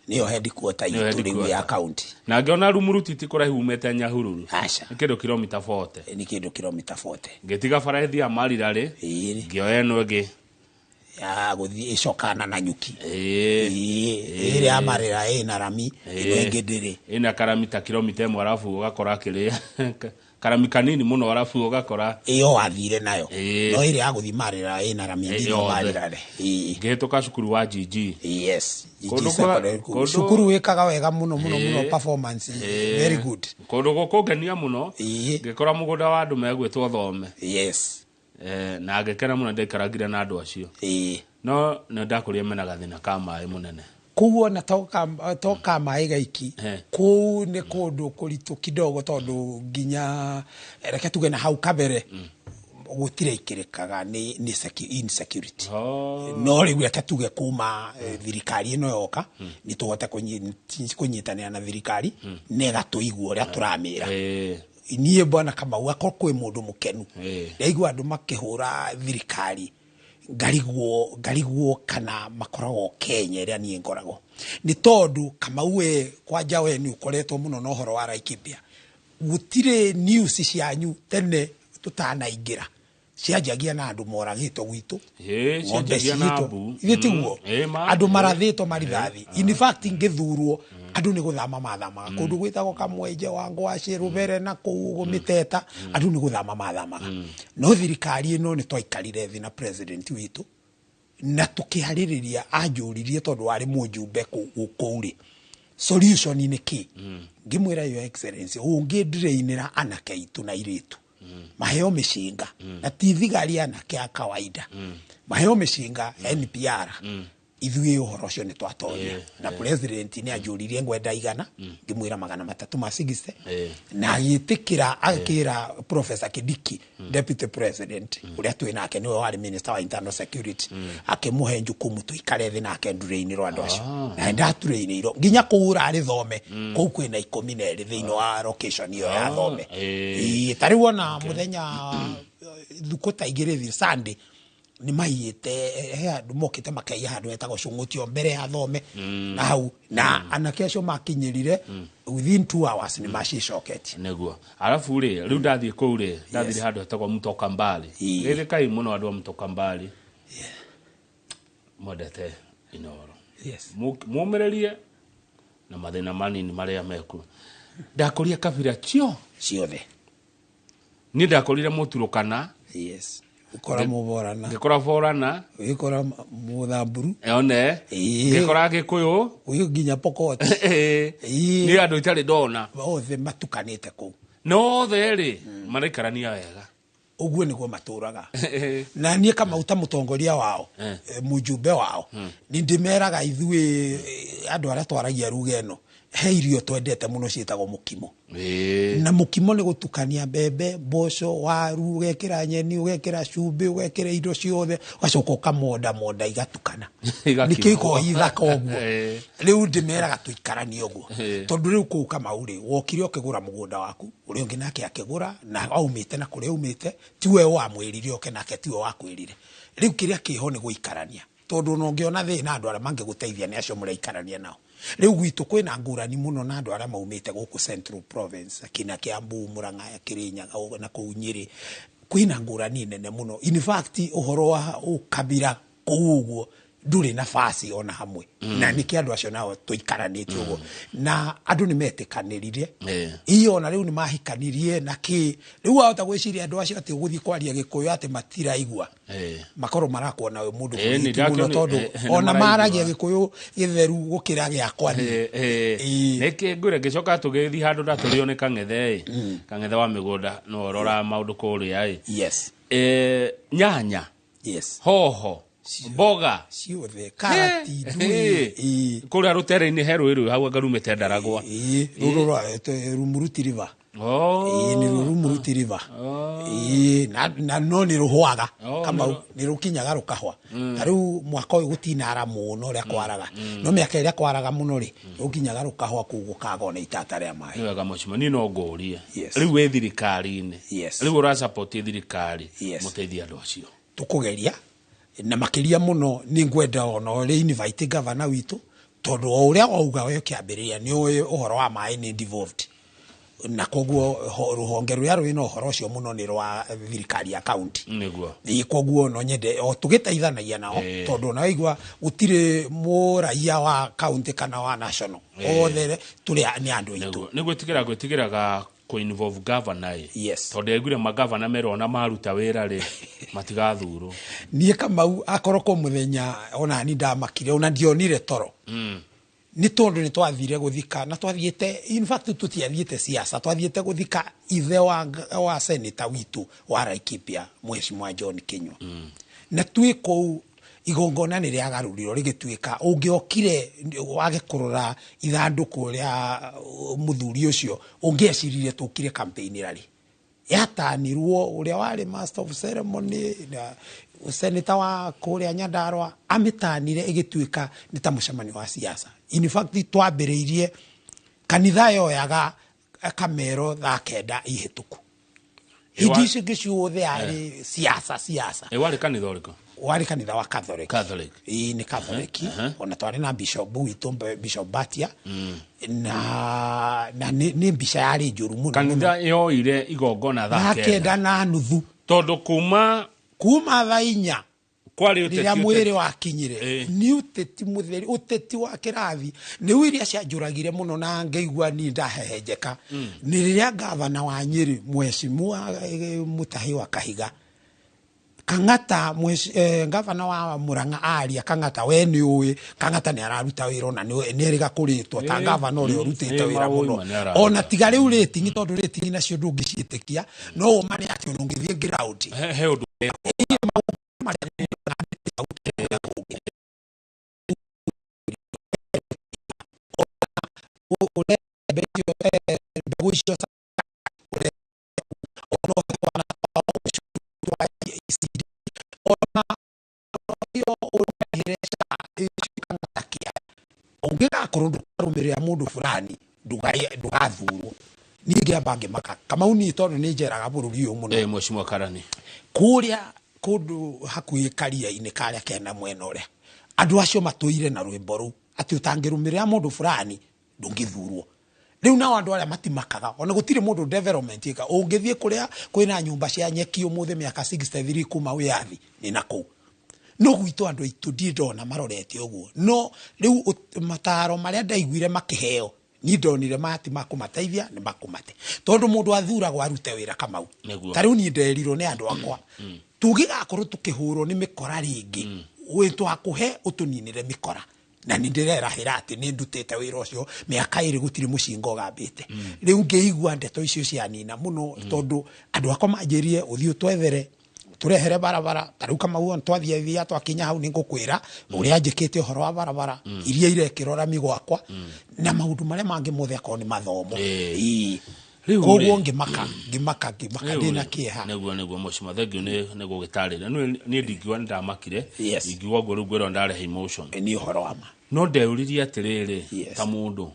Nĩyo headquarter itũ rĩu ya county. Na ngĩona Rumuruti ti kũraihu umĩte Nyahururu. Aca. Nĩ kĩndũ kilomita 40. Nĩ kĩndũ kilomita 40. Ngĩtiga bara ĩthiaga Marira rĩ, ngĩoya ĩno ĩngĩ ya gũthiĩ ĩcokana na nyuki. Ĩrĩa ya Marira ĩna rami, ĩno ĩngĩ ndĩrĩ. Ĩna karami ta kilomita ĩmwe, arabu ũgakora kĩrĩa karami kanini mũno, arabu ũgakora ĩyo wathire nayo. No ĩrĩa ya gũthiĩ Marira ĩna rami nginya Marira rĩ. Ngĩhĩtũka cukuru wa GG. Yes. Cukuru wĩkaga wega mũno mũno mũno, performance very good. Kũndũ gũkũngenia mũno, ngĩkora mũgũnda wa andũ megwĩtwo Thome. Yes. Na ngĩkena mũno ndaikarangire na andũ acio. No nĩ ndakũrire mena gathĩna ka maĩ mũnene. Kũu ona to ka maĩ gaiki, kũu nĩ kũndũ kũritũ kidogo, tondũ nginya reke tuge na hau kabere gũtirĩ ikĩrĩkaga nĩ insecurity. No rĩu reke tuge kuma thirikari ĩno yoka nĩ tũhote kũnyitanĩra na thirikari na ĩgatũigua ũrĩa tũramĩra. Niĩ bwana Kamau akorwo kwĩ mũndũ mũkenu, ndaigua andũ makĩhũra thirikari ngarigwo kana makoragwo Kenya ĩrĩa niĩ ngoragwo, nĩ tondũ Kamau we kwanja we nĩ ũkoretwo mũno na ũhoro wa Laikipia. Gũtirĩ news cianyu tene tũtanaingĩra cianjagia na andũ moragĩtwo gwitũ, ng'ombe citũ, ithe tiguo andũ marathĩtwo marithathi. In fact ngĩthurwo andũ nĩ gũthama mathamaga kũndũ gwĩtagwo Kamwenje wa Ngwacĩ, Rũbere na kũu ũguo Mĩteta, andũ nĩ gũthama mathamaga. No thirikari ĩno nĩ twaikarire thĩ na president witũ na tũkĩarĩrĩria, anjũririe tondũ warĩ mũjumbe kũu rĩ, solution nĩ kĩ? Ngĩmwĩra your excellency, ũngĩndirainĩra anake aitũ na airĩtu maheo mĩcinga, na ti thigari anake a kawaida, maheo mĩcinga NPR, ithuĩ ũhoro ũcio nĩ twatoria. Na president nĩ anjũririe ngwenda igana, ngĩmwĩra 360, na agĩtĩkĩra, akĩra Professor Kindiki, deputy president ũrĩa twĩ nake nĩwe warĩ minister wa internal security, akĩmũhe njukumu tũikare thĩ nake ndurĩinĩrwo andũ acio. Na ndaturĩinĩirwo nginya kũu ũrarĩ Thome, kũu kwĩna 12 thĩinĩ wa location ĩyo ya Thome. Ta rĩu ona mũthenya thukũ ta igĩrĩ thi Sunday Nĩ maiyĩte, he andũ mokĩte makaiya handũ hetagwo Cũng'ũtio mbere ya thome na hau, na anake acio makinyĩrire within 2 hours nĩ macicoketie. Nĩguo, arabu rĩ, rĩu ndathiĩ kũu rĩ, ndathire handũ hetagwo Mtoka Mbali. Geithĩkai mũno andũ a Mtoka Mbali, mwendete Inoro. Mumĩrĩrie na mathĩna manini marĩa mekuo. Ndakũria kabira cio ciothe. Niĩ ndakorire Mũturũkana. Ũkora Mũborana. Ngĩkora Borana. Ũgĩkora Mũthamburu. One ngĩkora Gĩkũyũ. Ũgĩ nginya Pokot. Nĩ andũ itarĩ ndona. Othe matukanĩte kũu. Na othe rĩ, maraikarania wega. Ũguo nĩguo matũraga, na niĩ Kamau ta mũtongoria wao, mũjumbe wao, nĩ ndĩmeraga ithuĩ, andũ arĩa twaragia ruga ĩno, he irio twendete mũno ciĩtagwo mũkimo. Na mũkimo nĩ gũtukania mbembe, mboco, waru, ũgekĩra nyeni, ũgekĩra cumbĩ, ũgekĩra indo ciothe, ũgacoka ũkamonda monda igatukana. Igakimwo. Nĩkĩo ikoragwo ithaka ũguo. Rĩu ndĩmeraga tũikaranie ũguo. Tondũ rĩu kũu Kamau rĩ, wokire ũkĩgũra mũgũnda waku, ũrĩa ũngĩ nake akĩgũra, na aumĩte na kũrĩa aumĩte, tiwe wamwĩrire oke, nake tiwe wakwĩrire. Rĩu kĩrĩa kĩho nĩ gũikarania, tondũ ona ũngĩona thĩna, andũ arĩa mangĩgũteithia nĩ acio mũraikarania nao. Rĩu gwitũ kwĩna ngũrani mũno na andũ arĩa maumĩte gũkũ Central Province, akina Kiambu, Murang'a, Kirinyaga na kũu Nyĩrĩ. Kwĩna ngũrani nene mũno. In fact, ũhoro wa ũkabira kũu ũguo ndũrĩ nafasi ona hamwe. Na nĩkĩo andũ acio nao tũikaranĩtie ũguo, na andũ nĩ metĩkanĩrire. Iyo ona rĩu nĩ mahikanirie na kĩ. Rĩu wahota gwĩciria andũ acio atĩ ũgũthiĩ kwaria Gĩkũyũ atĩ matiraigua, makorwo marakuona wĩ mũndũ nĩ mũritũ mũno, tondũ nĩ ona maraigua. maragia Gĩkũyũ gĩtheru gũkĩra gĩakwa niĩ. Nĩkĩ ngwĩre, ngĩcoka tũgĩthiĩ handũ ndatũrio nĩ Kang'ethe ĩ, Kang'ethe wa mĩgũnda no ũroraga maũndũ kũrĩa ĩ. Nyanya, hoho, mboga ciothe, karati, ndui. Kũrĩa rũtere-inĩ he rũĩ rũĩ hau anga rumĩte Ndaragwa. Rũrũ rwa Rumuruti River. Ĩĩ, nĩ Rumuruti River. Ĩĩ, na no nĩ rũhwaga. Kamau, nĩ rũkinyaga rũkahwa. Ta rĩu mwaka ũyũ gũtinara mũno ũrĩa kwaraga, no mĩaka ĩrĩa kwaraga mũno rĩ, rũkinyaga rũkahwa kũu, gũkaga ona itata rĩa maĩ. Nĩ wega mũcima, niĩ no ngũrie. Rĩu wĩ thirikari-inĩ. Rĩu ũrasupport thirikari. Mũteithie andũ acio. Tũkũgeria, na makĩria mũno nĩ ngwenda ona ũrĩa invite governor witũ, tondũ o ũrĩa wauga we kĩambĩrĩria, nĩ ũĩ ũhoro wa maĩ nĩ devolved, na koguo rũhonge rũrĩa rwĩna ũhoro ũcio mũno nĩ rwa thirikari ya county. Ĩĩ, koguo no nyende o tũgĩteithanagia nao, tondũ ona waigua gũtirĩ mũraia wa county kana wa national, othe tũrĩ nĩ andũ aitũ. Nĩ gwĩtigĩra gwĩtigĩraga kũ-involve governor ĩ. Tondũ aiguire magavana merwo ona maruta wĩra rĩ, matigathurwo. Niĩ Kamau, akorwo ko mũthenya ona ni ndamakire, ona ndionire toro, nĩ tondũ nĩ twathire gũthika, na twathiĩte, in fact tũtiathiĩte siasa, twathiĩte gũthika ithe wa senator witũ wa Laikipia, Mheshimiwa John Kinyua. Na twĩ kũu igongona nĩ rĩagarũrirwo rĩgĩtuĩka ũngĩokire wage kũrora ithandũkũ rĩa mũthuri ũcio, ũngĩeciririe tũkire campaign rally. Yatanirwo ũrĩa warĩ master of ceremony na senator wa kũrĩa Nyandarua amĩtanire ĩgĩtuĩka nĩ ta mũcemanio wa siasa. In fact, twambĩrĩirie kanitha yoyaga kamero thaa 9 ihĩtũku, hĩndĩ icio ingĩ ciothe yarĩ siasa siasa. Ĩ, warĩ kanitha ũrĩkũ? Warĩ kanitha wa Catholic. Catholic. Ĩĩ, nĩ Catholic. Ona twarĩ na bishop witũ, Bishop Batia, na nĩ mbica yarĩ njũru mũno. Kanitha yoire igongona thaa thaa kenda 9:30. Tondũ kuma kuma thaa 4 kwarĩ rĩrĩa ũteti mwĩrĩ ũteti. wakinyire. Nĩ ũteti mũtheri, ũteti wa kĩrathi. Nĩ iria cianjũragire mũno na ngĩigua niĩ ndahehenjeka nĩ rĩrĩa gavana wa Nyĩrĩ, Mheshimiwa Mutahi wa Kahiga Kang'ata, gavana wa Murang'a aria Kang'ata, we nĩ ũĩ Kang'ata nĩ araruta wĩra, ona nĩ erĩga kũrĩtwo ta gavana ũrĩa ũrutĩte wĩra maũĩ mũno. ma nĩ araruta. Ona tiga rĩu rating, tondũ rating nacio ndũngĩciĩtĩkia, no ũma nĩ atĩ ona ũngĩthiĩ ground He ũndũ. Mbegũ icio ona wa ECD, ona ĩyo ũrahĩre Kang'ata kĩa ũngĩgakorwo ndũkarũmĩrĩra mũndũ fulani, ndũgathurwo. Niĩ ngĩamba ngĩmaka Kamau niĩ, tondũ nĩ njeraga bũrũri ũyũ mũno. Mheshimiwa Karani. Kũrĩa Kũndũ hakuhĩ karia-inĩ karĩa kena mwena ũrĩa andũ acio matũire na rwĩmbo rũu atĩ ũtangĩrũmĩrĩra mũndũ fulani ndũngĩthurwo. Rĩu nao andũ arĩa matimakaga ona gũtirĩ mũndũ development ĩka. Ũngĩthiĩ kũrĩa kwĩna nyũmba cia nyeki ũmũthĩ mĩaka 63 kuma wĩyathi nĩ na kũu. No gwitũ andũ aitũ ndirĩ ndona marorete ũguo. No rĩu mataro marĩa ndaiguire makĩheo niĩ ndonire mati makũmateithia nĩ makũmate. Tondũ mũndũ athuragwo arute wĩra Kamau. Ta rĩu niĩ nderirwo nĩ andũ akwa tũngĩgakorwo tũkĩhũrwo nĩ mĩkora rĩngĩ wĩ twakũhe ũtũninĩre mĩkora. Na nĩ ndĩrerahĩra atĩ nĩ ndutĩte wĩra ũcio mĩaka ĩrĩ gũtirĩ mũcinga ũgambĩte. Rĩu ngĩigua ndeto icio cianina mũno tondũ andũ akwa manjĩrire ũthiĩ ũtwethere tũrehere barabara. Ta rĩu Kamau twathiĩ thia twakinya hau nĩ ngũkwĩra ũrĩa njĩkĩte ũhoro wa barabara iria irekĩrwo rami gwakwa na maũndũ marĩa mangĩ mothe akorwo nĩ mathomo. Koguo ngĩmaka ndĩna kĩeha. Nĩguo mũcima thengiũ nĩ gũgĩtarĩria. Niĩ ndingiuga nĩ ndamakire, ingiuga ũguo rĩu ngwĩrwo ndarehe emotion. Nĩ ũhoro wa ma. No ndeũririe atĩrĩrĩ ta mũndũ.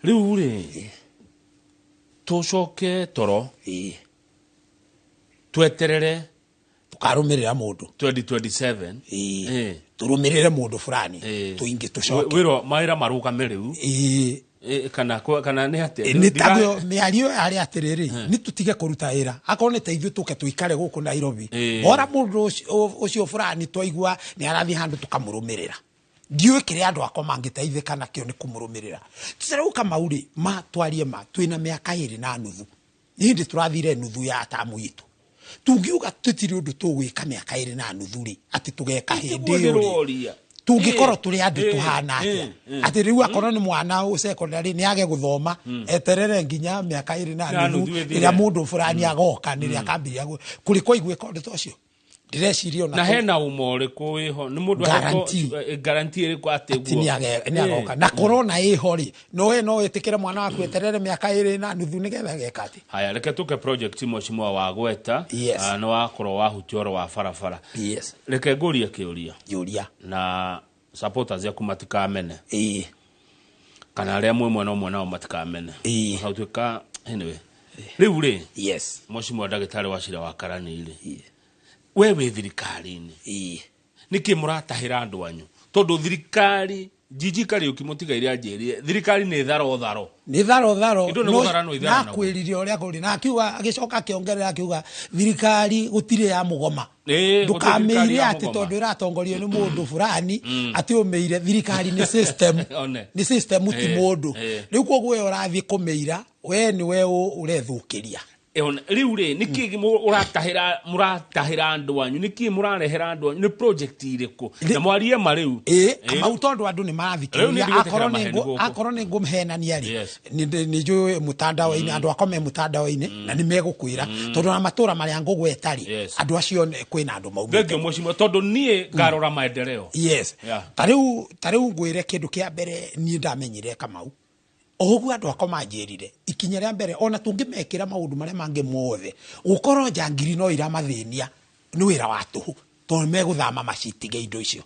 Rĩu rĩ tũcoke toro tweterere tukarũmĩrĩra mũndũ 2027 tũrũmĩrĩre mũndũ fulani tũingĩ tũcoke wĩra mawĩra marũgame rĩu kana nĩ atĩa nĩ taguo mĩario yarĩ atĩrĩrĩ nĩ tũtige kũruta wĩra akorwo nĩ ta ithuĩ tũke tũikare gũkũ Nairobi ora mũndũ ũcio fulani twaigua nĩ arathiĩ handũ tũkamũrũmĩrĩra. Ndiũĩ kĩrĩa andũ akwa mangĩteithĩka nakĩo nĩ kũmũrũmĩrĩra. Rĩu Kamau rĩ ma twarie ma twĩna mĩaka 2.5 hĩndĩ tũrathire nuthu ya tamu itũ. Tungiuga tũtirĩ ũndũ tũgwĩka mĩaka 2.5 rĩ atĩ tũgeka hĩndĩ ĩyo rĩ tũngĩkorwo tũrĩ andũ tũhana atĩa atĩ rĩu akorwo nĩ mwana ũ secondary nĩ age gũthoma eterere nginya mĩaka 2.5 ĩrĩa mũndũ fulani agoka nĩrĩa akambĩrĩria kũrĩ kwaiguĩka ũndũ ta ũcio. Ndĩreciria ona na hena ũma ũrĩkũ wĩho nĩ mũndũ guarantee ĩrĩkũ atĩ guo nĩ agoka na corona ĩho rĩ no we no wĩtĩkĩre mwana waku eterere mĩaka 2.5 nĩgetha ageka atĩ. Haya reke tũke project mheshimiwa wa gweta nĩ wakorwo wahutia ũhoro wa barabara. Reke ngũrie kĩũria. Yũria. Na supporters yaku matikamene. Kana arĩa mwĩ mwena ũmwe nao matikamene. Ũtuĩka anyway. Rĩu rĩ mheshimiwa ndagĩtarĩ wa Cira wa Karani rĩ we wĩ thirikari-inĩ nĩkĩ mũratahĩra andũ anyu tondũ thirikari Jiji Kariuki mũtigaire anjĩrire thirikari nĩ tharo tharo nĩ tharo tharo na kwĩrire ũrĩa kũrĩ na akiuga agĩcoka akĩongerera akiuga thirikari gũtirĩ ya mũgoma ndũkamĩire atĩ tondũ ĩratongorio nĩ mũndũ fulani atĩ ũmĩire thirikari nĩ system nĩ system ti mũndũ. Rĩu koguo we ũrathiĩ kũmĩira we nĩwe ũrethũkĩria. Rĩu rĩ nĩkĩ mũratahĩra andũ anyu nĩkĩ mũrarehera andũ anyu nĩ project irĩkũ na mwarie ma rĩu Kamau tondũ andũ nĩ marathikĩrĩria akorwo nĩ ngũmũhenania rĩ nĩ njũĩ mũtandao-inĩ andũ akwa me mũtandao-inĩ na nĩ megũkwĩra tondũ na matũra marĩa ngũgweta rĩ andũ acio kwĩna andũ maumĩte. Thengiũ mheshimiwa tondũ niĩ ngarora maendeleo. Ta rĩu ngwĩre kĩndũ kĩa mbere niĩ ndamenyire Kamau oguo andũ akwa manjĩrire ikinya rĩa mbere ona tũngĩmekĩra maũndũ marĩa mangĩ mothe gũkorwo njangiri no iramathĩnia nĩ wĩra wa tũhũ tondũ megũthama macitige indo icio.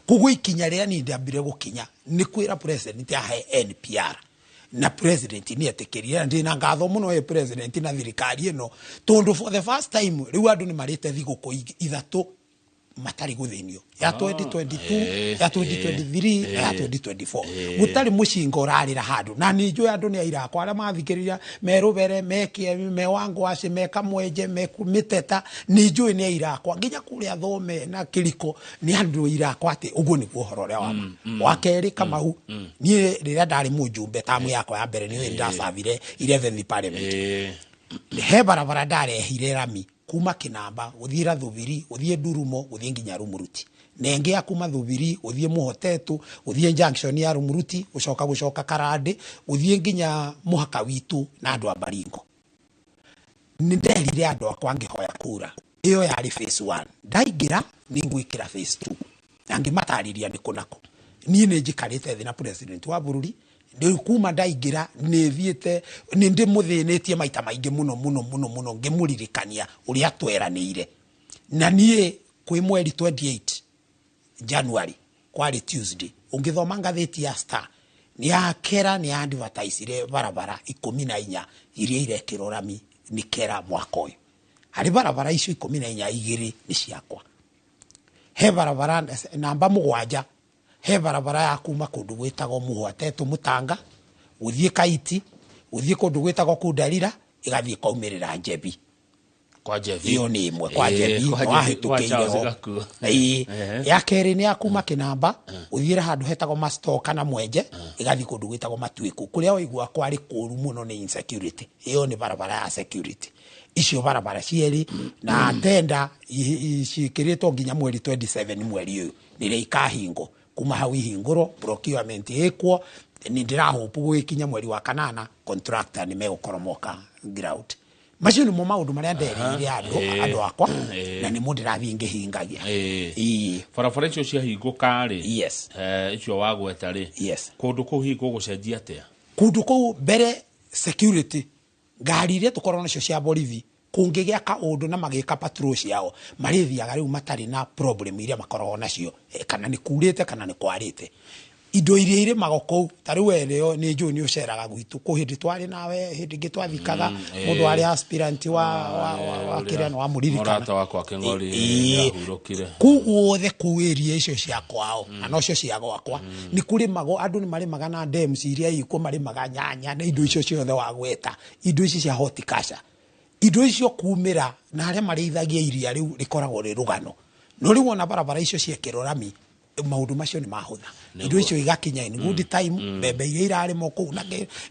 Koguo ikinya rĩrĩa niĩ ndambire gũkinya nĩ kwĩra president ahe NPR na president nĩ etĩkĩrire na ndĩna ngatho mũno he president na thirikari ĩno tondũ for the first time rĩu andũ nĩ marĩte thigũkũ 3 matarĩ gũthĩnio ya 2022 ya 2023 na ya 2024 gũtarĩ mũcinga ũrarĩra handũ na nĩ njũĩ andũ nĩ aira akwa arĩa mathikĩrĩria me Rũbere me Kĩemi me Wangwacĩ me Kamwenje me Mĩteta nĩ njũĩ nĩ aira akwa nginya kũrĩa Thome na Kĩriko nĩ andũ aira akwa atĩ ũguo nĩguo ũhoro ũrĩa wa ma. Wa kerĩ Kamau niĩ rĩrĩa ndarĩ mũjumbe tamu yakwa ya mbere nĩ ndacabire 11th parliament he barabara ndarehire rami kuma Kinamba gũthiĩ Rathubiri gũthiĩ Ndurumo gũthiĩ nginya Rumuruti na ĩngĩ ya kuma Thubiri gũthiĩ Mũhotetu gũthiĩ junction ya Rumuruti gũcoka Karandĩ gũthiĩ nginya mũhaka witũ na andũ a Baringo. Nĩ nderire andũ akwa ngĩhoya kura ĩyo yarĩ phase 1 ndaingĩra nĩ ngwĩkĩra phase 2 na ngĩmatarĩria nĩ kũ na kũ. Niĩ nĩ njikarĩte thĩ na president wa bũrũri rĩu kuma ndaingĩra nĩ thiĩte nĩ ndĩmũthĩnĩtie maita maingĩ mũno mũno mũno mũno ngĩmũririkania ũrĩa tweranĩire. Na niĩ kwĩ mweri 28 January kwarĩ Tuesday ũngĩthoma ngathĩti ya Star nĩ ya Kera nĩ advertisire barabara 14 iria irekĩrwo rami nĩ Kera mwaka ũyũ. Harĩ barabara icio 14, igĩrĩ nĩ ciakwa. He barabara namba 7, he barabara ya kuma kũndũ gwĩtagwo Mũhwatetũ Mũtanga, gũthiĩ Kaiti, gũthiĩ kũndũ gwĩtagwo Kundarira, ĩgathiĩ ĩkaumĩrĩra Njebi. Kwa Njebi. Ĩyo nĩ ĩmwe kwa Njebi, Kwa Njebi, wahĩtũkĩire kwa Charles ho. Gakuo. Ĩĩ. Ya kerĩ nĩ ya kuma Kĩnamba, ũthiĩre handũ hetagwo Mastoka na Mwenje, ĩgathiĩ kũndũ gwĩtagwo Matuĩkũ, kũrĩa waigua kwarĩ kũru mũno nĩ insecurity. Ĩyo nĩ barabara ya security. Icio barabara cierĩ na tenda ciĩkĩrĩtwo nginya mweri 27 mweri ũyũ nĩrĩo ikahingwo. Kuma hau ihingũrwo, procurement ĩkwo, nĩ ndĩrahope gũgĩkinya mweri wa 8 contractor nĩ megũkorwo moka ground. Macio nĩmo maũndũ marĩa nderĩire andũ akwa, na nĩmo ndĩrathiĩ ngĩhingagia. Barabara icio ciahingũka rĩ, Yes. Icio wagweta rĩ, Yes. kũndũ kũu hihi gũgũcenjia atĩa? Kũndũ kũu mbere security, ngari iria tũkoragwo nacio cia borithi, kũngĩgĩa kaũndũ na magĩka patrol ciao, marĩthiaga rĩu matarĩ na problem iria makoragwo nacio, kana nĩ kurĩte kana nĩ kwarĩte. Indo iria irĩmagwo kũu, ta rĩu we nĩyo nĩ njũĩ nĩ ũceraga gwitũ, kũ hĩndĩ twarĩ nawe, hĩndĩ ĩngĩ twathikaga, mũndũ warĩ aspirant wa kĩrĩa nĩ wamũririkana. Mũrata wakwa Kĩng'ori nĩahurũkire. Kũu guothe kũu area icio cia kwao, na nocio cia gwakwa, nĩ kũrĩmagwo, andũ nĩ marĩmaga na dams iria ikuo, marĩmaga nyanya na indo icio ciothe wagweta, indo ici cia horticulture. Indo icio kumĩra na arĩa marĩithagia iria rĩu rĩkoragwo rĩ rũgano. No rĩu wona barabara icio ciekĩrwo rami, maũndũ macio nĩ mahũtha. Indo icio igakinya in good time, mbembe iria irarĩmwo kũu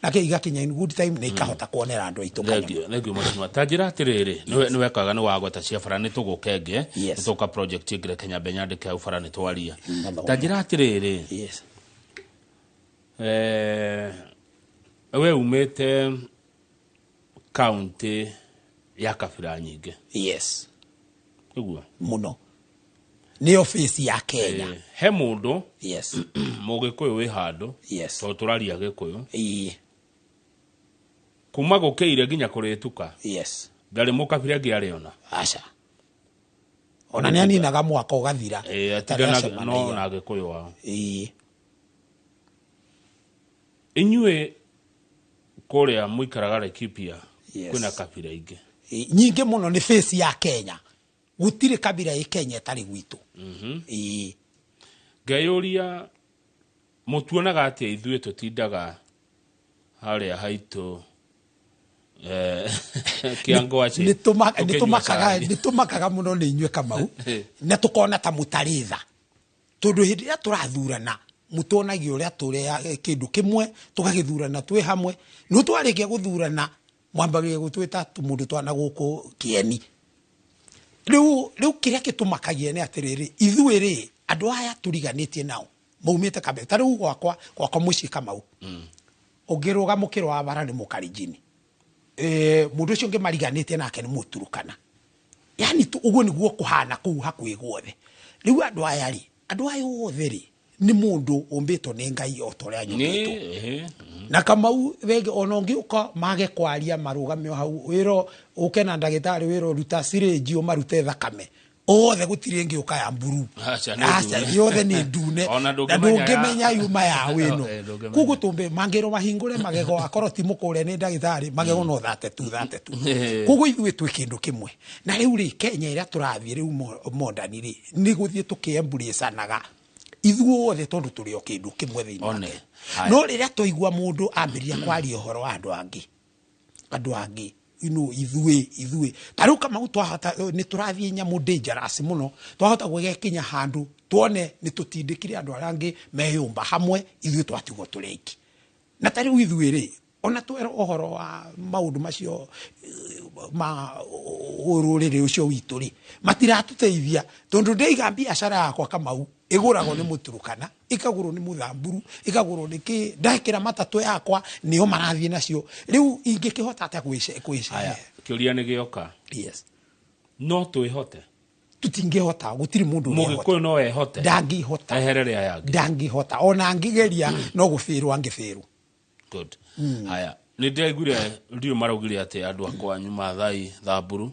na kĩ igakinya in good time, na ikahota kuonera andũ aitũ kanyamũ. Thank you, thank you mheshimiwa. Ta njĩra atĩrĩrĩ, nĩ wekaga nĩ wagweta cia bara, nĩ tũgũkenge, Yes. nĩ tũka project ĩngĩ Kenya Mbe nyandĩke hau bara nĩ twaria. Ta njĩra atĩrĩrĩ, Yes. We umĩte county ya kabira nyingĩ. Yes. Ũguo? Mũno. Nĩ office ya Kenya. He mũndũ Yes. Mũgĩkũyũ wĩ handũ. Yes. Tondũ tũraria Gĩkũyũ. Ĩĩ. Kuma gũkĩire nginya kũrĩtuka. Yes. Ndarĩ mũkabira ĩngĩ arĩona. Aca. Ona nĩ aninaga mwaka ũgathira. Atigana Tarĩ acemanagia. no na Gĩkũyũ wao. Ĩĩ. Inyuĩ kũrĩa mũikaraga Laikipia, Yes. kwĩna kabira ingĩ. Ĩĩ, nyingĩ mũno nĩ face ya Kenya. Gũtirĩ kabira ĩ Kenya ĩtarĩ gwitũ. Ĩĩ. Ngeyũria mũtuonaga atĩa ithuĩ tũtindaga harĩa haitũ, Kĩangwaci, Nĩ tũkĩnyua cai. tũmakaga mũno nĩ inyuĩ Kamau, na tũkona ta mũtarĩ tha. Tondũ hĩndĩ ĩrĩa tũrathurana, mũtuonagia ũrĩa tũrĩa kĩndũ kĩmwe, tũgagĩthurana twĩ hamwe. No twarĩkia gũthurana, mwambagĩrĩria gũtwĩta tũmũndũ twana gũkũ kĩeni. Rĩu kĩrĩa gĩtũmakagia nĩ atĩrĩrĩ, ithuĩ rĩ, andũ aya tũriganĩtie nao, maumĩte kabere. Ta rĩu gwakwa mũciĩ Kamau, ũngĩrũga mũkĩro wa bara nĩ Mũkalenjini. Mũndũ ũcio ũngĩ mariganĩtie nake nĩ Mũturukana. Yaani tu, ũguo nĩguo kũhana kũu hakuhĩ guothe. Rĩu andũ aya rĩ, andũ aya othe rĩ, nĩ mũndũ ũmbĩtwo nĩ Ngai o ta ũrĩa nyũmbĩtwo. Na Kamau rĩngĩ ona ũngĩũka mage kwaria marũgame o hau, wĩrwo ũke na ndagĩtarĩ, wĩrwo ruta syringe ũmarute thakame. Othe gũtirĩ ĩngĩ ũka ya mburu. Aca, nĩ Aca, ndune. yothe nĩ ndune. Ona Na ndũngĩmenya ya- ndũngĩmenya yuma ya wĩno. Ndũngĩmenya. Koguo tũmbe mangĩrwo mahingũre magego, akorwo ti mũkũre nĩ ndagĩtarĩ, magego no thate tu, thate tu. Koguo ithuĩ twĩ kĩndũ kĩmwe. Na rĩu rĩ, Kenya ĩrĩa tũrathiĩ rĩu modern rĩ, nĩ gũthiĩ tũkĩembraceanaga ithuothe tondũ tũrĩ o kĩndũ kĩmwe thĩinĩ wa One. Kenya. Haya. No rĩrĩa twaigua mũndũ ambĩrĩria kwaria ũhoro wa andũ angĩ, andũ angĩ, ino ithuĩ, ithuĩ. Ta rĩu Kamau twahota, nĩ tũrathiĩ nyamũ dangerous mũno, twahota gwĩgekinya handũ tuone nĩ tũtindĩkire andũ arĩa angĩ meyũmba hamwe, ithuĩ twatigwo tũrĩ aiki. Na ta rĩu ithuĩ rĩ, ona twerwo ũhoro wa maũndũ macio ma ũrũrĩrĩ ũcio witũ rĩ, matiratũteithia tondũ ndĩiga biacara yakwa Kamau ĩgũragwo nĩ Mũturukana, ĩkagũrwo nĩ Mũthamburu, ĩkagũrwo nĩ kĩ, ndekĩra matatũ yakwa nĩo marathiĩ nacio. Rĩu ingĩkĩhota atĩa kwĩce- Haya, kĩũria nĩ gĩoka. Yes. No twĩhote? Tũtingĩhota, gũtirĩ mũndũ ũngĩhota. Mũgĩkũyũ no ehote? Ndangĩhota. Eherere aya angĩ. Ndangĩhota. Ona angĩgeria, no gũbĩrwo angĩbĩrwo. Good. Haya, nĩ ndĩraiguire ndiũ maraugire atĩ andũ a kwanyu Maathai Thamburu.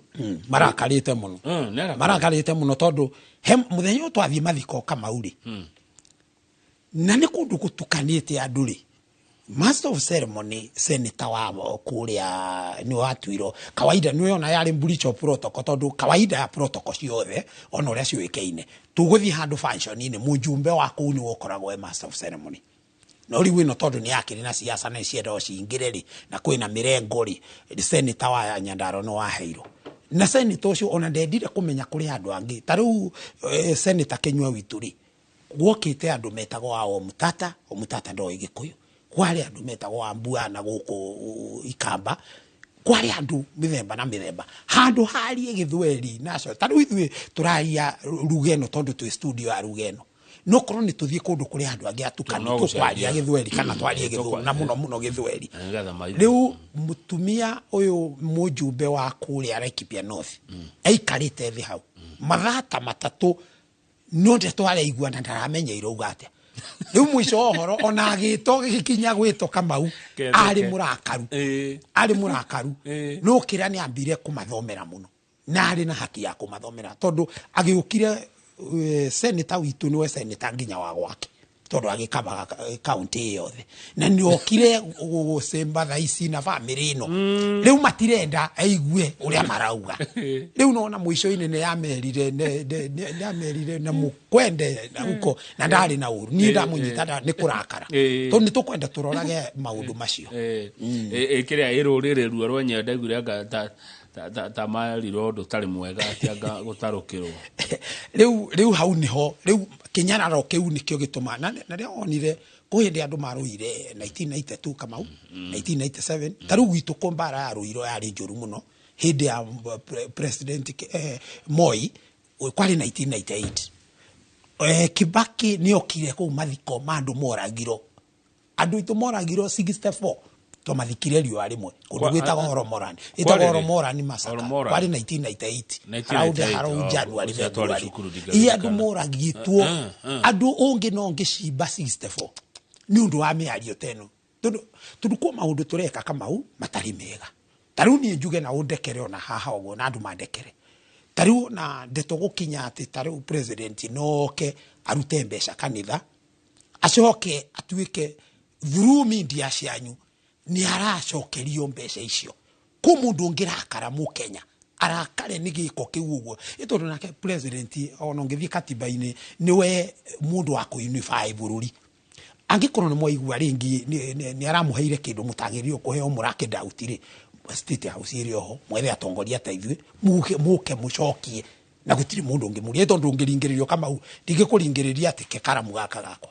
Marakarĩte mũno. Nĩ arakarĩte. Marakarĩte mũno tondũ he mũthenya ũyũ twathiĩ mathiko Kamau rĩ. Na nĩ kũndũ gũtukanĩte andũ rĩ. Master of ceremony senator wa kũrĩa nĩ watuirwo kawaida nĩ ona yarĩ breach of protocol, tondũ kawaida ya protocol ciothe ona ũrĩa ciũĩkaine, tũgũthiĩ handũ function-inĩ, mũjumbe wa kũu nĩwe ũkoragwo e master of ceremony. No rĩu ĩno tondũ nĩ yakĩrĩ na siasa na cienda cingĩre rĩ, na kwĩna mĩrengo rĩ, senator wa Nyandarua nĩ waheirwo, na senator ũcio ona ndendire kũmenya kũrĩ andũ angĩ. Ta rĩu senator Kinyua witũ rĩ, gwokĩte andũ metagwo a Omutata. Omutata ndoĩ Gĩkũyũ. Kwarĩ andũ metagwo a Mbuana gũkũ Ikamba, kwarĩ andũ mĩthemba na mĩthemba. Handũ harie Gĩthweri nacio, ta rĩu ithuĩ tũraria ruga ĩno tondũ twĩ studio ya ruga ĩno, no korwo nĩ tũthiĩ kũndũ kũrĩ andũ angĩ atukanu, No tũkwaria gũcenjia. Gĩthweri kana twarie Gĩthũngũ, na mũno mũno Gĩthweri. Nĩgetha maigue. Rĩu mũtumia ũyũ mũjumbe wa kũrĩa Laikipia North aikarĩte thĩ hau mathaa ta 3, no ndeto araigua na ndaramenya irauga atĩa. Rĩu mũico wa ũhoro ona agĩtwo gĩgĩkinya gwĩtwo Kamau, Ketheke. arĩ mũrakaru, arĩ mũrakaru. No kĩrĩa nĩ ambire kũmathomera mũno, na arĩ na haki ya kũmathomera, tondũ agĩũkire, senator witũ nĩwe senator nginya wa gwake, tondũ agĩkavaga kaunti yothe, na nĩ okire gũcemba thaa ici na bamĩrĩ ĩno. Rĩu matirenda aigue ũrĩa marauga. Rĩu nona mũico-inĩ nĩ amerire, nĩ amerire na mũkwende na huko, na ndarĩ na ũru. Niĩ ndamũnyita nĩ kũrakara, tondũ nĩ tũkwenda tũrorage maũndũ macio. Kĩrĩa ĩrũrĩrĩ ruo rwenyewe ndaiguire anga ta marirwo ũndũ ũtarĩ mwega, atĩ anga gũtarũkĩrwo. Rĩu hau nĩho rĩu kĩnyararo kĩu nĩkĩo gĩtũma na rĩrĩa wonire kwĩ hĩndĩ andũ marũire 1992, Kamau, 1997. Ta rĩu gwitũ kũ mbara ya rũiro yarĩ njũru mũno hĩndĩ ya president Moi, kwarĩ 1998. Kibaki nĩ okire kũu mathiko ma andũ moragirwo, andũ aitũ moragirwo 64, twamathikire riũa rĩmwe kũndũ gwĩtagwo Horomoran, ĩtagwo Kwarĩ rĩ? Horomoran massacre. Horomoran. Kwarĩ 1998, 1998, around around January, ũcio twarĩ February. cukuru Ĩ andũ ndingĩririkana. moragĩtwo, andũ ũngĩ no ngĩcimba 64 nĩ ũndũ wa mĩario ta ĩno, tondũ kwĩ maũndũ tũreka Kamau matarĩ mega. Ta rĩu niĩ njuge na ũndekere ona haha ũguo, na andũ mandekere, ta rĩu ona ndeto gũkinya atĩ ta rĩu president no oke arute mbeca kanitha, acoke atuĩke through media cianyu nĩ aracokerio mbeca icio, kũ mũndũ ũngĩrakara mũkenya arakare nĩ gĩko kĩu ũguo. Ĩ tondũ nake president ona ũngĩthiĩ katiba-inĩ nĩwe mũndũ wa kũ-unify bũrũri, angĩkorwo nĩ mwaigua rĩngĩ nĩ aramũheire kĩndũ mũtagĩrĩirwo kũheo, mũrake doubt rĩ, State House ĩrĩ oho, mwethe atongoria ta ithuĩ, muke muke mũcokie, na gũtirĩ mũndũ ũngĩmũria, tondũ ũngĩringĩrĩrio Kamau, ndingĩkũringĩrĩria atĩ ke karamu gaka gakwa.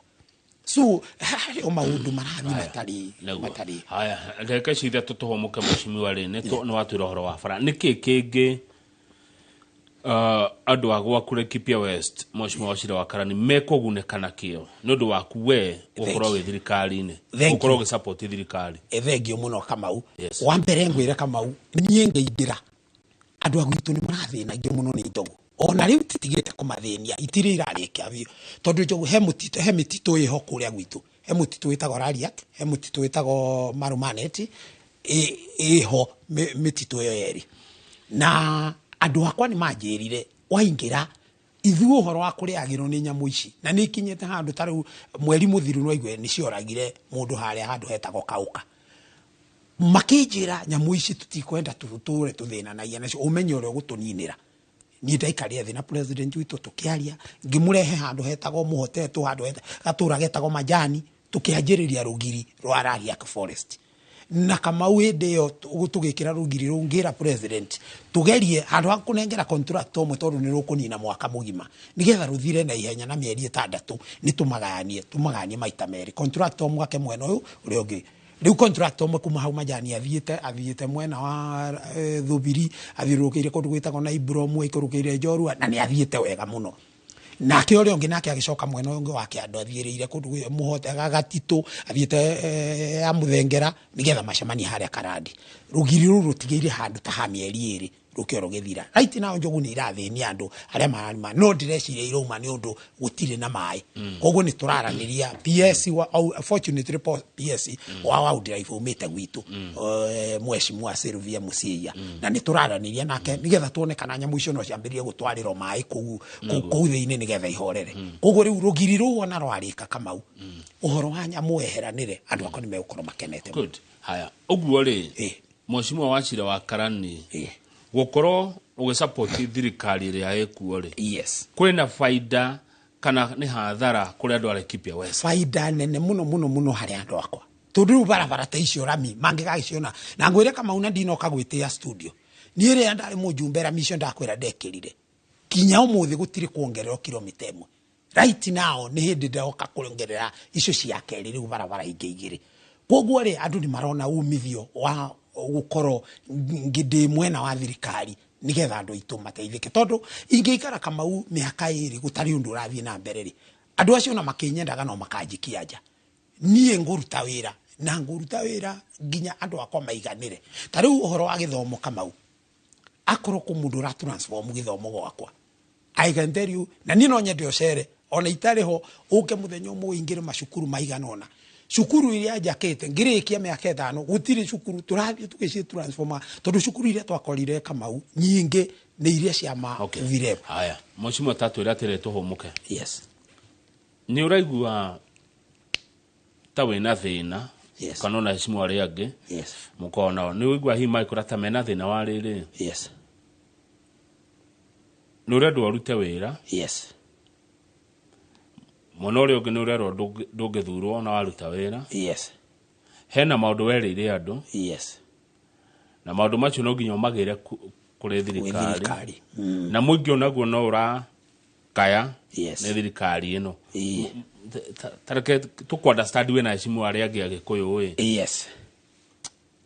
So harĩ o maũndũ marathiĩ matarĩ Nĩguo. matarĩ. Haya, ndagĩka ici 3 tũhũmũke, mheshimiwa rĩ, nĩ watwĩra ũhoro wa bara. Nĩkĩ kĩngĩ andũ a gwaku Laikipia West, mheshimiwa Wachira wa Karani, mekũgunĩka nakĩo nĩ ũndũ waku we gũkorwo wĩ thirikari-inĩ, Thank gũkorwo you. ũgĩsupport thirikari? Thengio mũno Kamau. Yes. Wa mbere ngwĩre Kamau, niĩ ngĩingĩra andũ a gwitũ nĩ marathĩnagio mũno nĩ njogu, ona rĩu titigĩte kũmathĩnia, itirĩ irarĩkia biũ, tondũ njogu he mũtitũ, he mĩtitũ ĩho kũrĩa gwitũ, he mũtitũ wĩtagwo Rariak, he mũtitũ wĩtagwo Marumanet, ĩho mĩtitũ ĩyo yerĩ. Na andũ akwa nĩ manjĩrire waingĩra ithuĩ ũhoro wa kũrĩagĩrwo nĩ nyamũ ici, na nĩ ikinyĩte handũ ta rĩu mweri mũthiru no aigue nĩ cioragire mũndũ harĩa handũ hetagwo Kauka. Makĩnjĩra nyamũ ici tũtikwenda tũtũre tũthĩnanagia nacio, ũmenye ũrĩa ũgũtũninĩra. Niĩ ndaikarire thĩ na president witũ tũkĩaria, ngĩmũrehe handũ hetagwo Mũhotetwo, handũ gatũra getagwo Majani, tũkĩanjĩrĩria rũgiri rwa Rariak Forest. Na Kamau hĩndĩ ĩyo tũgĩkĩra rũgiri rũu, ngĩra president tũgerie handũ ha kũnengera contract ũmwe, tondũ nĩ rũkũnina mwaka mũgima, nĩgetha rũthire na ihenya na mĩeri 6, nĩ tũmagayanie maita merĩ, contract ũmwe ake mwena ũyũ, ũrĩa ũngĩ. Rĩu contract ũmwe kuma hau Majani athiĩte mwena wa Thubiri, athiũrũrũkĩire kũndũ gwĩtagwo Naibromu, aikũrũkĩire Njorua, na nĩ athiĩte wega mũno. Nake ũrĩa ũngĩ nake agĩcoka mwena ũyũ ũngĩ wa kĩanda, athiĩrĩire kũndũ Mũhote, Gatitũ, athiĩte ya Mũthengera, nĩgetha macemanie harĩa Karandi. Rũgiri rũu rũtigĩire handũ ta ha mĩeri 2. Rũke rũgĩthira. Right now njogu nĩ irathĩnia andũ arĩa mararĩma, no ndĩreciria irauma nĩ ũndũ gũtirĩ na maĩ. Koguo nĩ tũraranĩria PS wa, fortunately PS wa wildlife umĩte gwitũ, Mheshimiwa Sylvia Museiya, na nĩ tũraranĩria nake nĩgetha tuone kana nyamũ icio no ciambĩrĩrie gũtwarĩrwo maĩ kũu kũu thĩinĩ nĩgetha ihorere. Koguo rĩu rũgiri rũu ona rwarĩka, Kamau, ũhoro wa nyamũ weheranĩre, andũ akwa nĩ megũkorwo makenete. Good. Haya, ũguo rĩ, Mheshimiwa Wachira wa Karani, gũkorwo ũgĩsupport thirikari ĩrĩa ĩkuo rĩ, kwĩna baida kana nĩ hathara kũrĩ andũ a Laikipia West? Baida nene mũno mũno mũno harĩ andũ akwa, tondũ rĩu barabara ta icio rami mangĩgagĩciona. Na ngwĩre, Kamau, na ndinoka gwĩtĩa studio, niĩ rĩrĩa ndarĩ mũjumbe, rami icio ndakwĩra ndekĩrire, kinya ũmũthĩ gũtirĩ kuongererwo kilomita ĩmwe. Right now nĩ hĩndĩ ndoka kuongerera icio cia kerĩ, rĩu barabara ingĩ igĩrĩ. Koguo rĩ, andũ nĩ marona umithio wa gũkorwo ndĩ mwena wa thirikari nĩgetha andũ aitũ mateithĩke, tondũ ingĩikara, Kamau, mĩaka 2 gũtarĩ ũndũ ũrathiĩ na mbere rĩ, andũ acio ona makĩnyendaga no makanjikia nja. Niĩ ngũruta wĩra na ngũruta wĩra nginya andũ akwa maiganĩre. Ta rĩu ũhoro wa gĩthomo, Kamau, akorwo kũ mũndũ ũra transform gĩthomo gwakwa, I can tell you, na niĩ no nyende ũcere ona itarĩ ho, ũke mũthenya ũmwe ũingĩre macukuru maigana ũna, cukuru iria njakĩte ngĩrĩkia mĩaka 5, gũtirĩ cukuru tũrathiĩ tũgĩciĩ transform, tondũ cukuru iria twakorire, Kamau, nyingĩ nĩ iria cia ma virebu. Haya, Mheshimiwa, tatwĩra atĩrĩ, tũhũmũke. Yes. Nĩ ũraigua ta wĩna thĩna kana ona heshimiwa arĩa angĩ mũkorwo nao nĩ ũigua hihi magĩkũra ta mena thĩna wa rĩrĩ? Yes. Nĩ ũrendwo ũrute wĩra. Mwena ũrĩa ũngĩ nĩ ũrerwo ndũngĩthurwo ona waruta wĩra. Hena maũndũ werĩire andũ. Na maũndũ macio no nginya ũmagĩre kũrĩ thirikari. Thirikari. Na mũingĩ onaguo no ũrakaya nĩ thirikari ĩno. Tareke tũkũ understand wĩna heshimiwa arĩa angĩ Agĩkũyũ ĩ. Yes,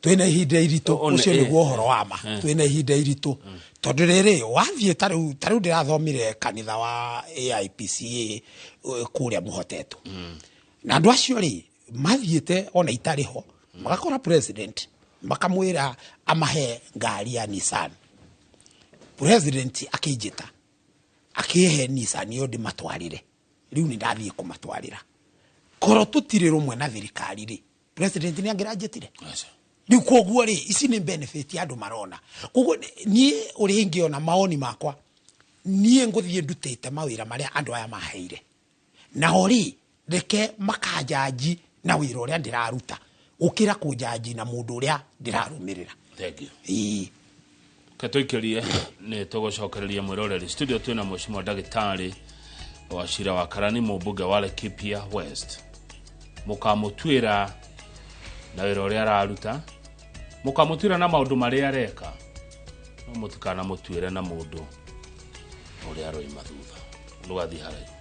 twĩna ihinda iritũ. Ũcio nĩguo ũhoro wa ma. Twĩna ihinda iritũ tondũ rĩrĩ wathiĩ ta rĩu ndĩrathomire kanitha wa AIPCA kũrĩa mũhotetwo na andũ acio rĩ, mathiĩte ona itarĩ ho, magakora president, makamwĩra amahe ngari ya Nissan. President akĩnjĩta akĩhe Nissan ĩyo ndĩmatwarĩre. Rĩu nĩ ndathiĩ kũmatwarĩra. Korwo tũtirĩ rũmwe na thirikari rĩ, president nĩ angĩranjĩtire? Rĩu koguo rĩ, ici nĩ benefit andũ marona. Koguo niĩ ũrĩa ingĩona, maoni makwa, niĩ ngũthiĩ ndutĩte mawĩra marĩa andũ aya maheire, nao rĩ, reke makanjanji na wĩra ũrĩa ndĩraruta gũkĩra kũnjanji na mũndũ ũrĩa ndĩrarũmĩrĩra. Thank you. Ĩĩ. Ke tũikĩrie nĩ tũgũcokereria mwĩroreri studio. Twĩna Mheshimiwa ndagĩtarĩ Wachira wa Karani, mũmbunge wa Laikipia West. Mũkamũtuĩra na wĩra ũrĩa araruta, mũkamũtuĩra na maũndũ marĩa areka, no mũtikanamũtuĩre na mũndũ ũrĩa aroima thutha. Ndũgathiĩ haraihu.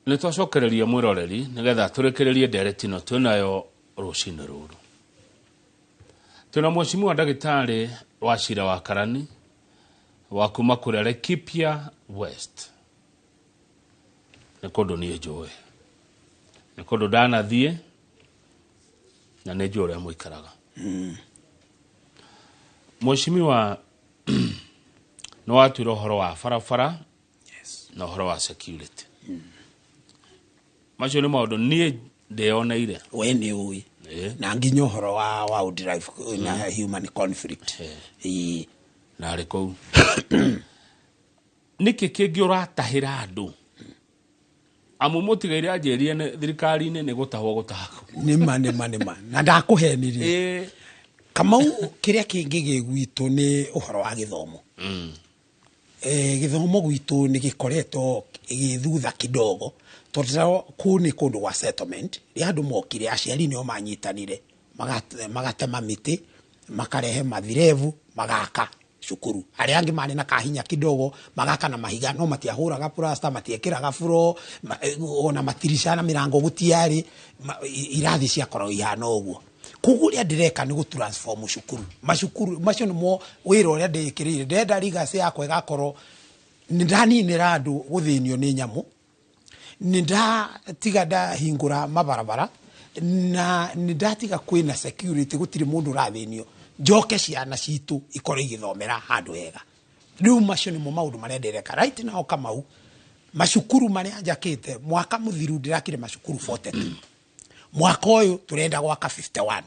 Nĩ twacokereria mwĩroreri nĩgetha tũrĩkĩrĩrie ndereti ĩno twĩnayo rũcinĩ rũrũ. Twĩna Mheshimiwa ndagĩtarĩ Wachira wa Karani wa kuma kũrĩa Laikipia West. Nĩ kũndũ niĩ njũĩ, nĩ kũndũ ndanathiĩ na nĩ njũĩ ũrĩa mũikaraga. Mheshimiwa, nĩ watuire ũhoro wa barabara na ũhoro wa security. Macio nĩ maũndũ niĩ ndĩyoneire. We nĩ ũĩ. Na nginya ũhoro wa wildlife na human conflict. Ĩĩ. Na arĩ kũu nĩkĩ kĩngĩ ũratahĩra andũ, amu mũtigaire anjĩrie nĩ thirikari-inĩ nĩ gũtahwo gũtahwo? Nĩma, nĩma, nĩma, na ndakũhenirie, Kamau, kĩrĩa kĩngĩ gĩ gwitũ nĩ ũhoro wa gĩthomo. Gĩthomo gwitũ nĩ gĩkoretwo gĩ thutha kidogo, tondũ kũu nĩ kũndũ gwa settlement. Rĩrĩa andũ mokire, aciari nĩo manyitanire, magatema mĩtĩ, makarehe mathirebu, magaka cukuru. Arĩa angĩ marĩ na kahinya kidogo magaka na mahiga, no matiahũraga plaster, matiekĩraga floor, ona matirica na mĩrango gũtiarĩ. Irathi ciakoragwo ihana ũguo. Koguo ũrĩa ndĩreka nĩ gũ transform cukuru, macukuru macio nĩmo wĩra ũrĩa ndĩkĩrĩire. Ndĩrenda legacy yakwa ĩgakorwo nĩ ndaninĩra andũ gũthĩnio nĩ nyamũ. Nĩ ndatiga ndahingũra mabarabara na nĩ ndatiga kwĩna security, gũtirĩ mũndũ ũrathĩnio, njoke ciana citũ ikorwo igĩthomera handũ hega. Rĩu macio nĩmo maũndũ marĩa ndĩreka right now. Kamau, macukuru marĩa njakĩte mwaka mũthiru, ndĩrakire macukuru 42. Mwaka ũyũ tũrenda gwaka 51.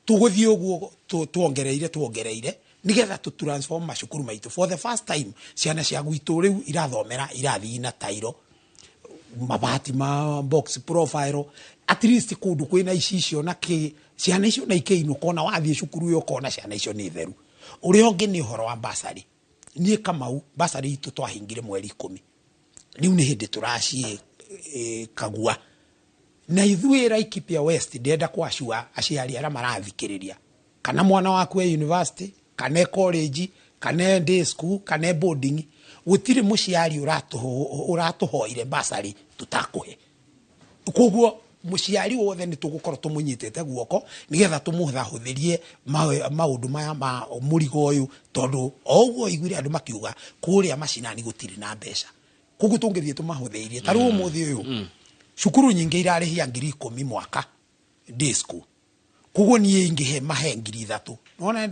Tũgũthiĩ ũguo tuongereire nĩgetha tũ transform macukuru maitũ. For the first time ciana cia gwitũ rĩu irathomera irathi na tairo, mabati ma box profile, at least kũndũ kwĩna icicio na kĩ, ciana icio na ikĩinũka, ona wathiĩ cukuru ĩyo ũkona ciana icio nĩ theru. Ũrĩa ũngĩ nĩ ũhoro wa basarĩ. Niĩ Kamau, basarĩ itũ twahingire mweri 10, rĩu nĩ hĩndĩ tũraciĩ kagua na ithuĩ Laikipia West. Ndĩrenda kwacua aciari arĩa marathikĩrĩria, kana mwana waku e university, kana e college, kana e day school, kana e boarding, gũtirĩ mũciari ũratũhoire basarĩ tũtakũhe. Koguo mũciari wothe nĩ tũgũkorwo tũmũnyitĩte guoko nĩgetha tũmũhũthĩrie maũndũ maya ma mũrigo ũyũ, tondũ o ũguo iguire andũ makiuga kũrĩa macinani gũtirĩ na mbeca. Koguo tũngĩthiĩ tũmahũthĩirie, ta rĩu ũmũthĩ ũyũ cukuru nyingĩ irarĩhia 10,000 mwaka day school. Koguo niĩ ingĩhe mahe 3,000, nona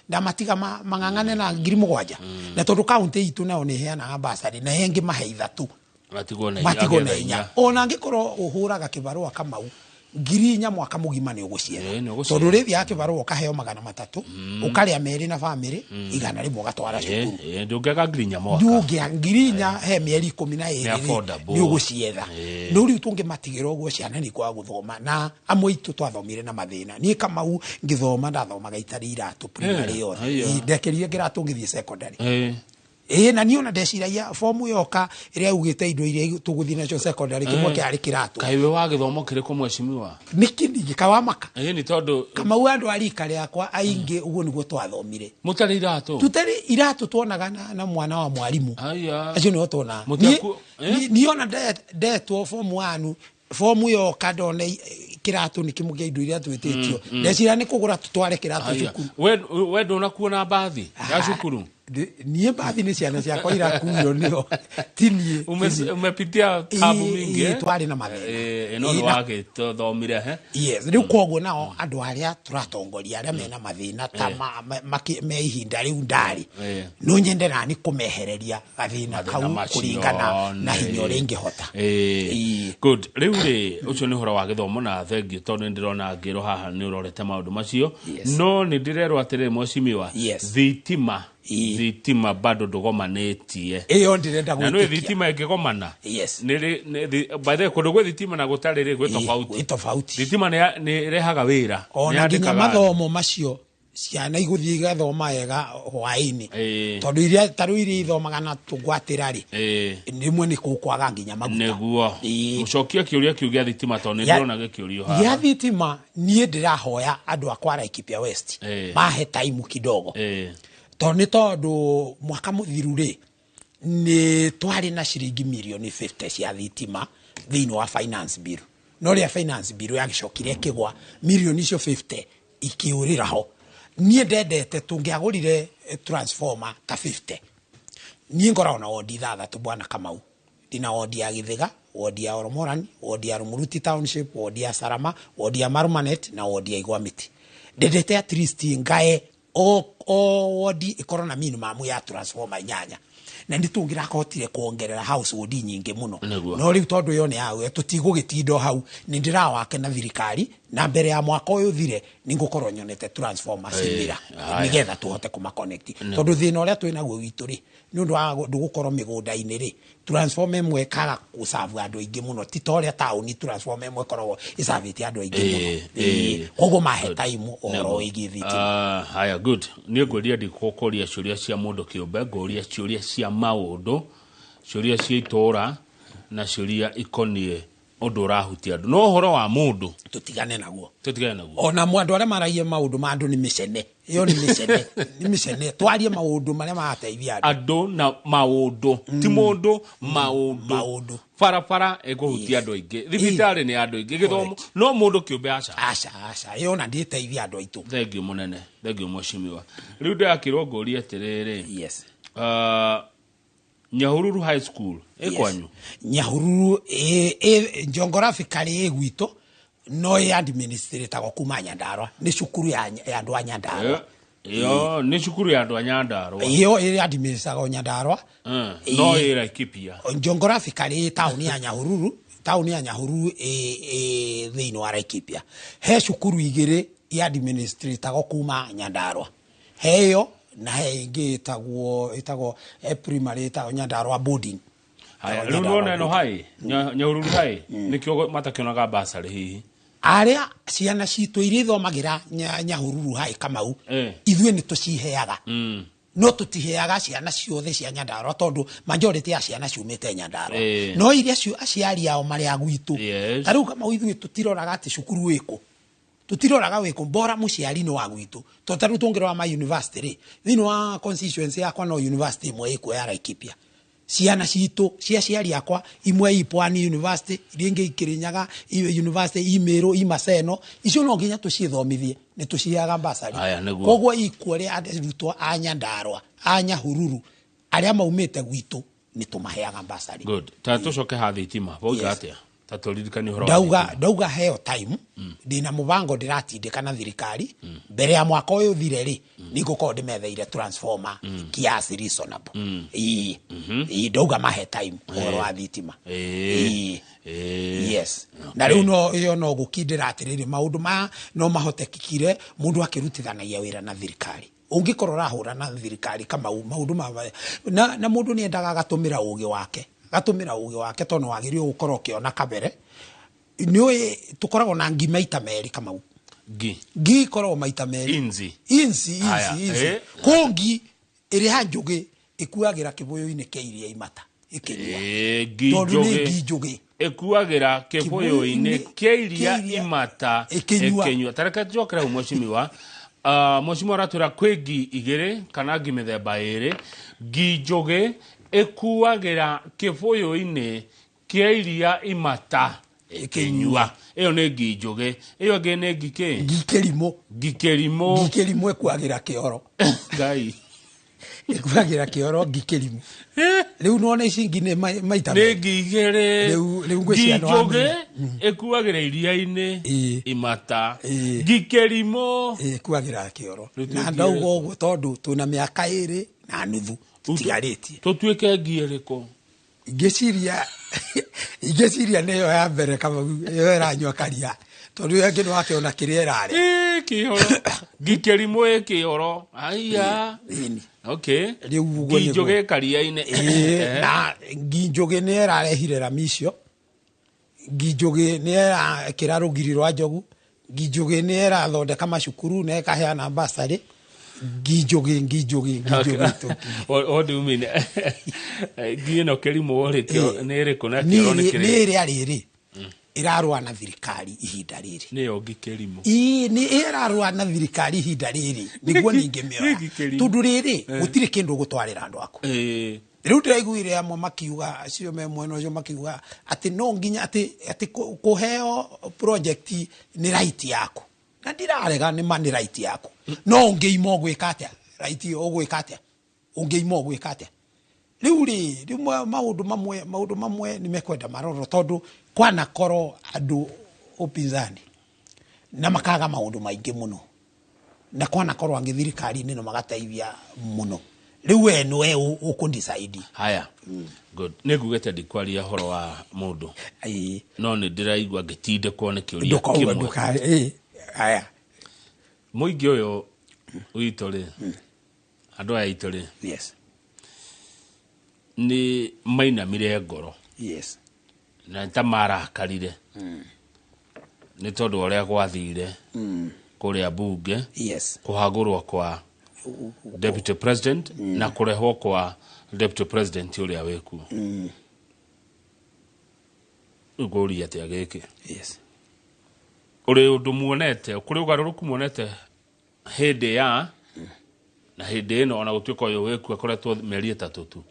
ndamatiga mang'ang'ane na 7,000. Na tondũ kaunti itũ nayo nĩ ĩheanaga basarĩ, na ĩngĩ mahe 3 matigwo na matigwo na 4. Ona angĩkorwo ũhũraga kĩbarũa, Kamau, 4,000 mwaka mũgima nĩ ũgũcietha. Nĩ ũgũcietha. Tondũ ũrĩthiaga kĩbarũa ũkaheo 300, ũkarĩa 2 na bamĩrĩ, 100 ũgatwara cukuru. Ndũngĩaga 4,000 mwaka. Ndũngĩa 4,000 he mĩeri 12 Nĩ rĩ, affordable. Nĩ ũgũcietha. No rĩu tũngĩmatigĩra ũguo, ciana nĩ ikwaga gũthoma, na amwe aitũ twathomire na mathĩna. Niĩ Kamau ngĩthoma ndathomaga itarĩ iratũ primary yothe. Ndekĩrire kĩratũ ngĩthiĩ secondary. Ĩĩ, na niĩ ona ndeciragia fomu yoka ĩrĩa yaugĩte indo iria tũgũthiĩ nacio secondary, kĩmwe kĩarĩ kĩratũ. Kaĩ wĩ wa gĩthomo kĩrĩkũ, mheshimiwa? Nĩkĩ ningĩ kawamaka? Nĩ tondũ Kamau, andũ a rika rĩakwa aingĩ ũguo nĩguo twathomire. Mũtarĩ iratũ? Tũtarĩ iratũ, tuonaga na mwana wa mwarimũ. Acio nĩo tuonaga. Niĩ ona ndetwo fomu 1, fomu yoka, ndona kĩratũ nĩ kĩmwe kĩa indo iria twĩtĩtio, ndeciria nĩ kũgũra tũtware kĩratũ cukuru. We ndũnakuona mbathi ya cukuru? Niĩ mbathi nĩ ciana ciakwa irakuio nĩo, ti niĩ. Umepitia tabu mingi, eh? Twarĩ na mathĩna. No nĩ wagĩthomire he. Yes, rĩu koguo nao andũ arĩa tũratongoria arĩa mena mathĩna ta me ihinda rĩu ndarĩ, no nyende nani kũmehereria gathĩna Mathĩna kau macio, kũringana na hinya ũrĩa ingĩhota. Good. Rĩu rĩ, ũcio nĩ ũhoro wa gĩthomo, na thengiũ tondũ nĩ ndĩrona ngĩrwo haha nĩ ũrorete maũndũ macio. No nĩ ndĩrerwo atĩrĩrĩ, mheshimiwa, thitima, thitima bado ndũgomanĩtie. Ĩyo ndĩrenda Na nĩ gwĩtĩkia. thitima ĩngĩgomana, by the way, kũndũ gwĩ thitima na gũtarĩ rĩ, gwĩ tofauti. Gwĩ tofauti. Thitima nĩ ĩrehaga wĩra. Ona Nĩ nginya yandĩkaga mathomo macio, ciana igũthiĩ igathoma wega hwaĩ-inĩ, tondũ iria ta rĩu iria ithomaga na tũgwatĩra rĩ, rĩmwe nĩ kũkwaga nginya maguta. Nĩguo gũcokia kĩũria kĩu gĩa thitima, tondũ nĩ ndĩrona gĩkĩũrio Gĩa haha. thitima, niĩ ndĩrahoya andũ akwa Laikipia West mahe taimu kidogo, tondũ nĩ tondũ mwaka mũthiru rĩ, nĩ twarĩ na ciringi mirioni 50 cia thitima thĩinĩ wa finance bill, no rĩrĩa finance bill yagĩcokire ĩkĩgwa, mirioni icio 50 ikĩũrĩra ho. Niĩ ndendete tũngĩagũrire transformer ta 50. Niĩ ngoragwo na wondi 6, bwana Kamau. Ndina wondi ya Gĩthĩga, wondi ya Oromoran, wondi ya Rumuruti Township, wondi ya Sarama, wondi ya Marumanet na wondi ya Igwamiti. Ndendete at least ngae o wondi ĩkorwo na minimum ya transformer 8, na nĩ tũngĩrakahotire kuongerera household nyingĩ mũno. No rĩu tondũ ĩyo nĩ yawe, tũtigũgĩtinda o hau. Nĩ ndĩrawake na thirikari, na mbere ya mwaka ũyũ thire nĩ ngũkorwo nyonete transformer cimĩra, nĩgetha tũhote kũmaconnect, tondũ thĩna ũrĩa twĩ naguo witũ rĩ, nĩ ũndũ wa andũ gũkorwo mĩgũnda-inĩ rĩ, transformer ĩmwe ĩkaga gũcabu andũ aingĩ mũno, ti ta ũrĩa taũni transformer ĩmwe ĩkoragwo ĩcabĩte andũ aingĩ mũno. Koguo mahe time ũhoro wĩgiĩ thitima. Ah, haya, good. Niĩ ngwĩria ndikũkũria ciũria cia mũndũ kĩũmbe, ngũria ciũria cia maũndũ, ciũria cia itũũra na ciũria ikoniĩ ũndũ ũrahutia andũ, no ũhoro wa mũndũ tũtigane naguo. Tũtigane naguo. Ona andũ arĩa maragia maũndũ ma andũ nĩ mĩcene, ĩyo nĩ mĩcene, nĩ mĩcene. Twarie maũndũ marĩa marateithia andũ. Andũ na maũndũ, ti mũndũ, maũndũ. Maũndũ. Barabara ĩkũhutia andũ aingĩ, thibitarĩ nĩ andũ aingĩ, gĩthomo, no mũndũ kĩũmbe aca. Aca, aca, ĩyo ona ndĩteithia andũ aitũ. Thengiũ mũnene, thengiũ mheshimiwa. Rĩu ndĩrakĩrwo ngũrie atĩrĩrĩ, Nyahururu High School ĩ kwanyu? Nyahururu ĩ geographically ĩ gwitũ, no ĩ administratagwo kuma Nyandarua, nĩ cukuru ya andũ a Nyandarua. Ĩyo nĩ cukuru ya andũ a Nyandarua. Ĩyo ĩ administratagwo Nyandarua. No ĩ Laikipia. Geographically taũni ya Nyahururu, taũni ya Nyahururu ĩ thĩinĩ wa Laikipia. He cukuru igĩrĩ i administratagwo kuma Nyandarua, he ĩyo na he ĩngĩ ĩtagwo primary ĩtagwo Nyandarua boarding. Haya, rĩu nĩwona ĩno hai Nyahururu hai nĩkĩo matakĩonaga basarĩ hihi. Arĩa ciana citũ iria ithomagĩra Nyahururu hai Kamau, ithuĩ nĩ tũciheaga. No tũtiheaga ciana ciothe cia Nyandarua tondũ majority ya ciana ciumĩte Nyandarua. No iria aciari ao marĩ a gwitũ. Ta rĩu Kamau ithuĩ tũtiroraga atĩ cukuru ĩkũ. Tũtiroraga wĩkũ, bora mũciari nĩ wa gwitũ. Tondũ ta rĩu tũngĩrora ma university rĩ, thĩinĩ wa constituency yakwa no university ĩmwe ĩkuo ya Laikipia. Ciana citũ cia aciari akwa imwe i Pwani University, iria ingĩ i Kirinyaga University, i Meru, i Maseno, icio no nginya tũcithomithie, nĩ tũciheaga basarĩ. Koguo ikuo rĩa arutwo a Nyandarua, a Nyahururu, arĩa maumĩte gwitũ nĩ tũmaheaga basarĩ. Good. Ta tũcoke ha thitima, wauga atĩa? Ta tũririkanie ũhoro wa thitima. Ndauga heo time, ndĩna mũbango ndĩratindĩka na thirikari, mbere ya mwaka ũyũ ũthire rĩ, nĩngũkorwo ndĩmetheire transformer kiasi reasonable. Ĩĩ, ndauga mahe time ũhoro wa thitima. Ĩĩ. Yes. Na rĩu no ĩyo no gũkindĩra atĩrĩrĩ, maũndũ maya no mahotekekire mũndũ akĩrutithanagia wĩra na thirikari. Ũngĩkorwo ũrahũra na thirikari Kamau, maũndũ ma na mũndũ nĩendaga agatũmĩra ũgĩ wake. Gatũmĩra ũgĩ wake tondũ wagĩrĩirwo gũkorwo ũkĩona kabere. Nĩũĩ tũkoragwo na ngi maita merĩ Kamau. Ngi. Ngi ikoragwo maita merĩ. Inzi. Inzi, inzi, inzi. Kũ ngi ĩrĩa njũgĩ ĩkuagĩra kĩbũyũ-inĩ kĩa iria imata ĩkĩnyua. Ngi Tondũ nĩ njũgĩ ngi njũgĩ. ĩkuagĩra kĩbũyũ-inĩ kĩa iria imata ĩkĩnyua. ĩkĩnyua. Ta reke njokere hau mheshimiwa. Mheshimiwa aratwĩra kwĩ ngi igĩrĩ kana ngi mĩthemba ĩrĩ. Ngi njũgĩ ĩkuagĩra kĩbũyũ-inĩ kĩa iria imata ĩkĩnyua. Ĩyo nĩ ngi njũgĩ. Ĩyo ĩngĩ nĩ ngi kĩ? Ngi kĩrimũ. Ngi kĩrimũ. Ngi kĩrimũ ĩkuagĩra kĩoro. Ngai. Ĩkuagĩra kĩoro ngi kĩrimũ. Rĩu nĩwona ici ngi nĩ maita Nĩ merĩ. ngi igĩrĩ. Rĩu ngwĩciria Ngi nĩ wamenya. njũgĩ ĩkuagĩra iria-inĩ imata. Ngi kĩrimũ ĩkuagĩra kĩoro. Rĩu Na tuĩke ndauga ũguo tondũ twĩna mĩaka ĩrĩ na nuthu tũtigarĩtie. Tũtuĩke ngi ĩrĩkũ? Ingĩciria nĩyo ya mbere Kamau, ĩyo ĩranyua karia. Tondũ ĩyo ĩngĩ nĩwakĩona kĩrĩa ĩrarĩa. Kĩoro. Ngi kĩrimũ ĩ kĩoro. Aya. Okay. Rĩu ũguo Ngi nĩguo. njũgĩ karia-inĩ. Na ngi njũgĩ nĩ ĩrarehire rami icio. Ngi njũgĩ nĩ ĩrakĩra rũgiri rwa njogu. Ngi njũgĩ nĩ ĩrathondeka macukuru na ĩkaheana basarĩ. Ngi njũgĩ, ngi njũgĩ, ngi njũgĩ tu. What do you mean? Ngi ĩno kĩrimũ rĩ, nĩ ĩrĩkũ na kĩoro nĩ kĩrĩkũ? Nĩ ĩrĩa rĩrĩ ĩrarũa na thirikari ihinda rĩrĩ. Nĩyo ngi kĩrimũ. Ĩĩ, nĩ ĩrarũa na thirikari ihinda rĩrĩ, nĩguo ningĩmĩoya. Nĩ ngi kĩrimũ. Tondũ rĩrĩ, gũtirĩ kĩndũ ũgũtwarĩra andũ aku. Rĩu ndĩraiguire amwe makiuga, acio me mwena ũcio makiuga atĩ no nginya atĩ kũheo project nĩ right yaku. Na ndirarega nĩ ma nĩ right yaku. No ũngĩima ũgwĩka atĩa? Right ĩyo ũgwĩka atĩa? Ũngĩima ũgwĩka atĩa? Rĩu rĩ, rĩu maũndũ mamwe nĩ mekwenda marorwo tondũ kwanakorwo andũ upinzani na makaga maũndũ maingĩ mũno. Na kwanakorwo angĩ thirikari-inĩ no magateithia mũno. Rĩu we nĩwe ũkũ-decide. Haya. Good. Nĩ ngugĩte ndikwaria ũhoro wa mũndũ. No nĩ ndĩraigua ngĩtindĩkwo nĩ kĩũria Ndũkauga, kĩmwe. haya. Mũingĩ ũyũ witũ rĩ, andũ aya aitũ rĩ, nĩ mainamire ngoro. Na ta marakarire. Nĩ tondũ wa ũrĩa gwathire kũrĩa bunge, kũhagũrwo kwa deputy president na kũrehwo kwa deputy president ũrĩa wĩkuo. Rĩu ngũria atĩa gĩkĩ? Ũrĩ ũndũ muonete, kũrĩ ũgarũrũku muonete hĩndĩ ya na hĩndĩ ĩno, ona gũtuĩka ũyũ wĩkuo akoretwo mĩeri ĩtatũ tu.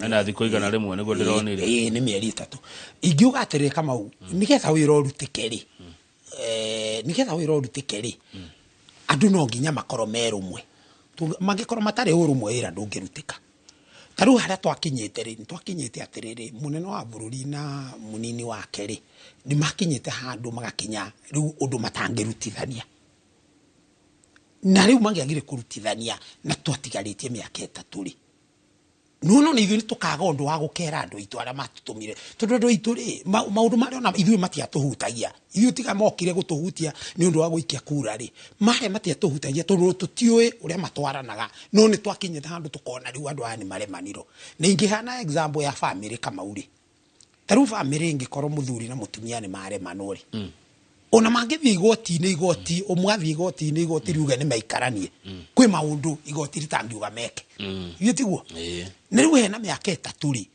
Ena thikũ igana rĩmwe nĩguo ndĩronire. Nĩ mĩeri ĩtatũ. Ingiuga atĩrĩrĩ Kamau, nĩgetha wĩra ũrutĩke rĩ, nĩgetha wĩra ũrutĩke rĩ, andũ no nginya makorwo me rũmwe. Mangĩkorwo matarĩ ũrũmwe wĩra ndũngĩrutĩka. Ta rĩu harĩa twakinyĩte rĩ, nĩ twakinyĩte atĩrĩrĩ, mũnene wa bũrũri na mũnini wake rĩ, nĩ makinyĩte handũ magakinya rĩu ũndũ matangĩrutithania. Na rĩu mangĩagire kũrutithania na twatigarĩtie mĩaka 3 rĩ, no nĩ ithuĩ nĩ tũkaga ũndũ wa gũkera andũ aitũ arĩa matũtũmire, tondũ andũ aitũ rĩ, maũndũ marĩa ona ithuĩ matiatũhutagia. Ithuĩ tiga mokire gũtũhutia nĩ ũndũ wa gũikia kura rĩ, marĩa matiatũhutagia tondũ tũtiũĩ ũrĩa matwaranaga. No nĩ twakinyĩte handũ tũkona rĩu andũ aya nĩ maremanirwo. Na ingĩhana example ya family Kamau rĩ, ta rĩu family ĩngĩkorwo mũthuri na mũtumia nĩ maremanwo rĩ, ona mangĩthiĩ igoti-inĩ, igoti ũmwe athiĩ igoti-inĩ, igoti riuge nĩ maikaranie, kwĩ maũndũ igoti rĩtangiuga meke. Ithuĩ tiguo? Na rĩu hena mĩaka 3 rĩ,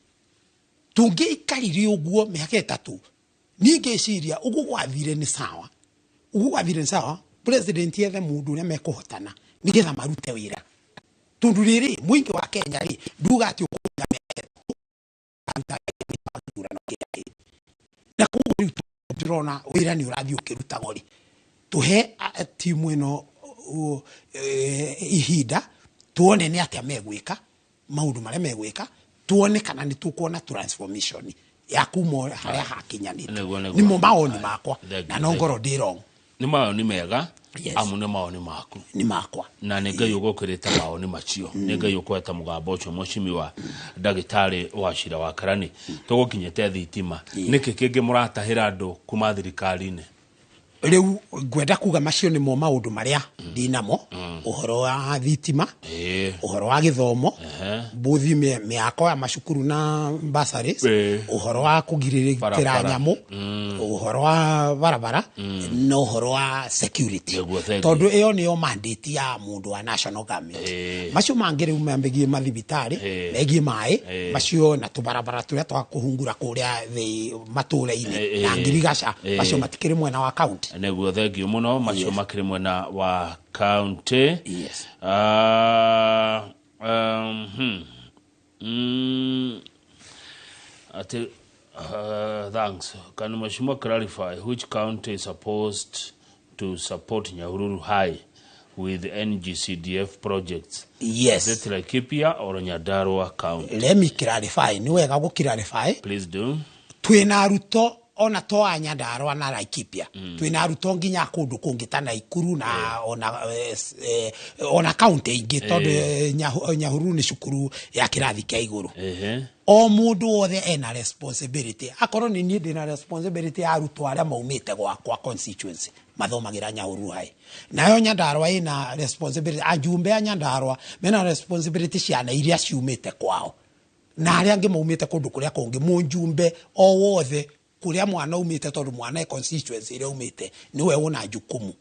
tũngĩikarire ũguo mĩaka 3, niĩ ngĩciria ũguo gwathire nĩ sawa. Ũguo gwathire nĩ sawa, president ethe mũndũ ũrĩa mekũhotana nĩgetha marute wĩra. Tondũ rĩrĩ, mũingĩ wa Kenya rĩ, nduga atĩ ũkũiga mĩaka 3, aruta gĩthurano kĩa. Na koguo rĩu ndĩrona wĩra nĩ ũrathiĩ ũkĩrutagwo rĩ, tũhe timu ĩno ihinda, tuone nĩ atĩa megwĩka, maũndũ marĩa megwĩka, tuone kana nĩ tũkuona transformation ya kuma harĩa hakinyanĩte. Nĩmo mawoni makwa, na no ngorwo ndĩ wrong. Nĩ mawoni mega, amu nĩ mawoni maku. Nĩ makwa. Na nĩ Ngai ũgũkĩrĩte mawoni macio. Nĩ Ngai ũkũhete mũgambo ũcio mũcimiwa ndagĩtarĩ wa Cira wa Karani. Tũgũkinyĩte thitima. Nĩkĩ kĩngĩ mũratahĩra andũ kuma thirikari-inĩ? Rĩu ngwenda kuga macio nĩmo maũndũ marĩa ndinamo, ũhoro wa thitima, ũhoro wa gĩthomo, bũthi mĩako ya macukuru na bursaries, ũhoro wa kũgirĩrĩria nyamũ, ũhoro wa barabara, na ũhoro wa security. Tondũ ĩyo nĩyo mandate ya mũndũ wa national government. Macio mangĩ rĩu megiĩ mathibitarĩ, megiĩ maĩ, macio na tũbarabara tũrĩa twa kũhungura kũrĩa matũũra-inĩ na ngirigaca, macio matikĩrĩ mwena wa county. Nĩguo, thengio mũno, macio makĩrĩ mwena wa county. Ati, thanks. Can Mheshimiwa clarify which county is supposed to support Nyahururu High with NGCDF projects? Yes. Is it Laikipia or Nyandarua County? Let me clarify. Nĩ wega gũ clarify. Please do. Twĩna arutwo ona to a Nyandarua na Laikipia. Twĩna arutwo nginya kũndũ kũngĩ ta Naikuru na ona county ingĩ, tondũ Nyahururu nĩ cukuru ya kĩrathi kĩa igũrũ. O mũndũ wothe ena responsibility. Akorwo nĩ niĩ ndĩna responsibility ya arutwo arĩa maumĩte gwakwa constituency mathomagĩra Nyahururu High. Nayo Nyandarua ĩna responsibility, ajumbe a Nyandarua mena responsibility ciana iria ciumĩte kwao. Na arĩa angĩ maumĩte kũndũ kũrĩa kũngĩ, mũjumbe o wothe kũrĩa mwana umĩte, tondũ mwana e constituency ĩrĩa umĩte nĩwe wona jukumu.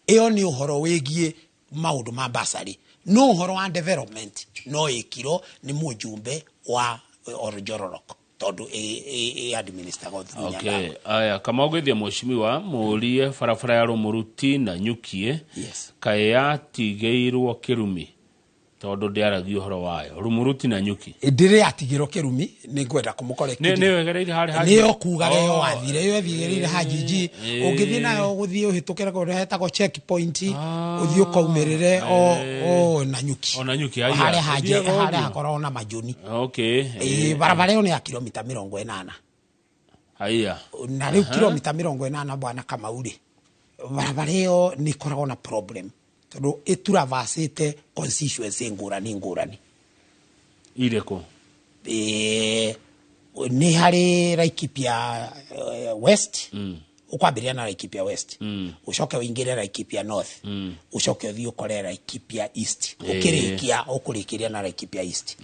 Ĩyo nĩ ũhoro wĩgiĩ maũndũ ma bursary. No ũhoro wa development no ĩkirwo nĩ mũjumbe wa Oljororok, tondũ ĩ administer go through Nyandarua. Aya, kama ũgĩthiĩ mheshimiwa mũrie barabara ya Rũmũruti na Nyukie, kaĩ yatigĩirwo kĩrumi tondũ ndĩaragia ũhoro wayo. Rũmũruti na Nyuki. Ndĩrĩ yatigĩrwo kĩrumi, nĩ ngwenda kũmũkora Nĩ wegereire harĩ Haji. Nĩyo kugaga ĩyo wathire, ĩyo ĩthigĩrĩire Hajiji. Ũngĩthiĩ nayo ũgũthiĩ ũhĩtũkĩre kũndũ hetagwo checkpoint, ũthiĩ ũkaumĩrĩre o na Nyuki. O na Nyuki, haiya. Harĩa Haji, Ũthiaga harĩa ũguo. hakoragwo na majũni. Barabara ĩyo nĩ ya kilomita 80. Haiya. Na rĩu kilomita 80 bwana Kamau rĩ, barabara ĩyo nĩ ĩkoragwo na problem tondũ ĩturavacĩte constituency ngũrani ngũrani. Irĩkũ? Nĩ harĩ Laikipia West, ũkwambĩrĩria na Laikipia West, ũcoke ũingĩre Laikipia North, ũcoke ũthiĩ ũkore Laikipia East, ũkĩrĩkia ũkũrĩkĩria na Laikipia East.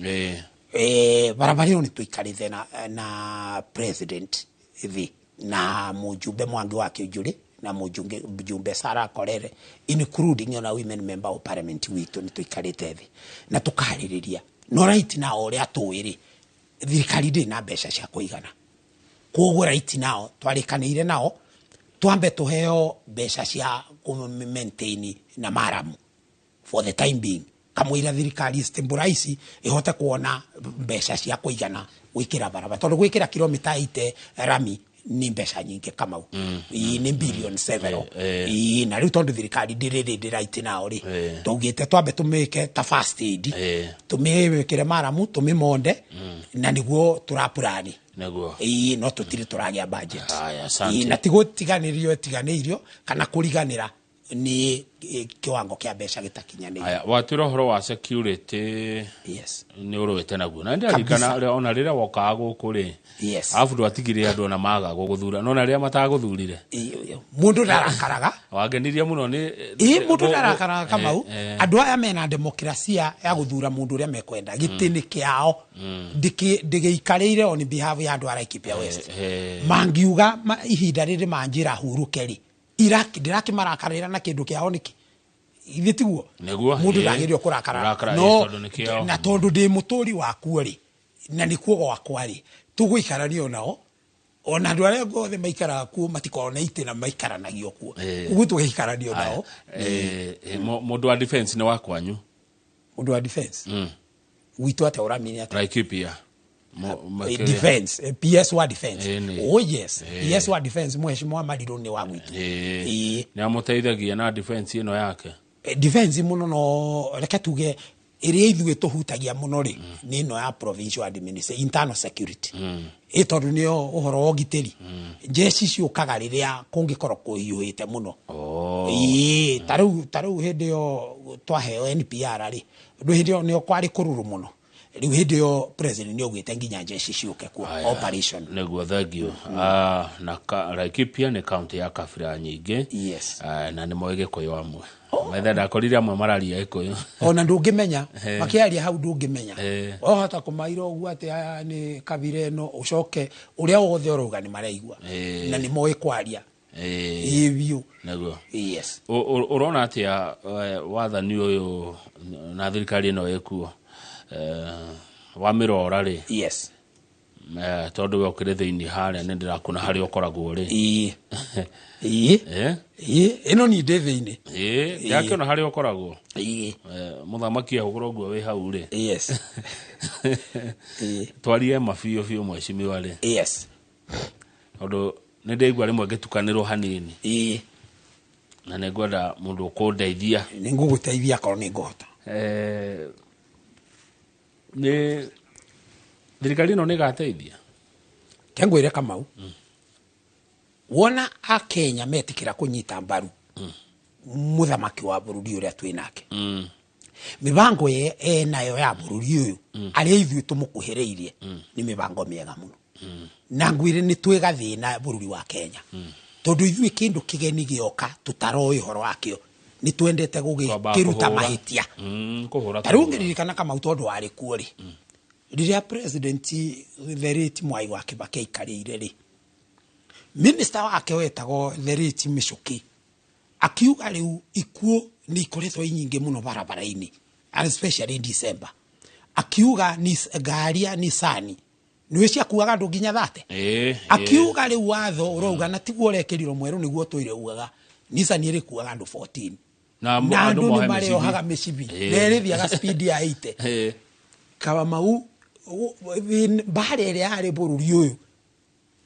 Barabara ĩyo nĩ tũikarĩte na president thĩ na mũjumbe Mwangi wa Kĩnjũrĩ na mũjumbe Sarah Korere, including ona women member of parliament witũ, nĩ tũikarĩte thĩ na tũkarĩrĩria. No right now ũrĩa tũĩ rĩ, thirikari ndĩrĩ na mbeca cia kũigana. Koguo right now twarĩkanĩire nao twambe tũheo mbeca cia kũ maintain na maramu for the time being, kamũira thirikari stabilize ihote kuona mbeca cia kũigana gwĩkĩra barabara, tondũ gwĩkĩra kilomita 80 rami Nĩ mbeca nyingĩ, Kamau. Ĩĩ, nĩ billion several. Ĩĩ, na rĩu tondũ thirikari ndĩrĩ rĩ right now rĩ, tũgĩte twambe tũmĩke ta first aid, tũmĩkĩre maramu, tũmĩmonde, na nĩguo tũrapurani. Ĩĩ, no tũtirĩ tũragĩa budget. Haya, asante. Ĩĩ, na ti gũtiganĩrio ĩtiganĩirio kana kũriganĩra, nĩ kĩwango kĩa mbeca gĩtakinyanĩire. Aya, watwĩra ũhoro wa security. Yes. Nĩ ũrũĩte naguo na ndirarikana ona rĩrĩa wokaga gũkũ rĩ, arabu ndwatigire andũ ona maga gũgũthura, no na rĩrĩa matagũthurire, Mũndũ ndarakaraga. Wangenirie mũno nĩ Ĩ, mũndũ ndarakaraga, Kamau. Andũ aya mena demokrasia ya gũthura mũndũ ũrĩa mekwenda gĩtĩ nĩ kĩao. Ndĩgĩikarĩire on behalf ya andũ a Laikipia West. Mangiuga ihinda rĩrĩ manjĩra hurũke rĩ, ndirakĩmarakarĩra na kĩndũ kĩao nĩkĩ? Ithe tiguo? Nĩguo. Mũndũ ndagĩrĩirwo kũrakara. Kũrakara, no tondũ nĩ kĩao. Na tondũ ndĩ mũtũri wakuo rĩ, na nĩkuo gwakwa rĩ, tũgũikarania nao, ona andũ arĩa othe maikaraga kuo matikoragwo na itĩ na maikaranagio kuo. Ũguo tũgĩikaranio nao. Mũndũ wa defense nĩ wa kwanyu? Mũndũ wa defense gwitũ atĩa? Ũramini atĩa? Laikipia. Defense, PS wa defense? Oh yes. PS wa defense, mheshimiwa Mariru, nĩ wa gwitũ. Nĩ amũteithagia na defense ĩno yake? Defense mũno, no reke tuge ĩrĩa ithuĩ tũhutagia mũno rĩ, nĩ ĩno ya provincial administration, internal security. Ĩ tondũ nĩyo ũhoro wa ũgitĩri, jeshi ciũkaga rĩrĩa kũngĩkorwo kũhiũhĩte mũno. Ĩĩ, ta rĩu hĩndĩ ĩyo twaheo NPR rĩ, rĩu hĩndĩ ĩyo nĩyo kwarĩ kũrũrũ mũno. Rĩu hĩndĩ ĩyo president nĩ augĩte nginya jeshi ciũke kuo operation. Nĩguo, thank you. Na Laikipia nĩ kaunti ya kabira nyingĩ. Na nĩ moĩ Gĩkũyũ amwe, metha ndakorire amwe mararia Gĩkũyũ. Ona ndũngĩmenya. Makĩaria hau ndũngĩmenya. Wahota kũmaira ũguo atĩ aya nĩ kabira ĩno, ũcoke ũrĩa wothe ũrauga nĩ maraigua. Na nĩ moĩ kwaria. Ĩĩ biũ. Nĩguo. Yes. Ũrona atĩa wathani ũyũ na thirikari ĩno ĩkuo, wamĩrora rĩ? Tondũ we ũkĩrĩ thĩinĩ harĩa, nĩ ndĩrakuona harĩa ũkoragwo rĩ. Ĩĩ. Ĩĩ, ĩno niĩ ndĩ thĩinĩ. Ĩĩ, ndĩrakĩona harĩa ũkoragwo. Mũthamaki ahũgũra ũguo wĩ hau rĩ. Twarie ma biũ biũ, mheshimiwa rĩ. Tondũ nĩ ndĩigua rĩmwe ngĩtukanĩrwo hanini. Na nĩ ngwenda mũndũ ũkũndeithia. Nĩ ngũgũteithia akorwo nĩ ngũhota. Nĩ thirikari ĩno nĩ ĩgateithia? Ke ngwĩre, Kamau, wona Akenya metĩkĩra kũnyita mbaru mũthamaki wa bũrũri ũrĩa twĩ nake, mĩbango ye enayo ya bũrũri ũyũ, arĩa ithuĩ tũmũkuhĩrĩirie, nĩ mĩbango mĩega mũno. Na ngwĩre nĩ twĩ gathĩna bũrũri wa Kenya, tondũ ithuĩ kĩndũ kĩgeni gĩoka tũtaroĩ ũhoro wakĩo, nĩ twendete Twambaga gũgĩkĩruta kũhũra. mahĩtia. Kũhũra. Ta rĩu ngĩririkana, Kamau, tondũ warĩ kuo rĩ, rĩrĩa president the late Mwai wa Kibaki aikarĩire rĩ, minister wake wetagwo the late Michuki akiuga rĩu ikuũ nĩ ikoretwo i nyingĩ mũno barabara-inĩ, and especially in December, akiuga ni ngari ya Nissan nĩwe ciakuaga andũ nginya 30. Akiuga rĩu watho ũrauga, na tiguo ũrekĩrirwo mwerũ, nĩguo tũire ugaga, Nissan ĩrĩkuaga andũ 14. Na na andũ andũ mohe nĩ marĩohaga mĩcibi. mĩcibi na ĩrĩthiaga speed ya 80. Kamau, mbara ĩrĩa yarĩ bũrũri ũyũ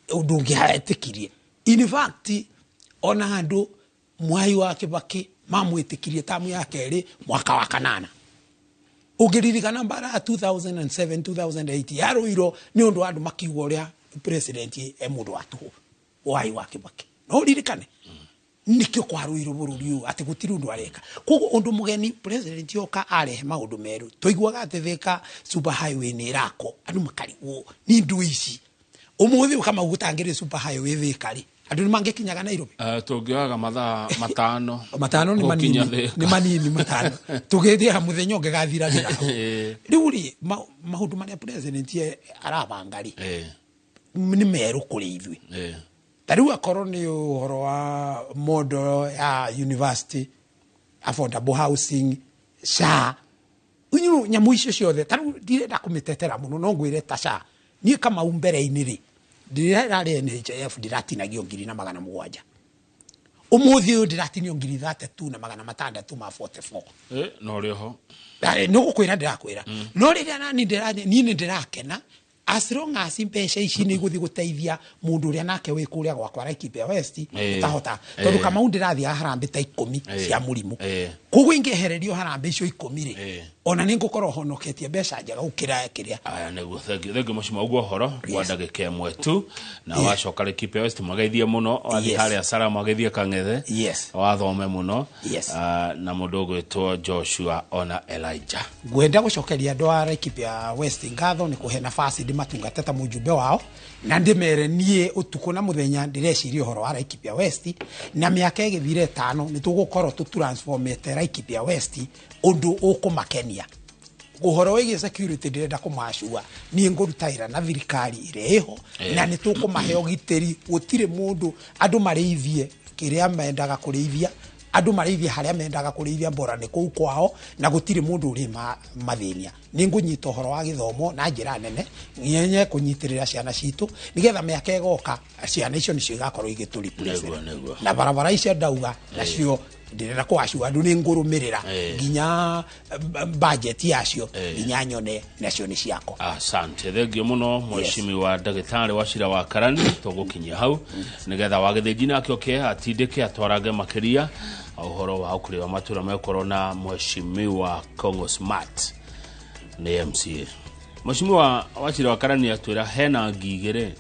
ũndũ ũngĩetĩkirie, in fact ona andũ Mwai wa Kibaki mamwĩtĩkirie tamu ya kerĩ mwaka wa kanana. Ũngĩririkana mbara ya 2007 2008 yarũirwo nĩ ũndũ wa andũ makiuga ũrĩa president e mũndũ wa tũhũ, Mwai wa Kibaki. No ũririkane nikio kwarũirwo bũrũri ũyũ atĩ gũtirĩ ũndũ areka. Koguo ũndũ mũgeni president oka arehe maũndũ merũ. Tũiguaga atĩ Thika super highway nĩ ĩrakwo, andũ makarigwo nĩ ndũ ici. Ũmũthĩ kama gũtangĩrĩ super highway Thika rĩ, andũ nĩ mangĩkinyaga Nairobi? Tũngĩoyaga mathaa 5. 5 nĩ gũkinya manini. Thika. Nĩ manini 5, tũgĩthiaga mũthenya ũngĩ gathiragĩra hau. Rĩu rĩ, maũndũ marĩa president arabanga rĩ, nĩ merũ kũrĩ ithuĩ. Ta rĩu akorwo nĩ ũhoro wa model ya university, affordable housing, SHA, nyamũ icio ciothe, ta rĩu ndirenda kũmĩtetera mũno, no ngwĩre ta SHA, niĩ Kamau mbere-inĩ rĩ, ndĩrarĩ NHIF ndĩratinagio 1700, ũmũthĩ ũyũ ndĩratinio 3644. Na ũrĩ oho. Nĩ gũkwĩra ndĩrakwĩra, no rĩrĩa nani niĩ nĩ ndĩrakena. As long as mbeca ici nĩ igũthiĩ gũteithia mũndũ ũrĩa nake wĩ kũrĩa gwakwa Laikipia West ũtahota, tondũ Kamau ndĩrathiaga harambĩ ta 10 cia mũrimũ, koguo ingĩehererio harambĩ icio 10 rĩ, ona nĩ ngũkorwo honoketie mbeca njega gũkĩra kĩrĩa. Aya, nĩguo. Thank you, thank you mheshimiwa. Ũguo ũhoro kwa ndagĩka ĩmwe tu na wacoka Laikipia West mageithie mũno, wathiĩ harĩa Salama mageithie Kang'ethe, wathome mũno na mũndũ ũgwĩtwo Joshua ona Elijah. Ngwenda gũcokeria andũ a Laikipia West ngatho nĩ kũhe nafasi ndĩmatungate ta mũjumbe wao, na ndĩmere niĩ ũtukũ na mũthenya ndĩreciria ũhoro wa Laikipia West, na mĩaka ĩgĩthire 5 nĩ tũgũkorwo tũtransformete Laikipia West ũndũ ũkũmakenia. Ũhoro wĩgiĩ security ndĩrenda kũmacua, niĩ ngũruta wĩra na thirikari ĩrĩa ĩho, na nĩ tũkũmahe ũgitĩri. Gũtirĩ mũndũ, andũ marĩithie kĩrĩa mendaga kũrĩithia, andũ marĩithie harĩa mendaga kũrĩithia, mbora nĩ kũu kwao, na gũtirĩ mũndũ ũrĩ mathĩnia. Nĩ ngũnyita ũhoro wa gĩthomo na njĩra nene, nyenye kũnyitĩrĩra ciana citũ nĩgetha mĩaka ĩgoka ciana icio nĩcio igakorwo igĩtũ replace. Na barabara icio ndauga nacio ndĩrenda kũgacua andũ, nĩ ngũrũmĩrĩra nginya budget yacio, nginya nyone nacio nĩ ciakwa. Asante, thengio mũno mheshimiwa ndagĩtarĩ wa Cira wa Karani. Tũgũkinyia hau nĩgetha wagĩthĩnji nake oke atindĩke atwarange makĩria ũhoro wa ũkũria wa matũra mekorwo na mheshimiwa Kongo Smart nĩ MCA. Mheshimiwa wa Cira wa Karani atwĩra hena ngi igĩrĩ,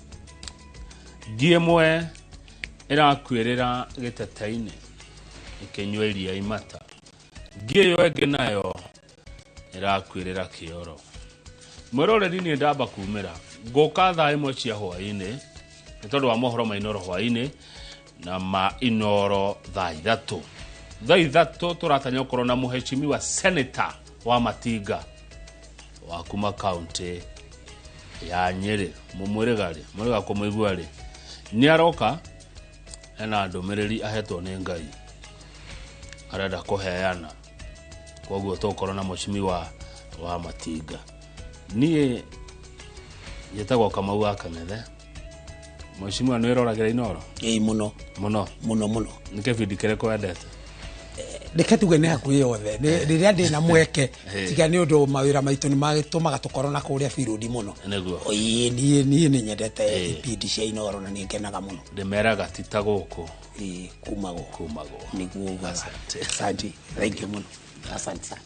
ngi ĩmwe ĩrakuĩrĩra gĩtete-inĩ ĩkĩnyua iria imata, ngi ĩyo ĩngĩ nayo ĩrakuĩrĩra kĩoro. Mwĩroreri nĩ ndamba kumĩra ngũka thaa 1 cia hwaĩ-inĩ nĩ tondũ wa mohoro ma Inooro hwaĩ-inĩ na ma Inooro thaa 3. Thaa 3 tũratanya gũkorwo na mũheshimiwa senator wa Matinga wa kuma kaunti ya Nyĩrĩ, mũmwĩrĩga rĩ, mwĩrĩga kũmũigua rĩ, nĩ aroka ena ndũmĩrĩri ahetwo nĩ Ngai arenda kũheana, koguo tũgũkorwo na mheshimiwa wa Matinga. Niĩ njĩtagwo Kamau wa Kang'ethe. Mheshimiwa, nĩ wĩroragĩra Inooro? Ĩĩ, mũno mũno mũno mũno. Nĩ kĩbindi kĩrĩkũ wendete? Reke tuge nĩ hakuhĩ yothe, rĩrĩa ndĩna mweke, tiga nĩ ũndũ mawĩra maitũ nĩ magĩtũmaga tũkorwo na kũrĩa field mũno. Nĩguo. Ĩĩ, niĩ nĩ nyendete ibindi cia Inooro na nĩ ngenaga mũno. Ndĩmeraga ti ta gũkũ. Ĩĩ, kumagwo. Kumagwo. Nĩguo ugaga. Asante. Thank you mũno. Asante sana.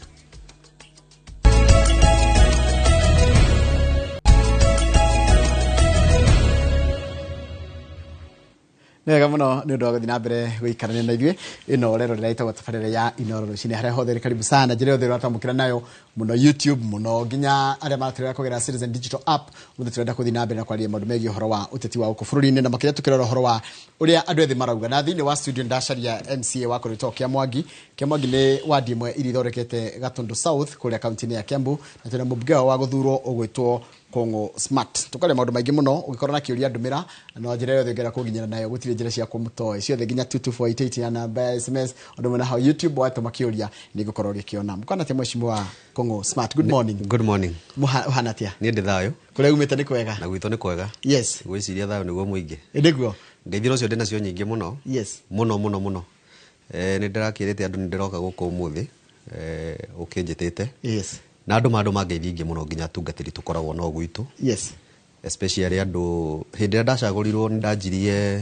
Nĩ wega mũno nĩ ũndũ wa gũthiĩ na mbere gũikarania na ithuĩ. Ĩno ũrerorera ĩtagwo tabarĩra ya Inooro rũcinĩ, harĩa hothe karibu sana, njĩra yothe ũratwamũkĩra nayo mũno YouTube, mũno nginya arĩa maratũrera kũgerera Citizen Digital App. Mũthĩ tũrenda gũthiĩ na mbere na kwaria maũndũ megiĩ ũhoro wa ũteti wa gũkũ bũrũri-inĩ, na makĩria tũkĩrora ũhoro wa ũrĩa andũ ethĩ marauga. Na thĩinĩ wa studio ndacaria MCA wa kũrĩtwo Kĩamwangi. Kĩamwangi nĩ wadi ĩmwe iria ithondekete Gatundu South kũrĩa kaunti-inĩ ya Kiambu, na twĩna mũmbunge wao wa gũthurwo ũgwĩtwo Kongo Smart. Tukaria maũndũ maingĩ mũno, ũngĩkorwo na kĩũria ndũmĩra no njĩra yothe ũngĩenda kũnginyĩra nayo, gũtirĩ njĩra cia kũmũtoĩ ciothe, nginya 22488 ya namba ya SMS, ũndũ ũmwe na hau YouTube watũma kĩũria nĩ ngũkorwo ngĩkĩona. Mũkwana atĩa mheshimiwa Kongo Smart? Good morning. Good morning. Ũhana atĩa? Niĩ ndĩ thayũ. Kũrĩa umĩte nĩ kwega? Na gwitũ nĩ kwega. Yes. Ngwĩciria thayũ nĩguo mũingĩ. Nĩguo. Ngeithio ũcio ndĩnacio nyingĩ mũno. Yes. Mũno mũno mũno. Nĩ ndĩrakĩrĩte andũ nĩ ndĩroka gũkũ ũmũthĩ, ũkĩnjĩtĩte. Yes. Na andũ mandũ mangeithia ingĩ mũno nginya atungatĩri tũkoragwo no gwitũ. Yes. Especially andũ hĩndĩ ĩrĩa ndacagũrirwo nĩ ndanjirie,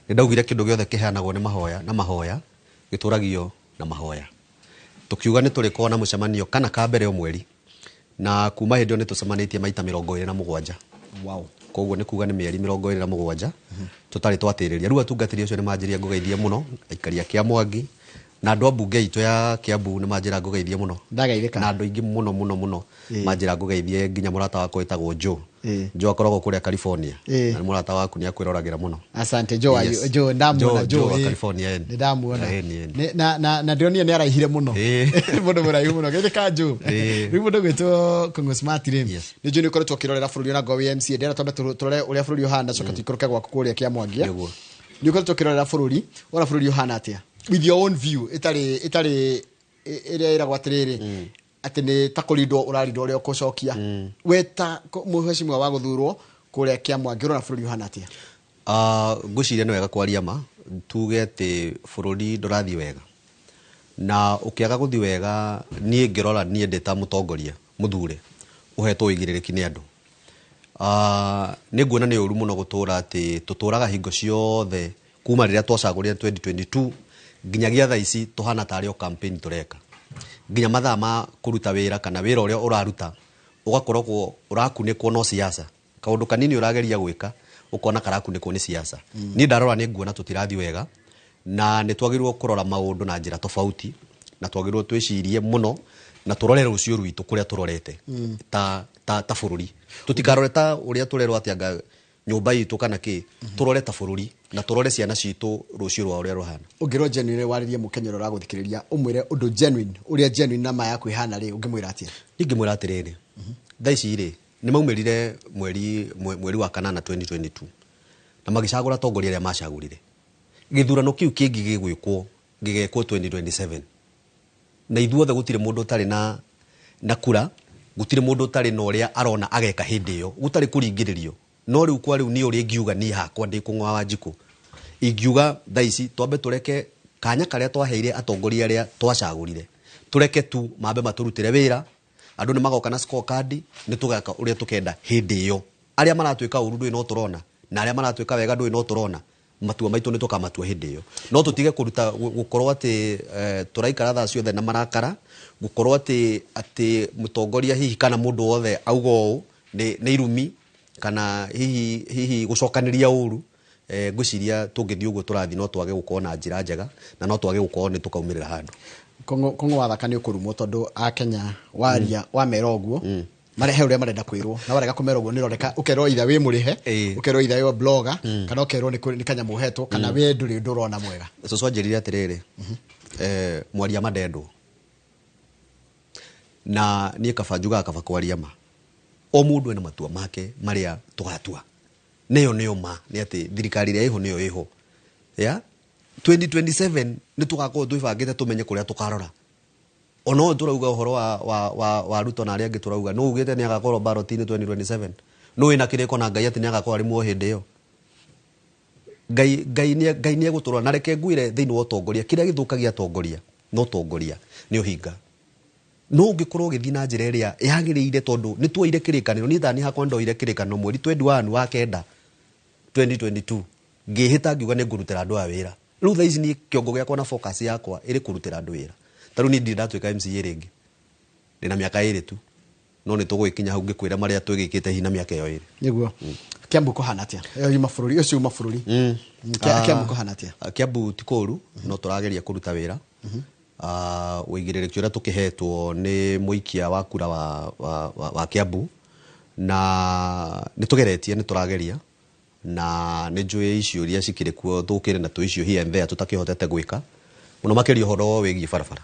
nĩ ndaugire kĩndũ gĩothe kĩheanagwo nĩ mahoya, na mahoya gĩtũragio na mahoya. Tũkiuga nĩ tũrĩkorwo na mũcemanio kana ka mbere o mweri, na kuma hĩndĩ ĩyo nĩ tũcemanĩtie maita 27. Wow. Koguo nĩ kuga nĩ mĩeri 27 tũtarĩ twatĩrĩria. Rĩu atungatĩri acio nĩ manjĩria ngũgeithie mũno, aikari a Kĩamwangi na andũ a mbunge itũ ya Kiambu nĩ manjĩra ngũgeithie mũno. Ndagaithĩka. Na andũ aingĩ mũno mũno mũno manjĩra ngũgeithie, nginya mũrata wakwa wĩtagwo Joe. Joe akoragwo kũrĩa California. Na nĩ mũrata waku nĩ akwĩroragĩra mũno. Asante Joe, Yes. Joe, ndamuona Joe, Joe wa Joe, California, Nĩ ndamuona. Ĩni. Na ndĩronire nĩ araihire mũno. Mũndũ mũraihu mũno. Geithĩka Joe. Rĩu mũndũ gwĩtwo Kongo Smart rĩ, nĩ njũĩ nĩ ũkoretwo ũkĩrorera bũrũri ona ngorwo wĩ MCA. Ndĩrenda twambe tũrore ũrĩa bũrũri ũhana, coka tũikũrũke gwaku kũrĩa Kĩamwangi. Nĩguo. Nĩ ũkoretwo ũkĩrorera bũrũri, wona bũrũri ũhana atĩa? With your own view, ĩtarĩ ĩrĩa ĩragwo atĩrĩrĩ, atĩ nĩ ta kũrindwo ũrarindwo ũrĩa ũkũcokia. We ta mũhecimiwa wa gũthurwo kũrĩa Kĩamwangi, ũrona bũrũri ũhana atĩa? Ngwĩciria nĩ wega kwaria ma, tuge atĩ bũrũri ndũrathiĩ wega. Na ũkĩaga gũthiĩ wega, niĩ ngĩrora niĩ ndĩ ta mũtongoria mũthure, ũhetwo ũigĩrĩrĩki nĩ andũ. Nĩ nguona nĩ ũru mũno gũtũra atĩ tũtũraga hingo ciothe kuma rĩrĩa twacagũrire 2022 nginyagia thaa ici tũhana tarĩ o campaign tũreka, nginya mathaa ma kũruta wĩra kana wĩra ũrĩa ũraruta ũgakoragwo ũrakunĩkwo no siasa. Kaũndũ kanini ũrageria gwĩka ũkona karakunĩkwo nĩ siasa. Niĩ ndarora nĩ nguona tũtirathiĩ wega na nĩ twagĩrĩirwo kũrora maũndũ na njĩra tofauti, na twagĩrĩirwo twĩcirie mũno na tũrore rũciũ rwitũ kũrĩa tũrorete ta ta ta bũrũri. Tũtikarore ta ũrĩa tũrerwo atĩ anga nyũmba itũ kana kĩ, tũrore ta bũrũri na tũrore ciana citũ rũciũ rwao ũrĩa rũhana. Ũngĩrwo genuine warĩrie mũkenya ũrĩa ũragũthikĩrĩria, ũmwĩre ũndũ genuine, ũrĩa genuine na ma yaku ĩhana rĩ, ũngĩmwĩra atĩa? Ingĩmwĩra atĩrĩrĩ, thaa ici rĩ nĩ maumĩrire mweri wa kanana 2022 na magĩcagũra atongoria arĩa macagũrire. Gĩthurano kĩu kĩngĩ gĩgwĩkwo gĩgekwo 2027, na ithuothe gũtirĩ mũndũ ũtarĩ na kura, gũtirĩ mũndũ ũtarĩ na ũrĩa arona ageka hĩndĩ ĩyo, gũtarĩ kũringĩrĩrio. No rĩu kwa rĩu niĩ ũrĩa ingiuga niĩ hakwa ndĩ kũng'oa Wanjikũ, ingiuga thaa ici twambe tũreke kanya karĩa twaheire atongoria arĩa twacagũrire, tũreke tu mambe matũrutĩre wĩra. Andũ nĩ magoka na scorecard, nĩ tũgeka ũrĩa tũkenda hĩndĩ ĩyo. Arĩa maratwĩka ũru ndũĩ no tũrona, na arĩa maratwĩka wega ndũĩ no tũrona, matua maitũ nĩ tũkamatua hĩndĩ ĩyo. No tũtige kũruta gũkorwo atĩ tũraikara thaa ciothe na marakara, gũkorwo atĩ mũtongoria hihi kana mũndũ wothe auga ũũ nĩ irumi kana hihi gũcokanĩria ũru. Ngwĩciria tũngĩthiĩ ũguo tũrathiĩ no twage gũkorwo na njĩra njega na no twage gũkorwo nĩ tũkaumĩrĩra handũ. Kong'o wathaka nĩ ũkũrumwo tondũ akenya waria wamera ũguo marehe ũrĩa marenda kwĩrwo, na warega kũmera ũguo nĩ ũroneka ũkerwo either wĩ mũrĩhe, ũkerwo either wĩ blogger, kana ũkerwo nĩ kanyamũ ũhetwo, kana we ndũrĩ ũndũ ũrona mwega. Cũcũ anjĩrire atĩrĩrĩ, mwaria ma ndendwo, na niĩ kaba njugaga kaba kwaria ma. O mũndũ ena matua make marĩa tũgatua, nĩyo nĩyo ma nĩ atĩ thirikari ĩrĩa ĩho nĩyo ĩho ya 2027 nĩ tũgakorwo twĩbangĩte tũmenye kũrĩa tũkarora. Ona ũyũ tũrauga ũhoro wa Ruto na arĩa angĩ tũrauga nũ ugĩte nĩ agakorwo ballot-inĩ 2027, nũ wĩna kĩrĩko na Ngai atĩ nĩ agakorwo arĩ muoyo hĩndĩ ĩyo. Ngai nĩ egũtũrora. Na reke ngwĩre thĩinĩ wa ũtongoria, kĩrĩa gĩthũkagia atongoria no ũtongoria nĩ ũhinga. No ũngĩkorwo ũgĩthiĩ na njĩra ĩrĩa yagĩrĩire, tondũ nĩ tuoire kĩrĩkanĩro. Niĩ thani hakwa ndoire kĩrĩkanĩro mweri 21 wa kenda 2022, ngĩhĩta ngiuga nĩ ngũrutĩra andũ aya wĩra. Rĩu thaa ici niĩ kĩongo gĩakwa na focus yakwa ĩrĩ kũrutĩra andũ wĩra. Ta rĩu niĩ ndirĩ ndatuĩka MCA rĩngĩ, ndĩna mĩaka 2 tu, no nĩ tũgũgĩkinya hau ngĩkwĩra marĩa twĩgĩkĩte hihi na mĩaka ĩyo 2. Nĩguo. Kiambu kũhana atĩa? Ĩyo yuma bũrũri, ũcio uma bũrũri. Kiambu kũhana atĩa? Kiambu ti kũũru, no tũrageria kũruta wĩra. Ũigĩrĩrĩki ũrĩa tũkĩhetwo nĩ mũikia wa kura wa Kiambu, na nĩ tũgeretie, nĩ tũrageria, na nĩ njũĩ icio iria cikĩrĩ kuo tũkĩrĩ na tũicio here and there tũtakĩhotete gwĩka mũno makĩria ũhoro wĩgiĩ barabara.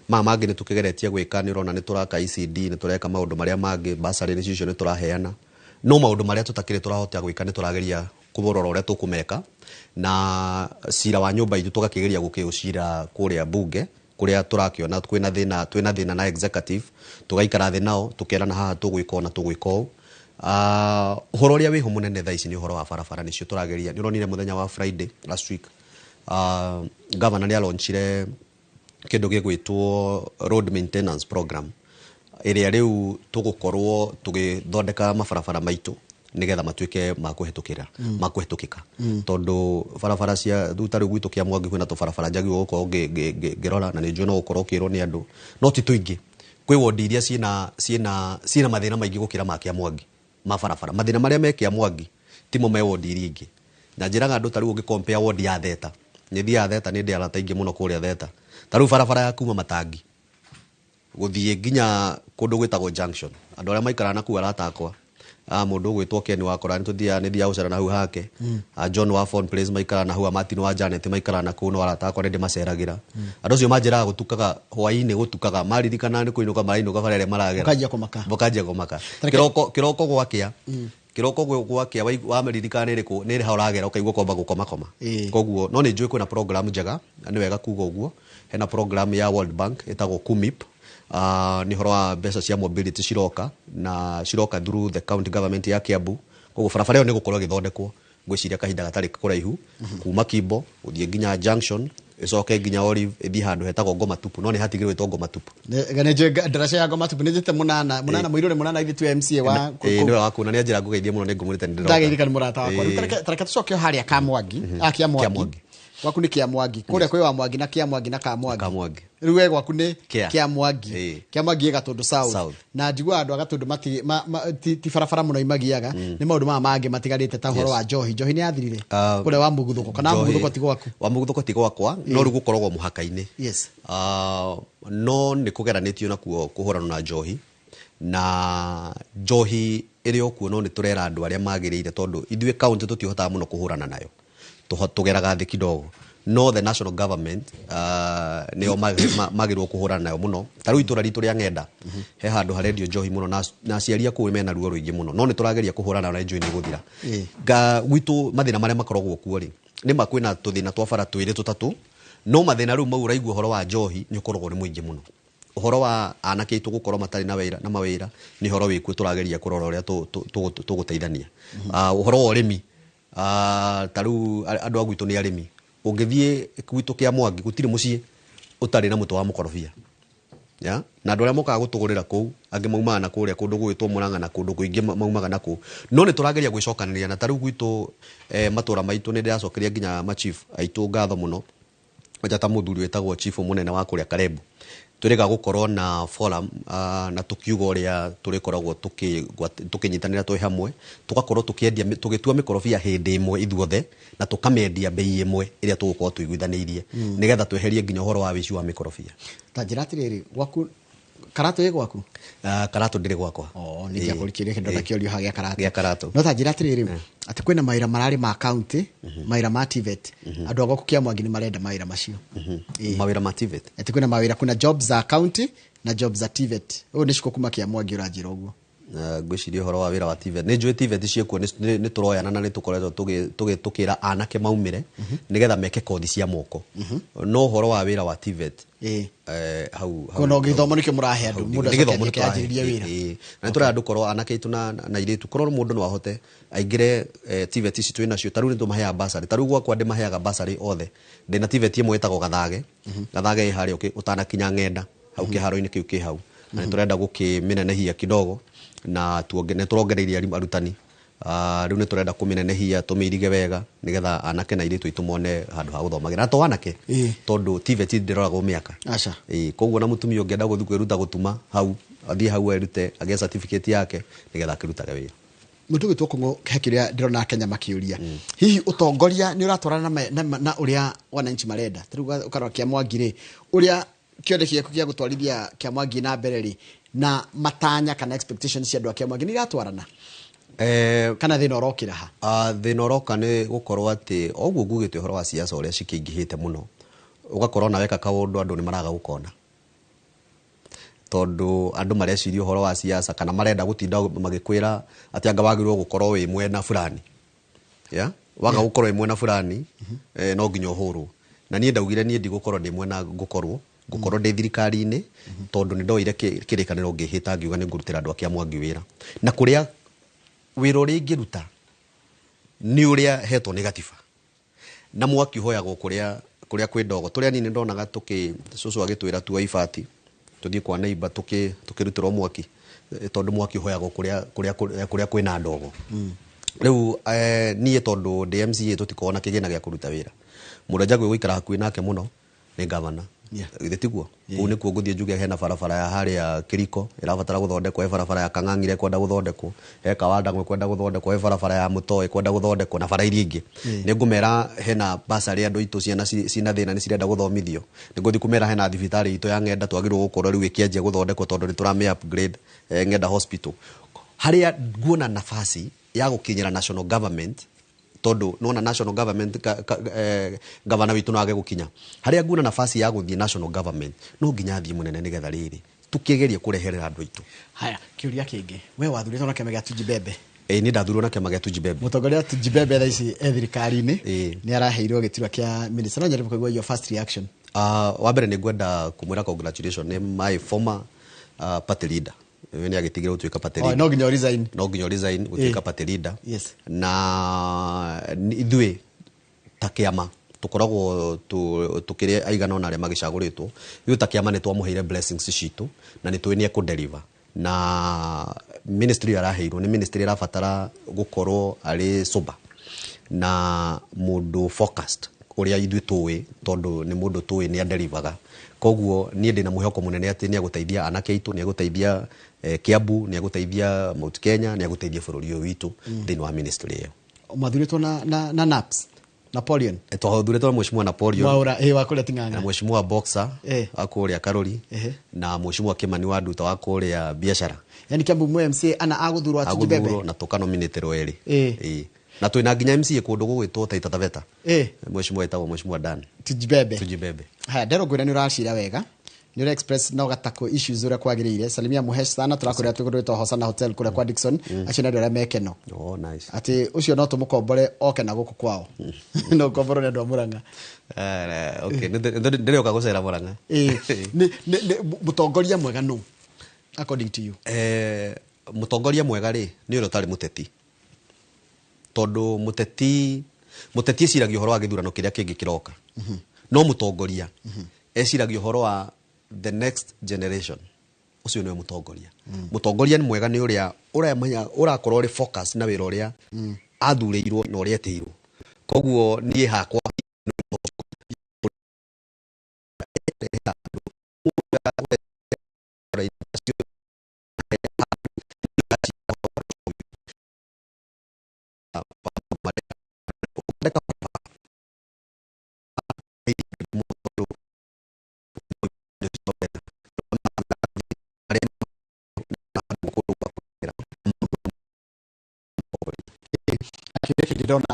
Maya mangĩ nĩ tũkĩgeretie gwĩka, nĩ ũrona nĩ tũraka ECD, nĩ tũreka maũndũ marĩa mangĩ, bursary nĩ icio nĩ tũraheana, no maũndũ marĩa tũtakĩrĩ tũrahota gwĩka nĩ tũrageria kũrora ũrĩa tũkũmeka, na cira wa nyũmba itũ tũgakĩgeria gũkĩũcira kũrĩa bunge kũrĩa tũrakĩona twĩna thĩna na executive, tũgaikara thĩ nao tũkerana haha tũgwĩka ũũ na tũgwĩka ũũ. Ũhoro ũrĩa wĩho mũnene thaa ici nĩ ũhoro wa barabara, nĩcio tũrageria. Nĩ ũronire mũthenya wa Friday last week, governor nĩ alonchire kĩndũ gĩgwĩtwo road maintenance program, ĩrĩa rĩu tũgũkorwo tũgĩthondeka mabarabara maitũ nĩgetha matuĩke ma kũhetũkĩra, ma kũhetũkĩka. Tondũ barabara cia rĩu ta rĩu gwitũ kĩa Mwangi kwĩna tũbarabara njagĩrĩirwo gũkorwo ngĩrora, na nĩ njũĩ no gũkorwo ũkĩrwo nĩ andũ, no ti tũingĩ. Kwĩ wondi iria ciĩna mathĩna maingĩ gũkĩra ma kĩa Mwangi ma barabara. Mathĩna marĩa me kĩa Mwangi timo me wondi iria ingĩ. Na njĩraga andũ ta rĩu ũngĩ compare wondi ya Theta, nĩ thiaga Theta, nĩ ndĩ arata aingĩ mũno kũrĩa Theta. Ta rĩu barabara ya kuma Matangi gũthiĩ nginya kũndũ gwĩtagwo Junction, andũ arĩa maikaraga na kũu arata akwa, mũndũ ũgwĩtwo Ken wakora nĩ tũthiaga, nĩ thiaga gũcera na hau hake. John wa Phone Place maikaraga na hau, Martin wa Janet maikaraga na kũu, no arata akwa nĩ ndĩmaceragĩra. Andũ acio manjĩraga gũtukaga hwaĩ-inĩ, gũtukaga maririkana nĩ kũinũka marainũka bara ĩrĩa maragera, Ũkanjia kũmaka. Ũkanjia kũmaka. Kĩroko gwakĩa, kĩroko gwakĩa wamaririkana nĩ ĩrĩkũ, nĩ ĩrĩ ha ũragera, ũkaigua kwamba gũkomakoma. Koguo no nĩ njũĩ kwĩna program njega, na nĩ wega kuga ũguo. Hena program ya World Bank ĩtagwo KUMIP. Nĩ ũhoro wa mbeca cia mobility ciroka, na ciroka through the county government ya Kiambu. Koguo barabara ĩyo nĩ gũkorwo ĩgĩthondekwo ngwĩciria kahinda gatarĩ kũraihu, kuma Kimbo gũthiĩ nginya Junction, Ĩcoke nginya Olive ĩthiĩ handũ hetagwo Ngoma Tupu, no nĩ hatigĩrwo ĩtwo Ngoma Tupu. Nĩ ndaraca ya Ngoma Tupu nĩ njĩte munana munana mũirũrĩ munana ithe tu MCA wa Ĩĩ, nĩwe waku na nĩ anjĩra ngũgeithie mũno, nĩ ngũmwĩrĩte nĩ ndĩroka. Ndageithĩka nĩ mũrata wakwa. Rĩu tareke tũcoke o harĩa Kamwangi, a Kĩamwangi. Gwaku nĩ Kĩamwangi, kũrĩa kwĩ wa Mwangi na Kĩamwangi na Kamwangi. Kamwangi. Rĩu we gwaku nĩ Kĩa. Kĩamwangi. Kĩamwangi ĩ Gatũndũ South. Na njiguaga andũ a Gatũndũ ti barabara mũno imagiaga, nĩ maũndũ maya mangĩ matigarĩte ta ũhoro wa njohi. Njohi nĩ yathirire kũrĩa wa Mũguthũko, kana wa Mũguthũko ti gwaku? Wa Mũguthũko ti gwakwa, no rĩu gũkoragwo mũhaka-inĩ. No nĩ kũgeranĩtio nakuo kũhũrana na njohi, na njohi ĩrĩ o kuo, no nĩ tũrera andũ arĩa magĩrĩire, tondũ ithuĩ kaũntĩ tũtihotaga mũno kũhũrana nayo, tũgeraga thĩ kidogo, no the national government nĩo magĩrĩirwo kũhũrana nayo mũno. Ta rĩu itũra ritũ rĩa Ng'enda he handũ harendio njohi mũno, na aciari a kũu mena ruo rũingĩ mũno, no nĩ tũrageria kũhũrana na njohi nĩ gũthira. Gwitũ mathĩna marĩa makoragwo kuo rĩ, nĩ ma kwĩna tũthĩna twa bara twĩrĩ tũtatũ, no mathĩna rĩu mau ũraigua ũhoro wa njohi nĩ ũkoragwo nĩ mũingĩ mũno. Ũhoro wa anake aitũ gũkorwo matarĩ na wĩra na mawĩra nĩ ũhoro wĩkuo, tũrageria kũrora ũrĩa tũgũteithania. Ũhoro wa ũrĩmi, ta rĩu andũ a gwitũ nĩ arĩmi, ũngĩthiĩ gwitũ Kĩamwangi gũtirĩ mũciĩ ũtarĩ na mũtĩ wa mũkorobia. Ya? Na andũ arĩa mokaga gũtũgũrĩra kũu, angĩ maumaga na kũrĩa kũndũ gwĩtwo Mũrang'a na kũndũ kũingĩ maumaga na kũu. No nĩ tũrageria gwĩcokanĩrĩria, na ta rĩu gwitũ matũra maitũ nĩ ndĩracokeria nginya machief aitũ ngatho mũno, kwanja ta mũthuri wĩtagwo chief mũnene wa kũrĩa Karembo. Twĩrĩga gũkorwo na forum, na tũkiuga ũrĩa tũrĩkoragwo tũkĩnyitanĩra twĩ hamwe, tũgakorwo tũkĩendia tũgĩtua mĩkorobia hĩndĩ ĩmwe ithuothe, na tũkamĩendia bei ĩmwe ĩrĩa tũgũkorwo tũiguithanĩirie, nĩgetha tweherie nginya ũhoro wa wĩici wa mĩkorobia. Ta njĩra atĩrĩrĩ, gwaku Karatũ ĩ gwaku? Karatũ ndĩrĩ gwakwa. Nĩ kĩakũrikĩria kĩndũ na kĩorio ha gĩa Karatũ. Gĩa Karatũ. No ta njĩra atĩrĩrĩ, atĩ kwĩna mawĩra mararĩ ma county, mawĩra ma TVET. Andũ a gwaku Kĩamwangi nĩ marenda mawĩra macio. Mawĩra ma TVET? Atĩ kwĩna mawĩra, kwĩna jobs za county na jobs za TVET. Ũyũ nĩ Shiko kuma Kĩamwangi ũranjĩra ũguo. Ngwĩciria ũhoro wa wĩra wa TVET. Nĩ njũĩ TVET ciĩkuo, nĩ tũroyana na nĩ tũkoretwo tũkĩra anake maumĩre nĩgetha meke kothi cia moko. No ũhoro wa wĩra wa TVET, hau Kono gĩthomo nĩkĩo mũrahe andũ, mũndũ Nĩ gĩthomo acoke nĩ tũrahe. akĩanjĩrĩria wĩra. Na nĩ tũrera andũ korwo anake aitũ na airĩtu, korwo mũndũ no ahote aingĩre TVET ici twĩ nacio, ta rĩu nĩ tũmaheaga bursary. Ta rĩu gwakwa ndĩmaheaga bursary othe. Ndĩna TVET ĩmwe ĩtagwo Gathage. Gathage ĩ harĩa ũtanakinya Ng'enda, hau kĩharo-inĩ kĩu kĩ hau. Na nĩ tũrenda gũkĩmĩnenehia kidogo, na nĩ tũrongereirie arutani. Rĩu nĩ tũrenda kũmĩnenehia, tũmĩirige wega, nĩgetha anake na airĩtu aitũ mone handũ ha gũthomagĩra. Na to anake, tondũ TVET ndĩroragwo mĩaka. Koguo na mũtumia ũngĩenda gũthiĩ kwĩruta gũtuma hau, athiĩ hau erute, agĩe certificate yake, nĩgetha akĩrutage wĩra. Mũndũ ũgwĩtwo Kũng'ũ, he kĩrĩa ndĩrona Kenya makĩũria. Hihi ũtongoria nĩ ũratwarana na ũrĩa wananchi marenda? Ta rĩu ũkarora Kĩamwangi rĩ, ũrĩa kĩoneki gĩaku gĩa gũtwarithia Kĩamwangi na mbere rĩ, na matanya kana expectations cia andũ a Kĩamwangi nĩ iratwarana? Kana thĩna ũrokĩra ha? Thĩna ũroka nĩ gũkorwo atĩ o ũguo ngugĩte ũhoro wa siasa ũrĩa cikĩingĩhĩte mũno, ũgakorwo na weka kaũndũ andũ nĩ maraga gũkona, tondũ andũ mareciria ũhoro wa siasa kana marenda gũtinda magĩkwĩra atĩ anga wagĩrĩirwo gũkorwo wĩ mwena fulani. Ya? Waga gũkorwo wĩ mwena fulani, no nginya ũhũrwo. Na niĩ ndaugire niĩ ndigũkorwo ndĩ mwena, ngũkorwo ndĩ thirikari-inĩ, tondũ nĩ ndoire kĩrĩkanĩro ngĩhĩta ngiuga nĩ ngũrutĩra andũ a Kĩamwangi wĩra. Na kũrĩa wĩra ũrĩa ingĩruta nĩ ũrĩa hetwo nĩ gatiba. Na mwaki ũhoyagwo kũrĩa kwĩ ndogo. Tũrĩa nini ndonaga cũcũ agĩtwĩra tuoe ibati, tũthiĩ kwa neighbor tũkĩrutĩrwo mwaki, tondũ mwaki ũhoyagwo kũrĩa kwĩna ndogo. Rĩu niĩ tondũ ndĩ MCA tũtikoragwo na kĩgĩna gĩa kũruta wĩra. Mũndũ njagwo gũikara hakuhĩ nake mũno nĩ gavana. Githĩ tiguo? Kũu nĩkuo ngũthiĩ njuge hena barabara ya harĩa Kĩriko ĩrabatara gũthondekwo, he barabara ya Kang'ang'ire ĩkwenda gũthondekwo, he Kawanda ĩkwenda gũthondekwo, he barabara ya Mũtoo ĩkwenda gũthondekwo, na bara iria ingĩ. Nĩ ngũmera hena bursary andũ aitũ ciana cina thĩna nĩ cirenda gũthomithio. Nĩ ngũthiĩ kũmera hena thibitarĩ itũ ya Ng'enda twagĩrĩirwo gũkorwo rĩu ĩkĩanjia gũthondekwo tondũ nĩ tũramĩ upgrade, Ng'enda Hospital. Harĩa nguona nafasi ya gũkinyĩra national government, tondũ nona national government gavana witũ no age gũkinya. Harĩa nguona nafasi ya gũthiĩ national government no nginya thiĩ mũnene nĩgetha rĩrĩ tũkĩgerie kũreherera andũ aitũ. Haya, kĩũria kĩngĩ, we wathurĩtwo na kĩama gĩa Tujibembe. Niĩ ndathurwo na kĩama gĩa Tujibembe. Mũtongoria wa Tujibembe thaa ici e thirikari-inĩ, nĩ araheirwo gĩturwa kĩa minister. No nyende kũigua your first reaction. Wa mbere nĩ ngwenda kũmwĩra congratulations, nĩ my former party leader. We nĩ agĩtigire gũtuĩka party leader. No nginya resign. No nginya resign gũtuĩka party leader. Na ithuĩ ta kĩama Tũkoragwo tũkĩrĩ aigana ona arĩa magĩcagũrĩtwo. Ithuĩ ta kĩama nĩ twamũheire blessings citũ na nĩ tũĩ nĩ ekũdeliver. Na ministry ĩyo araheirwo nĩ ministry ĩrabatara gũkorwo arĩ sober na mũndũ focused, ũrĩa ithuĩ tũĩ, tondũ nĩ mũndũ tũĩ nĩ adelivaga. Koguo niĩ ndĩna mwĩhoko mũnene atĩ nĩ egũteithia anake aitũ, nĩ egũteithia Kiambu, nĩ egũteithia Mount Kenya, nĩ egũteithia bũrũri ũyũ witũ thĩinĩ wa ministry ĩyo. Mwathurĩtwo na Naps Napoleon. Twathurĩtwo na Mheshimiwa Napoleon. Mwaura ĩ wa kũrĩa Ting'ang'a. Na Mheshimiwa Boxer wa kũrĩa Karori, na Mheshimiwa Kimani wa Nduta wa kũrĩa biacara. Yani Kiambu mwe MCA ana agũthurwo atujibebe. Agũthurwo na tũkanominĩtĩrwo erĩ. Na twĩna nginya MCA kũndũ gũgwĩtwo Taita Taveta. Mheshimiwa etagwo Mheshimiwa Dan. Tujibebe. Tujibebe. Haya, ndero ngwĩra nĩ ũracira wega. Nĩ ũra express na ũgatakwo issues ũrĩa kwagĩrĩire. Salimia Muhesh sana, tũrakũrĩa twĩ Hosana Hotel kũrĩa kwa Dickson. Acio nĩ andũ arĩa mekeno. Oh, nice. Atĩ ũcio no tũmũkombore oke na gũkũ kwao. No ũkomborwo nĩ andũ a Murang'a. Okay, ndĩrĩũka gũcera Murang'a. Nĩ mũtongoria mwega nũ according to you? Mũtongoria mwega rĩ, nĩ ũrĩa ũtarĩ mũteti. Tondũ mũteti eciragia ũhoro wa gĩthurano kĩrĩa kĩngĩ kĩroka. No mũtongoria eciragia ũhoro wa the next generation. Ũcio nĩwe mũtongoria. Mũtongoria nĩ mwega nĩ ũrĩa ũrakorwo ũrĩ focus na wĩra ũrĩa athurĩirwo na ũrĩa etĩirwo. Koguo niĩ hakwa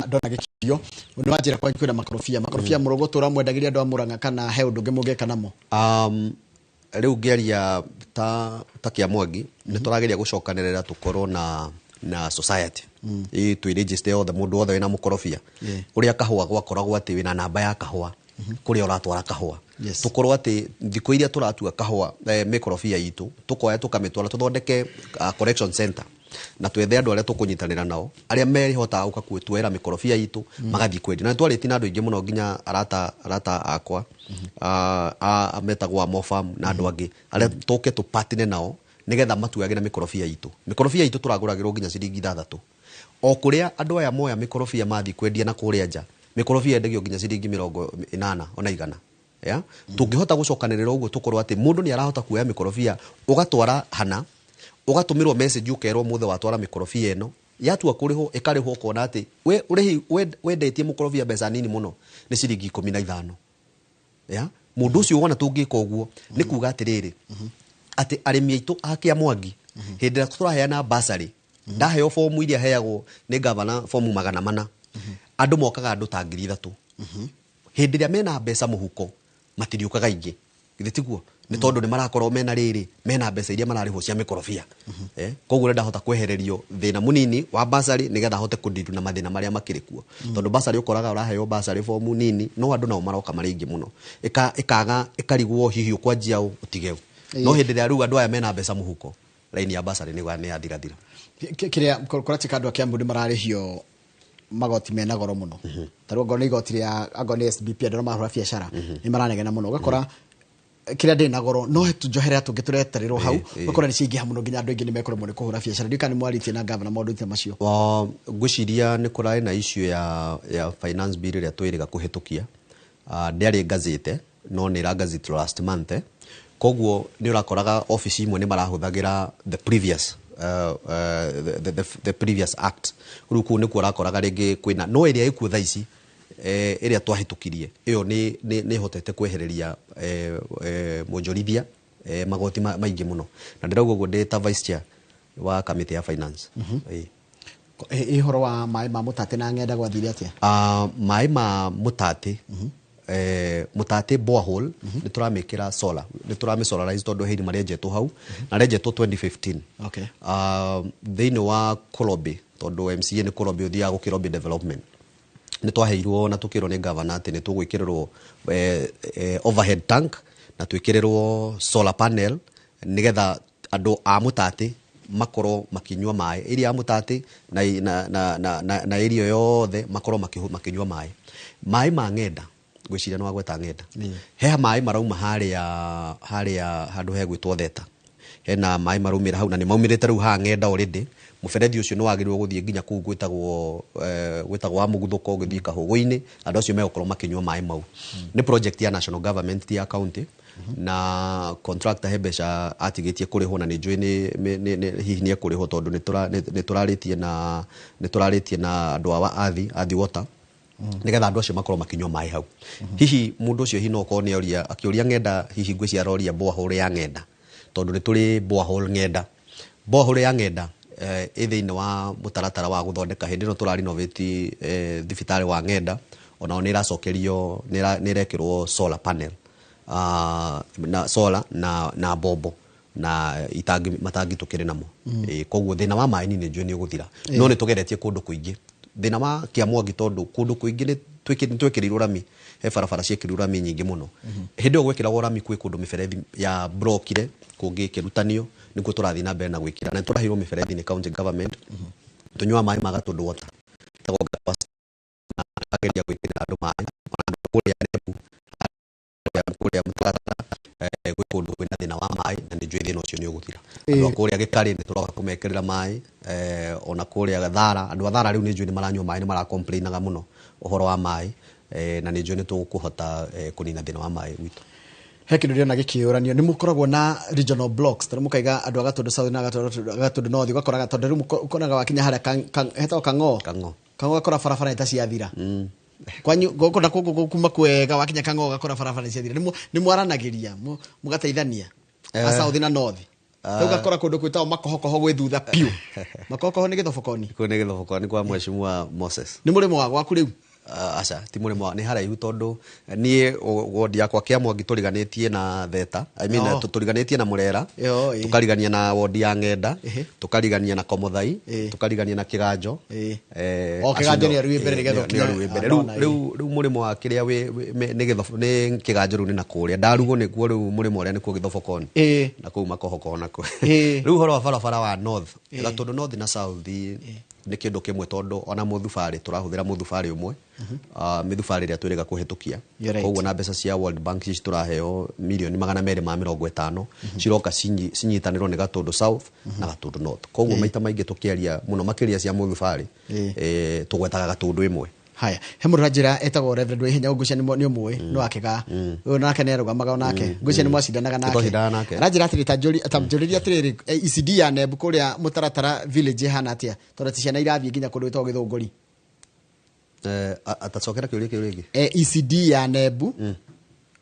ndona gĩkirio nĩ wanjĩra kwanyu kwĩna makorobia mũrũgũtũra mwendagĩria andũ a Murang'a kana he ũndũ ũngĩ mũngĩka namo? Rĩu ngĩaria ta Kĩamwangi nĩ tũrageria gũcokanĩrĩra tũkorwo na society. Twĩ register othe, mũndũ wothe wĩna mũkorobia. Ũrĩa kahũa gwakoragwo atĩ wĩna namba ya kahũa kũrĩa ũratwara kahũa. Tũkorwo atĩ thikũ iria tũratua kahũa mĩkorobia itũ tũkoya tũkamĩtwara tũthondeke collection center na twethe andũ arĩa tũkũnyitanĩra nao arĩa mehotaga gũka gwĩtuĩra mĩkorobia itũ magathiĩ kwendia. Na nĩtwarĩtie na andũ aingĩ mũno nginya arata akwa metagwo a Mofam na andũ angĩ arĩa tũke tũpatine nao nĩgetha matuagĩre mĩkorobia itũ. Mĩkorobia itũ tũragũragĩrwo nginya ciringi 6. O kũrĩa andũ aya moya mĩkorobia mathiĩ kwendia na kũrĩa nja, mĩkorobia yendagio nginya ciringi 80 ona 100. Ya? Tũngĩhota gũcokanĩrĩra ũguo tũkorwo atĩ mũndũ nĩ arahota kuoya mĩkorobia ũgatwara hana, ũgatũmĩrwo message ũkerwo mũthĩ watwara mĩkorobia ĩno yatua kũrĩhwo ĩkarĩhwo, ũkona atĩ we ũrĩhi wendetie mũkorobia mbeca nini mũno nĩ ciringi 15. Ya? Mũndũ ũcio wona tũngĩka ũguo nĩ kuga atĩrĩrĩ atĩ arĩmi aitũ a Kĩamwangi hĩndĩ ĩrĩa tũraheana bursary, ndaheo bomu iria heagwo nĩ gavana bomu 400, andũ mokaga andũ ta 3,000. Hĩndĩ ĩrĩa mena mbeca mũhuko matiriũkaga aingĩ, githĩ tiguo? Nĩ tondũ nĩ marakorwo mena rĩrĩ, mena mbeca iria mararĩhwo cia mĩkorobia. Koguo nĩ ndahota kwehererio thĩna mũnini wa bursary nĩgetha ahote kũndiru na mathĩna marĩa makĩrĩ kuo. Tondũ bursary ũkoraga ũraheo bursary bomu nini, no andũ nao maroka marĩ aingĩ mũno, ĩkaga ĩkarigwo hihi ũkwanjia ũ ũtige ũ. No hĩndĩ ĩrĩa rĩu andũ aya mena mbeca mũhuko, raini ya bursary nĩ yathirathira. Kĩrĩa kũratuĩka andũ a Kiambu nĩ mararĩhio magoti mena goro mũno. Ta rĩu angorwo nĩ igoti rĩa angorwo nĩ SBP andũ arĩa marahũra biacara nĩ maranegena mũno. Ũgakora kĩrĩa ndĩ na goro no tũnjoherera tũngĩ tũretererwo hau, ũgakora nĩ ciaingĩha mũno nginya andũ aingĩ nĩ mekũremwo nĩ kũhũra biacara. Ndiũĩ kana nĩ mwarĩtie na gavana maũndũ ta macio. Ngwĩciria nĩ kũrarĩ na issue ya finance bill ĩrĩa twĩrĩga kũhĩtũkia. Ndĩarĩ gazete no nĩ ĩra gazete last month. Koguo nĩ ũrakoraga office imwe nĩ marahũthagĩra the previous the previous act. Rĩu kũu nĩkuo ũrakoraga rĩngĩ kwĩna no ĩrĩa ĩkuo thaa ici ĩrĩa twahĩtũkirie ĩyo nĩ ĩhotete kwehereria mwonjorithia magoti maingĩ mũno. Na ndĩrauga ũguo ndĩ ta vice chair wa committee ya finance. Ĩ ũhoro wa maĩ ma Mũtate na ng'enda gwathire atĩa? Maĩ ma Mũtate, Mũtate borehole nĩ tũramĩkĩra solar, nĩ tũramĩ solarize tondũ he irima rĩenjetwo hau na rĩenjetwo 2015. Thĩinĩ wa Korobi, tondũ MCA nĩ Korobi ũthiaga gũkĩrobĩ development, nĩ twaheirwo na tũkĩrwo nĩ gavana atĩ nĩ tũgwĩkĩrĩrwo overhead tank na twĩkĩrĩrwo solar panel nĩgetha andũ a Mũtate makorwo makinyua maĩ, area ya Mũtate na area yothe makorwo makinyua maĩ. Maĩ ma ng'enda Ngwĩciria nĩ wagweta Ng'enda. He maĩ marauma harĩa harĩa handũ hegwĩtwo Theta, hena maĩ maraumĩra hau na nĩ maumĩrĩte rĩu haha Ng'enda already. Mũberethi ũcio nĩ wagĩrĩirwo gũthiĩ nginya kũu gwĩtagwo gwĩtagwo wa Mũguthũko, ũgĩthiĩ Kahũgũ-inĩ. Andũ acio megũkorwo makĩnyua maĩ mau. Nĩ project ya national government, ti ya county, na contractor he mbeca atigĩtie kũrĩhwo na nĩ njũĩ hihi nĩ ekũrĩhwo, tondũ nĩ tũrarĩtie na andũ a Athi Water nĩgetha andũ acio makorwo makĩnyua maĩ hau. Hihi mũndũ ũcio hihi no okorwo nĩ oria akĩũria Ng'enda, hihi ngwĩciria aroria borehole ya Ng'enda, tondũ nĩ tũrĩ borehole Ng'enda. Borehole ya Ng'enda ĩ thĩinĩ wa mũtaratara wa gũthondeka. Hĩndĩ ĩno tũra renovate thibitarĩ wa Ng'enda, onao nĩ ĩracokerio, nĩ ĩrekĩrwo solar panel, na solar na mbombo na itangi, matangi tũkĩrĩ namo. Koguo thĩna wa maĩ niĩ nĩ njũĩ nĩ ũgũthira. No nĩ tũgeretie kũndũ kũingĩ thĩna wa Kĩamwangi, tondũ kũndũ kũingĩ nĩ twĩkĩrĩirwo rami, he barabara ciĩkĩrirwo rami nyingĩ mũno. Hĩndĩ ĩyo gwĩkĩragwo rami kwĩ kũndũ mĩberethi ya brokire, kũngĩ ĩkĩrutanio, nĩkuo tũrathiĩ na mbere na gwĩkĩra, na nĩ tũraheirwo mĩberethi nĩ county government. Tũnyuaga maĩ ma Gatũndũ Water, ĩtagwo na tũrageria gwĩkĩrĩra andũ maĩ, ona andũ kũrĩa Embu, kũrĩa mũtaratara, gwĩ kũndũ kwĩna thĩna wa maĩ na nĩ njũĩ thĩna ũcio nĩ ũgũthira. Andũ a kũrĩa Gĩkarĩ nĩ tũroka kũmekĩrĩra maĩ, ona kũrĩa Thara, andũ a Thara rĩu nĩ njũĩ nĩ maranyua maĩ, nĩ maracomplainaga mũno ũhoro wa maĩ, na nĩ njũĩ nĩ tũkũhota kũnina thĩna wa maĩ gwitũ. He kĩndũ ndĩrona gĩkĩũranio, nĩ mũkoragwo na regional blocks, tondũ mũkaiga andũ a Gatũndũ South na Gatũndũ North, ũgakoraga tondũ rĩu ũkonaga wakinya harĩa hetagwo Kang'o. Kang'o. Kang'o gakora barabara nĩ ta ciathira. Kwanyu gũkũ na kũngũ kuma kwega, wakinya Kang'o gakora barabara nĩ ciathira. Nĩ mwaranagĩria, mũgateithania a South na North? Rĩu gakora kũndũ gwĩtagwo Makohokoho gwĩ thutha piũ. Makohokoho nĩ Gĩthobokoni. Kũu nĩ Gĩthobokoni kwa Mheshimiwa Moses. Nĩ mũrĩmo wa gwaku rĩu? Aca, ti mũrĩmo nĩ haraihu, tondũ niĩ wodi yakwa Kĩamwangi tũriganĩtie na Theta, I mean, tũriganĩtie na Mũrera, Yo, ĩ. tũkarigania na wodi ya Ng'enda, tũkarigania na Komothai, tũkarigania na Kĩganjo. O, acio Kĩganjo nĩ arĩ mbere nĩgetha nĩ ũkinye. arĩ mbere. Ah, Rĩu ndona, ĩ. rĩu mũrĩmo wa kĩrĩa nĩ Kĩganjo, rĩu nĩ na kũrĩa Ndarugo, nĩkuo rĩu mũrĩmo ũrĩa nĩkuo Gĩthobokoni na kũu Makohokoho nakuo. Rĩu ũhoro wa barabara wa North, Gatũndũ North na South nĩ kĩndũ kĩmwe, tondũ ona mũthubarĩ tũrahũthĩra mũthubarĩ ũmwe, mĩthubarĩ ĩrĩa twĩrĩga kũhĩtũkia. You're right. Koguo na mbeca cia World Bank ici tũraheo mirioni 250 ciroka cinyitanĩrwo nĩ Gatũndũ South na Gatũndũ North. Koguo maita maingĩ tũkĩaria mũno makĩria cia mũthubarĩ, tũgwetaga Gatũndũ ĩmwe. Haya, he mũndũ ũranjĩra etagwo Reverend Waihenya, ngwĩciria nĩ ũmũĩ, nĩ wakĩga ũyũ, nake nĩ arũgamaga onake, ngwĩciria nĩ mwacindanaga nake. Nĩtwacindanaga nake. Aranjĩra atĩrĩ, ta njũrĩrie atĩrĩrĩ, ECD ya Nembu kũrĩa mũtaratara village ĩhana atĩa, tondũ ati ciana irathiĩ nginya kũndũ gwĩtagwo Gĩthũngũri? Atacokera kĩũria kĩu rĩngĩ. ECD ya Nembu,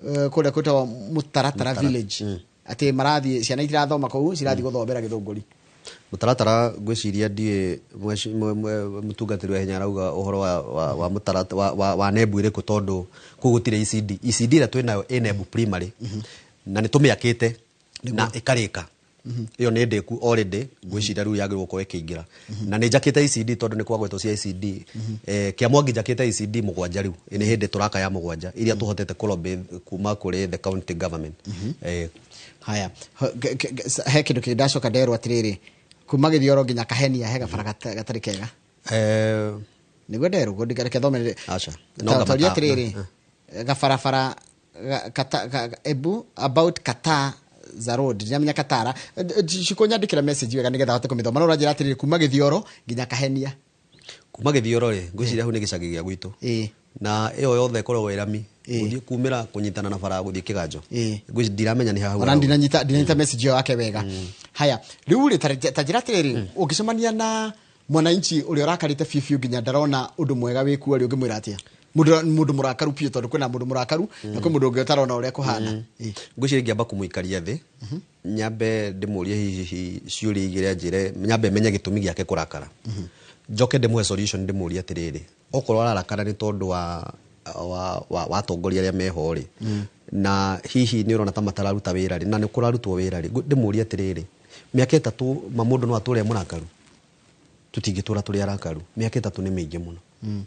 kũrĩa kwĩtagwo mũtaratara village, atĩ marathiĩ, ciana itirathoma kũu, cirathiĩ gũthomera Gĩthũngũri. Mũtaratara, ngwĩciria ndiĩ mũtungatĩri wa Ihenya arauga ũhoro wa mũtaratara wa Nembu ĩrĩkũ, tondũ kũu gũtirĩ ECD. ECD ĩrĩa twĩnayo ĩ Nembu Primary na nĩ tũmĩakĩte na ĩkarĩka. Ĩyo nĩ ndĩku already, ngwĩciria rĩu yagĩrĩirwo gũkorwo ĩkĩingĩra. Na nĩ njakĩte ECD, tondũ nĩ kwagwetwo cia ECD. Kĩamwangi njakĩte ECD 7, rĩu nĩ hĩndĩ tũraka ya 7 iria tũhotete kũlobby kuma kũrĩ the county government. Haya, he kĩndũ kĩngĩ ndacoka nderwo atĩrĩrĩ, kuma Gĩthioro nginya Kahenia he gabara gatarĩ kega. Nĩguo nderwo, reke thome. Aca. Taria atĩrĩrĩ, gabarabara ebu about Kata za road, ndiramenya Katara ciko, nyandĩkĩra message wega nĩgetha hote kũmĩthoma, no ũranjĩra atĩrĩrĩ, kuma Gĩthioro nginya Kahenia. Kuma Gĩthioro rĩ, ngwĩciria hau nĩ gĩcagi gĩa gwitũ, na ĩyo yothe ĩkoragwo ĩrami gũthiĩ kumĩra kũnyitana na bara gũthiĩ Kĩganjo. Ngwĩciria ndiramenya nĩ hahu Ona arauga. ndinanyita message ĩyo yake wega. Haya, rĩu rĩ, ta njĩra atĩrĩrĩ, ũngĩcemania na mwananchi ũrĩa ũrakarĩte biũ biũ nginya ndarona ũndũ mwega wĩkuo rĩ, ũngĩmwĩra atĩa? Mũndũ mũrakaru biũ, tondũ kwĩna mũndũ mũrakaru na kwĩ mũndũ ũngĩ ũtarona ũrĩa kũhana. Ngwĩciria ingĩamba kũmũikaria thĩ, nyambe ndĩmũrie hihi ciũria igĩrĩ, anjĩre, nyambe menye gĩtũmi gĩake kũrakara, njoke ndĩmũhe solution, ndĩmũrie atĩrĩrĩ, okorwo ararakara nĩ tondũ wa atongoria arĩa meho rĩ, na hihi nĩ ũrona ta matararuta wĩra rĩ, na nĩ kũrarutwo wĩra rĩ, ndĩmũrie atĩrĩrĩ, mĩaka 3 ma mũndũ no atũre e mũrakaru? Tũtingĩtũra tũrĩ arakaru. Mĩaka 3 nĩ mĩingĩ mũno,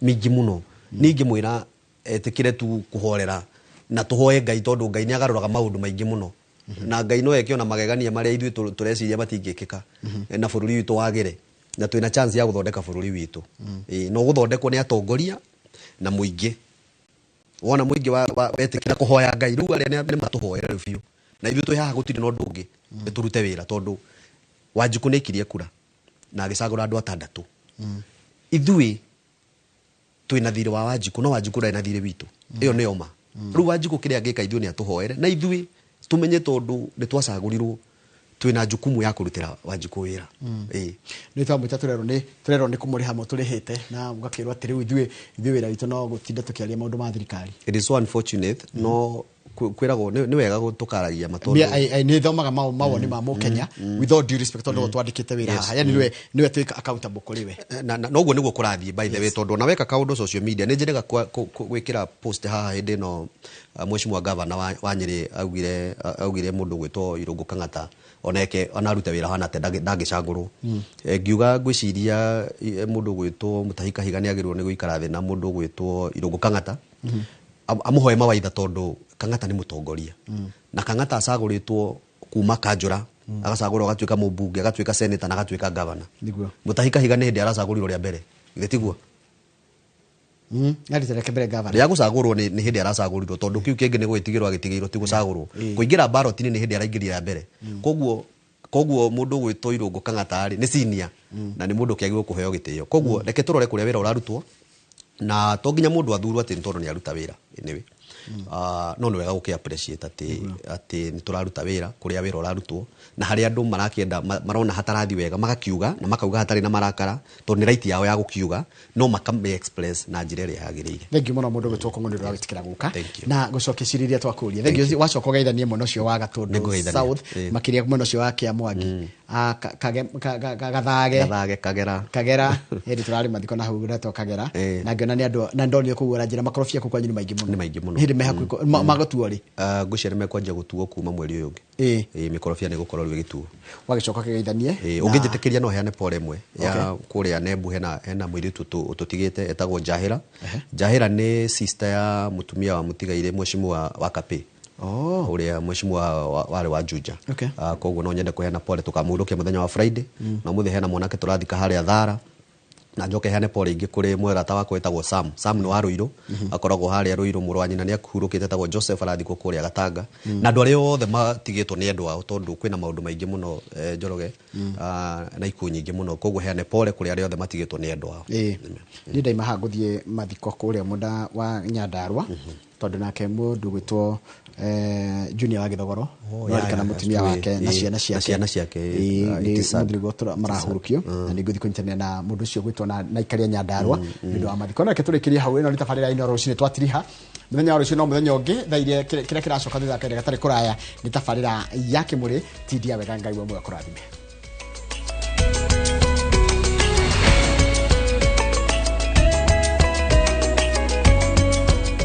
mĩingĩ mũno. Niĩ ingĩmwĩra etĩkĩre tu kũhorera na tũhoe Ngai, tondũ Ngai nĩ agarũraga maũndũ maingĩ mũno, na Ngai no eke ona magegania marĩa ithuĩ tũreciria matingĩkĩka, na bũrũri witũ wagĩre, na twĩna chance ya gũthondeka bũrũri witũ. Ĩĩ, no gũthondekwo nĩ atongoria na mũingĩ. Wona mũingĩ wetĩkĩra kũhoya Ngai rĩu arĩa nĩ matũhoere rĩu biũ. Na ithuĩ twĩ haha gũtirĩ na ũndũ ũngĩ nĩ tũrute wĩra tondũ Wanjikũ nĩ aikirie kura na agĩcagũra andũ atandatũ. Ithuĩ twĩna thirĩ wa Wanjikũ no Wanjikũ ndarĩ na thirĩ witũ. Ĩyo nĩyo ma. Rĩu Wanjikũ kĩrĩa angĩka ithuĩ nĩ atũhoere na ithuĩ tumenye tondũ nĩ twacagũrirwo twĩna jukumu ya kũrutĩra Wanjikũ wĩra. Ĩĩ. Nĩ twamwĩta tũrerwo nĩ kũmũrĩha mũtũrĩhĩte na mũgakĩrwo atĩ rĩu ithuĩ wĩra witũ no gũtinda tũkĩaria maũndũ ma thirikari. It is so unfortunate no kwĩragwo nĩ wega tũkaragia matondũ. Nĩ thomaga mawoni ma Mũkenya with all due respect tondũ twandĩkĩte wĩra haha. Yani nĩwe twĩka accountable kũrĩ we. Na noguo nĩguo kũrathiĩ by the way tondũ ona weka kaũndũ social media nĩ njendaga gwĩkĩra post haha hĩndĩ ĩno mheshimiwa governor wa Nyĩrĩ augire mũndũ gwĩtwo Irũngũ Kang'ata oneke onarute wĩra hana atĩa ndangĩcagũrwo. Ngiuga ngwĩciria mũndũ gwĩtwo Mutahi Kahiga nĩ agĩrĩirwo nĩ gũikara thĩ na mũndũ gwĩtwo Irũngũ Kang'ata amũhoe mawaitha tondũ Kang'ata nĩ mũtongoria. Na Kang'ata acagũrĩtwo kuma kanjũra agacagũrwo agatuĩka mũmbunge agatuĩka senator na agatuĩka governor. Mutahi Kahiga nĩ hĩndĩ aracagũrirwo rĩa mbere githĩ tiguo? Rĩa gũcagũrwo nĩ hĩndĩ aracagũrirwo tondũ kĩu kĩngĩ nĩ gwĩtigĩrwo agĩtigĩirwo ti gũcagũrwo. Kũingĩra ballot-inĩ nĩ hĩndĩ araingĩrire rĩa mbere. Koguo mũndũ gwĩtwo Irũngũ Kang'ata rĩ nĩ senior na nĩ mũndũ kĩagĩrĩirwo kũheo gĩtĩo. Koguo reke tũrore kũrĩa wĩra ũrarutwo na to nginya mũndũ athurwo atĩ nĩ tondũ nĩ aruta wĩra anyway. No nĩ wega gũkĩ appreciate atĩ nĩ tũraruta wĩra kũrĩa wĩra ũrarutwo na harĩa andũ marakĩenda marona hatarathi wega magakiuga na makauga hatarĩ na marakara tondũ nĩ right yao ya gũkiuga no makame express na njĩra ĩrĩa yagĩrĩire. Thank you mũno mũndũ gwĩtwo Kũng'ũ nĩ ũndũ wa gwĩtĩkĩra gũka na gũcokia ciũria iria twakũria. Thank you. Wacoka ũgeithanie mwena ũcio wa Gatũndũ South makĩria mwena ũcio wa Kĩamwangi. Gathage Kagera hĩndĩ tũrarĩ mathiko na hau retwo Kagera na ngĩona nĩ andũ na ndonire kũu ũranjĩra makorobia kũu kwanyu nĩ maingĩ mũno. Nĩ maingĩ mũno. Hĩndĩ me hakuhĩ magũtuo rĩ? Ngwĩciria nĩ mekwanjia gũtuo kuma mweri ũyũ ũngĩ. Mĩkorobia nĩ gũkorwo rĩu ĩgĩtuo. Wagĩcoka kĩgeithanie. Ũngĩnjĩtĩkĩria no heane pole ĩmwe ya kũrĩa Nembu hena mũirĩtu ũtũtigĩte etagwo Njahĩra. Njahĩra nĩ sister ya mũtumia wa mũtigairĩ mheshimiwa wa Kapĩ. Ũrĩa mheshimiwa warĩ wa Juja. Koguo no nyende kũheana pole tũkamũhurũkia mũthenya wa Friday. Na ũmũthĩ hena mwanake tũrathika harĩa Thara. Na njoke heane pole ingĩ kũrĩ mwerata wakwa wĩtagwo Sam. Sam nĩ wa Ruiru. Akoragwo harĩa Ruiru mũrũ wa nyina nĩ ahurũkĩte etagwo Joseph arathikwo kũrĩa Gatanga. Na andũ arĩa othe matigĩtwo nĩ endwa ao tondũ kwĩna maũndũ maingĩ mũno Njoroge na ikuũ nyingĩ mũno. Koguo heane pole kũrĩ arĩa othe matigĩtwo nĩ endwa ao. Niĩ ndaima haha ngũthiĩ mathiko kũrĩa mwena wa Nyandarua tondũ nake mũndũ gwĩtwo Junior wa Gĩthogoro kana mũtumia wake na ciana ciake nĩ marahurũkio na nĩ ngũthiĩ kũnyitanĩra na mũndũ ũcio gwĩtwo na ikaria Nyandarua nĩ ũndũ wa mathiko. No reke tũrĩkĩrie hau ĩno nĩ tabarĩra ino rũcinĩ twatiriha mũthenya wa rũciũ no mũthenya ũngĩ thaa iria kĩrĩa kĩracoka thutha kahinda gatarĩ kũraya nĩ tabarĩra ya Kĩmũrĩ tindia wega Ngai we mwega kũrathime.